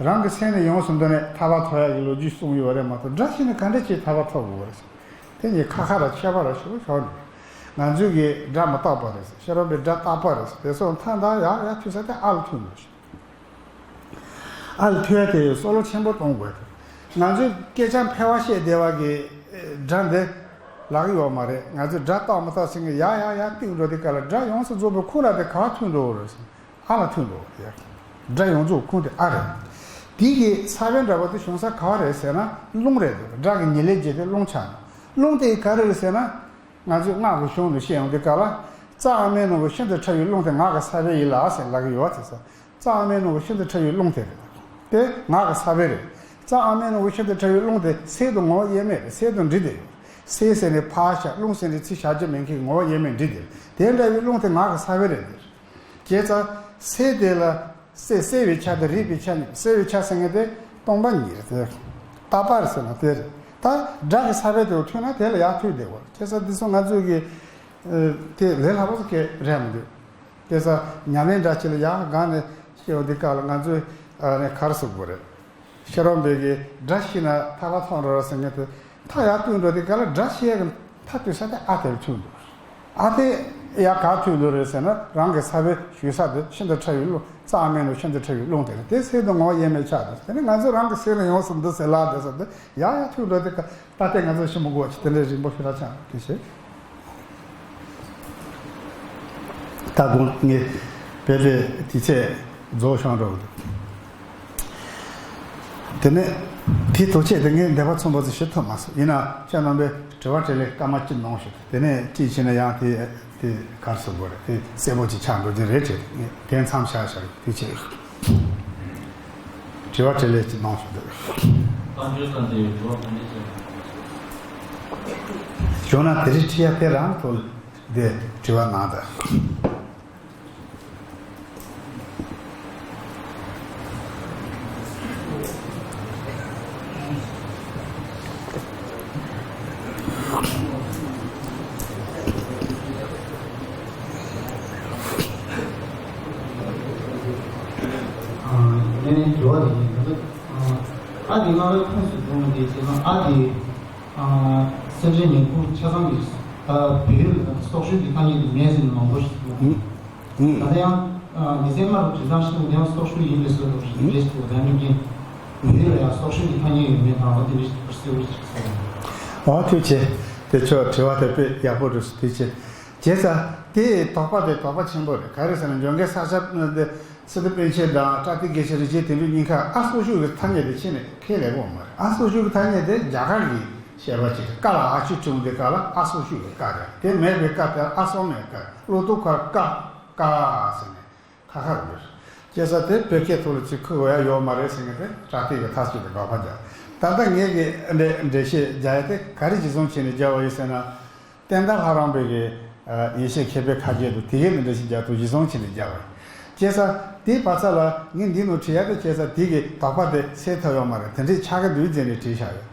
རང་གི་སེམས་ནས་ཡོངས་སུ་འདུལ་ནས་ཐར་པ་ཐོབ་ཡག་གི་ལོ་རྒྱུས་གསུངས་ཡོད་རེད་མ་གཏོགས་སྒྲ་ཤེས་ནས་ག་འདྲ་བྱས་ཐར་པ་ཐོབ་དགོས་རེད། དེ་གཉིས་ཁ་ཁ་ར་ཁྱད་པར་ར་ཞེ་པོ་ཆགས་འདུག་ང་ཚོས་གི་སྒྲ་མི་རྟག་པ་རེད་ཟེར། ཕྱི་རོལ་པའི་སྒྲ་རྟག་པ་རེད་ཟེར། དེ་སོགས་མཐའ་དག་ཡག་ཡག་ཐུག་ས་དེ་ཨ་ལ་ཐུག་འདུག་ཨ་ལ་ཐུག་ཡག་དེ་བསམ་བློ་ཆེན་པོ་གཏོང་དགོས་ཏེ། ང་ཚོས་སྐད་ཆ་ཕལ་བ་བཤད་བསྡད་པ་གི་སྒྲ་འདི་ལག་གི་ཡོད་མ་རེད། ང་ཚོས་སྒྲ་རྟག་མི་རྟག་ཟེར་མཁན་ཡག་ཡག་ཡག་ཐུག་འགྲོ་དུས་སྐབས་ལ་སྒྲ་ཡོངས་སུ་རྫོགས་པའི་ཁུངས་ལ་དེ་ག་པར་ཐུག་འགྲོ་གི་རེད་ཟེར། ཨ་ལ་ཐུག་འགྲོ་གི་རེད། སྒྲ་ཡོངས་རྫོགས་ཁུངས་དེ་ཨ་རེད། དེ་གི་ས་བོན་འདྲ་པོ་དེ་བྱུང་ས་ག་པར་རེད་ཟེར་ན་རླུང་རེད་འདུག་སྒྲ་གི་ཉེར་ལེན་བྱེད་དེ་རླུང་ཆགས་ནས། རླུང་དེ་ག་རེ་རེད་ཟེར་ན། ང་ཚོས་སྔགས་ཀྱི་གཞུང་ནས་བཤད་ཡོང་དུས་སྐབས་ལ། རྩ་ཨ་མའི་ནང་གི་ཤིན་ཏུ་ཕྲ་བའི་རླུང་དེ་ངག་གི་ས་བོན་ཡིན་ལ་ཟེར་ལབ་ཀྱི་ཡོད་པ་དེ་ས། རྩ་ཨ་མའི་ནང་གི་ཤིན་ཏུ་ཕྲ་བའི་རླུང་དེ་རེད། དེ་ངག་གི་ས་བོན་རེད། རྩ་ཨ་མའི་ནང་གི་ཤིན་ཏུ་ཕྲ་བའི་རླུང་དེ་གསེར་དང་ངོ་བོ་དབྱེར་མེད་རེད། གསེར་དང་འདྲེས་བསྡད་ཡོད། གསེར་ཟེར་ནས་ཕར་བཞག་རླུང་ཟེར་ནས་ཚུར་བཞག་རྒྱུ་མེད་མཁན་གྱི་ངོ་བོ་དབྱེར་མེད་འདྲེས་བསྡད་ཡོད། དེ་འདྲ་བའི་རླུང་དེ་ངག་གི་ས་བོན་རེད་འདིར། བྱས་ཙང་གསེར་དེ་ལ། གསེར་གསལ་བའི་ཆ་དང་རིག་པའི་ཆ་གཉིས། གསལ་བའི་ཆ་ཟེར་མཁན་དེ་སྟོང་པ་ཉིད་རེད་དེ། རྟག་པ་རེད་ཟེར་ན་དེ་རེད། ད་སྒྲ་གི་ས་བོན་དེ་ཐུག་ན་དེ་ལ་ཡར་ཐུག་བསྡད་དགོས། བྱས་ཙང་འདི་ཚོ་ང་ཚོས་ཀྱི་དེ་ལས་སླ་པོ་ཞིག་རེད་མི་འདུག་བྱས་ཙང་ཉམས་ལེན་འདྲ་ཅིག་ལ་ཡར་སྒང་ནས་བཤད་པ་འདི་སྐབས་ལ་ང་ཚོས་ཨ་ནི་ག་རེ་ཟེར་དགོས་རེད། ཤེས་རབ་འབད་གི་སྒྲ་ཤེས་ན་ཐག་ལ་ཐོན་འགྲོ་ཟེར་མཁན་དེ་མཐའ་ཡར་ཐུག་འགྲོ་དེ་ག་ལ་སྒྲ་ཤེས་ཡག་གི་མཐའ་ཐུག་ས་དེ་ཨ་དེར་ཐུག་འགྲོ། ཨ་དེ་ཡར་ག་ཐུག་འགྲོ་རེད་ཟེར་ན་རང་གི་ས་བོན་ཞུགས་ས་དེ་ཤིན་ཏུ་ཕྲ་བའི་རླུང་རྩ་བ་མེད་ནོ་ཤིན་ཏུ་ཕྲ་བའི་རླུང་དེ་རེད། དེ་སེལ་དུ་ངོ་བོ་དབྱེར་མེད་ཆགས་འདུག་དེ་ནི་ང་ཚོ་རང་གི་སེམས་ལ་ཡོངས་སུ་འདུ་ཟེར་ལ་དེ་ཟེར་དེ་ཡར་ཡར་ཐུག་འགྲོ་དེ་ག་ད་ལྟའི་ང་ཚོ་ཤི་མི་དགོས་ཅི་དེ་འདྲའི་རིང་པོ་ཞེ་དྲག་ཆགས་དེ་བྱས། ད་དགོངས་ངས་བེད་དེ་དུས་ཚོད་རྫོགས་ཤོང་འགྲོ་གི་འདུག་དེ་ནས་དེའི་ཐོག་ཆེད་དུ་ངས་འདས་པ་ཚོན་པ་ཚོ་ཞིབ་ཐུབ་མ་སོང་། ཡིན་ན་ཁྱེད་རྣམ་པས་དྲི་བ་དྲིས་ལན་སྐར་མ་གཅིག་གནང་ཞིག་དེ་ནས་གཅིག་བྱས་ན་ཡང་དེ་དེ་གར་སོང་དགོས་རེད། དེ་གསལ་པོ་ཅིག་ཆགས་འགྲོ་གི་རེད་དྲན་དེ་མཚམས་བཞག་བཞག་དེ་བྱས། དྲི་བ་དྲིས་ལན་ཅིག་གནང་ཞིག་འདུག་དཔལ་འབྱོར་དང་འབྲེལ་བའི་དྲི་བ་ག་འདྲ་བྱས། བྱུང་ན་དེ་རིང་ཁྲིད་ཡ་དེ་རང་ཐོག་དེ་དྲི་བ་གནང་དང་། ཨ་ནི་དྲི་བ་དེ་ཡིན་ད་ལྟ་ཨ་དེ་སྔ་བའི་ཁོངས་སུ་འགྲོ་མི་དེ་བྱས་ན་ཨ་དེ། སེམས་ཅན་ཉིང་ཁུ་ཆ་ཚང་གི་ད་བོད་ཡུལ་ལ་སྲོག་ཤོར་གྱི་ཐ་སྙད་དེ་མེད་ཟེར་ནས་མང་པོ་ཞིག་འདུག་ད་ལྟ་ཡང་མི་ཚེ་སྔ་རུ་དྲི་བཏང་ཤེས་ནས་ཡང་སྲོག་ཤོར་ཡིན་པའི་བཟོ་འདུག་རེད་འདུག་ད་ནི་བོད་ཡུལ་ལ་ཡང་སྲོག་ཤོར་གྱི་ཐ་སྙད་ཡོད་མེད་དང་འོ་དེ་འདྲ་ཞིག་གསལ་པོ་ཞིག་གསལ། འོ་ཐུགས་རྗེ་ཆེ། དེ་ཆོག་དྲི་བ་དེ་དཔེ་ཡག་པོ་འདུག་ཐུགས་རྗེ་ཆེ། བྱས་ཙང་དེ་དོགས་པ་དེ་དོགས་པ་ཆེན་པོ་རེད། ག་རེ་ཟེར་ན་འཇོན་གེ་ས་ཆ་དེ། སི་ཏུ་པཎ་ཆེན་དང་བཀྲ་ཤིས་དགེ་བཤེས་རིན་ཆེན་དོན་གྲུབ་གཉིས་ཀ་ཨ་སྲོག་ཤོར་གྱི་ཐ་སྙད་དེ་ཕྱི་ནས་ཁས་ལེན་གྱི་ཡོད་མ་རེད། ཨ་སྲོག་ཤོར་གྱི་ཐ་སྙད་དེ་རྒྱ་གར་གྱི་བཤད་པ་ཅིག་རེད། ཀ་ལ་ཨ་ཆུ་ཁྲིམས་དེ་ཀ་ལ་ཨ་སྲོག་ཤོར་གྱི་ཀ་རེད། དེ་མེད་པའི་ཀ་དེ་ཨ་སྲོག་མེད་ཀ་བློ་ཐུབ་ཁར་ཀ་ཀ་ཟེར་ནས་ཁ་ཁ་རེད། བྱས་ཙང་དེ་བོད་སྐད་ཐོག་ལ་ཅིག་འཁོད་དགོས་ཡ་ཡོད་མ་རེད་ཟེར་མཁན་དེ་བཀྲ་ཤིས་ཀྱི་ཐག་གཅོད་དེ་དགག་པ་རྒྱག་ད་ལྟ་ངས་ཀྱི་འགྲེལ་འགྲེལ་བཤད་རྒྱག་ཡ་དེ་ག་རེ་གཞི་བཟུང་བྱས་ནས་རྒྱག་པ་ཡིན་ཟེར་ན། བསྟན་དར་ལྷ་རམས་པའི་གི་ཡེ་ཤེས་མཁས་པའི་ཁ་རྒྱན་དུ་དེ་གའི་ནི་འདྲ་ཞིག་རྒྱག་ཏུ་གཞི་བཟུང་བྱས་ནས་རྒྱག་པ་ཡིན། བྱས་ཙང་དེའི་བར་ཚ་ལ་ངས་འདི་ནང་བྲིས་ཡ་དེ་བྱས་ཙང་དེ་གི་དོགས་པ་དེ་སེལ་ཐུབ་ཡོད་མ་རེད། དེ་འདྲའི་ཆགས་ཀྱི་འདུག་ཟེར་ནས་བྲིས་བཞག་ཡོད།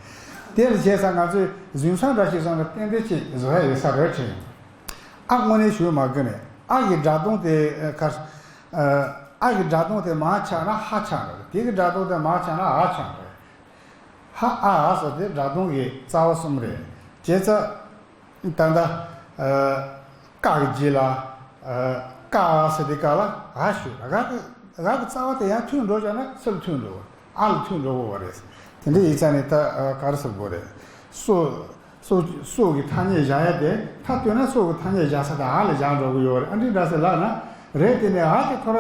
དེ་ལ་བྱས་ཙང་ང་ཚོས་རྫུན་བཟང་འདྲ་ཞིག་བཟོ་ན་ཏན་ཏན་ཅིག་བཟོ་ཡ་ཡོད་ས་རེད་དྲན་ཡོང་། ཨ་དངོས་གནས་ཞུ་མ་དགོས་ནས་ཨ་གི་སྒྲ་གདངས་དེ་ཁར་ཨ་གི་སྒྲ་གདངས་དེ་མར་ཆག་ན་ཧ་ཆག་འགྲོ། དེ་གི་སྒྲ་གདངས་དེ་མར་ཆག་ན་ཨ་ཆག་འགྲོ། ཧ་ཨ་ཨ་སོགས་དེ་སྒྲ་གདངས་ཀྱི་རྩ་བ་གསུམ་རེད། བྱས་ཙང་། ད་ལྟ། ཀ་གི་རྗེས་ལ། ཀ་ཟེར་དེ་ག་ལ་འ་ཞུགས། འ་གི་འ་གི་རྩ་བ་དེ་ཡར་ཐོན་འགྲོ་བྱས་ན་སུ་ལ་ཐོན་འགྲོ་གི། ཨ་ལ་ཐོན་འགྲོ་གི་རེད། དེ་འདྲ་ཡིན་ཙང་ནི་ད་ག་རེ་ཟེར་དགོས་རེད། སོ། སོ། སོ་གི་ཐ་སྙད་བཞག་ཡ་དེ་མཐའ་བཏོན་ན་སོ་གི་ཐ་སྙད་བཞག་ས་དེ་འ་ལ་བཞག་འགྲོ་གི་ཡོད་རེད། ཨ་འདྲ་འདྲ་ཟེར་ལབ་ན་རེད། དེ་ནས་འ་དེ་ཁོ་ར་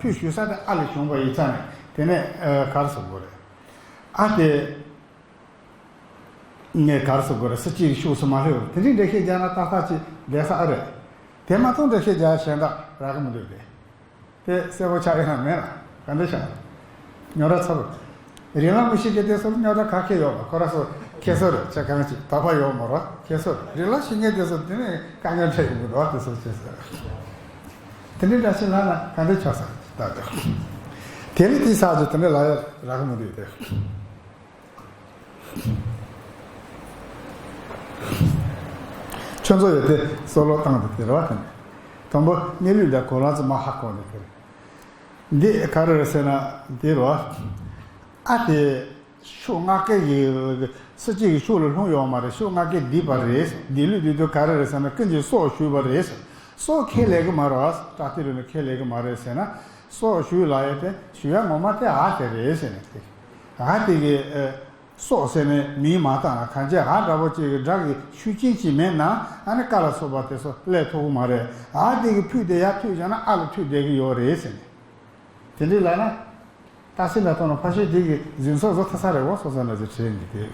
ཕུད་ཞུགས་ས་དེ་ཨ་ལ་བྱུང་བ་ཡིན་ཙང་ནི་དེ་ནས་ག་རེ་ཟེར་དགོས་རེད། ཨ་དེ། ངས་ག་རེ་ཟེར་དགོས་རེད། སུ་གཅིག་གི་ཕྱོགས་སུ་མ་ལྷོད་པར་དེ་འདྲའི་འགྲེལ་བཤད་རྒྱག་ན་ཏག་ཏག་ཅིག་བསྡད་ས་ཨེ་རེད། དེ་མ་གཏོགས་འགྲེལ་བཤད་རྒྱག་གཞན་དག་རག་གི་མི་འདུག་སྟེ། དེ་གསལ་པོ་ཆགས་ཡོད་ན་མེད་ན་ག་འདྲ་ཆགས། རྙོག་དྲ་ཚ་པོ། རིགས་ལམ་མི་ཤེས་མཁན་དེ་ཚོར་རྙོག་དྲ་ག་གེ་ཡོད་པ་ཁོ་ར་ཚོ་ཁྱད་གསོད་རེད། ཆ་གང་ཅིག་དོགས་པ་ཡོད་མ་རེད། ཁྱད་གསོད་རེད། རིགས་ལམ་ཤེས་མཁན་དེ་ཚོ་དེ་ནས་དཀའ་ངལ་འཕྲད་ཡོང་གི་འདུག་དེ་ཚོ་ཁྱད་གསོད་རེད། དེ་འདྲའི་འདྲ་ཞིག་ལབ་ན་ག་འདྲ་ཆགས་ས་ད་དེ། དེ་ནི་དེའི་ས་ཆ་དེ་འདྲ་ལ་ཡ་རག་གི་མི་འདུག་སྟེ། ཁྱོད་ཚོ་ཡོད་དེ་སོ་ལོ་བཏང་དེ་དེ་རེད་བ། དེ་ནས་དང་པོ་གནས་ལུགས་དང་གོ་ལ་ཚོ་མ་ཧ་གོ་དེ་དེ་རེད། འདི་ག་རེ་རེད་ཟེར་ན་འདི་རེད་བ། ཨ་དེ་ཕྱོགས་ལྔ་ཀའི་གི་སུ་གཅིག་གི་ཕྱོགས་ལ་ལྷུང་ཡོད་མ་རེད། ཕྱོགས་ལྔ་ཀའི་བསྡུས་པ་རེད། བསྡུས་ལུགས་བསྡུས་དུས་ག་རེ་རེད་ཟེར་ན་ཀུན་གྱིས་སྲོག་ཞུས་པ་རེད། སྲོག་ཁས་ལེན་གི་མ་རེད་བ། བཀྲ་ཤིས་རིང་ལ་ཁས་ལེན་གི་མ་རེད་ཟེར་ན་སྲོག་ཞུས་ལ་ཡོད་དེ་ཞུ་ཡ་ངོ་མ་དེ་འ་དེ་རེད་ཟེར་ནས་དེ། འ་དེ་གི་ཨ། སྲོག་ཟེར་ནས་མིང་མ་བཏགས་ན་གང་བྱས་འ་འདྲ་པོ་ཅིག་གི་སྒྲ་གི་ཤུགས་རྐྱེན་ཅིག་མེད་ན་ཨ་ནི་ཀ་ལ་སོགས་པ་དེ་ཚོ་སླེབས་ཐུབ་ཀྱི་མ་རེད། འ་དེ་གི་ཕུད་དེ་ཡར་ཐོན་བྱས་ན་ཨ་ལ་ཐོན་བསྡད་ཀྱི་ཡོད་རེད་ཟེར་ནས། དེ་འདྲའི་ལབ་ན། ཏག་སེ་ལ་ཐོག་ན་ཕ་ཤོད་དེ་གི་རྫུན་ཚོགས་བཟོ་ཐུབ་ས་རེད་འོ་སོ་སོ་ན་ཟེར་དྲན་གི་དེ།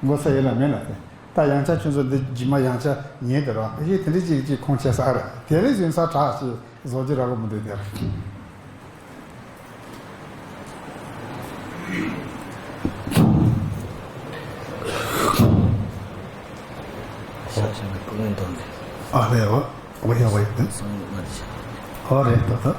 མགོ་ས་ཡིན་ལ་མེད་ལ་དེ། ད་ཡང་ཆ་ཁྱོད་ཚོ་འདི་རྗེས་མ་ཡང་ཆ་ཉན་དེ་རོགས་ཕ་ཤོད་དེ་འདྲ་ཅིག་ཅིག་ཁུངས་བྱས་ས་རེད། དེ་རིང་རྫུན་ཚོགས་དྲག་ཅིག་བཟོ་རྒྱུ་རག་གི་མི་འདུག་དེར། ཤ་ཞིང་གི་སྐུ་ངོ་འདོན་ཏེ། ཨ་ལས་འོ། འོ་ཡ་འོ་ཡ་དེ། སང་ཉིན་མ་རེད་ཤག་འོ་རེད་ད་ད།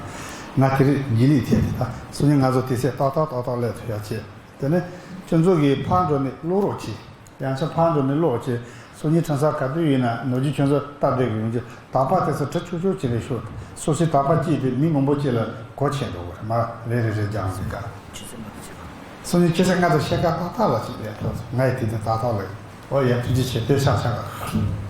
ང་དེ་རིང་ཉིན་ལས་ཐད་དེ་ད་སང་ཉིན་ང་ཚོ་དེ་ཚེ་ཏག་ཏག་ཏག་ཏག་སླེབས་ཐུབ་ཡ་བྱེད། དེ་ནས་ཁྱོད་ཚོ་གིས་ཕར་འགྲོ་ནས་ཀློག་རོགས་གྱིས། ཡང་ཆ་ཕར་འགྲོ་ནས་ཀློག་བྱས། སང་ཉིན་ཁྲིམས་ས་ག་དུས་ཡིན་ན་ནོར་གྱི་ཁྱོད་ཚོ་སྟབས་བདེ་གི་ཡོང་རྒྱུ་དག་པ་དེ་ཚོ་བྲི་ཆོག་ཆོག་བྱས་ནས་ཤོག་སོ་སོའི་དག་པ་གཅིག་དེ་མི་མང་པོ་གཅིག་ལ་གོ་ཆེན་འགྲོ་གི་རེད་མ་རེད་རེད་རེད་རྒྱང་ཟིག་ག་ཆུ་ཚོད་མ་གཏོགས་བྱེད་པ། སང་ཉིན་ཁྱེད་ཚོ་ང་ཚོ་ཤེལ་དཀར་ཏག་ཏག་ལ་ཅིག་ཡར་ཐོན་སོང་། ང་ཡི་དེ་དུས་ཏག་ཏག་ལ་ཡོད། ཨོ་ཡ། ཐུགས་རྗེ་ཆེ། དེ་ཆག་ཆག་ག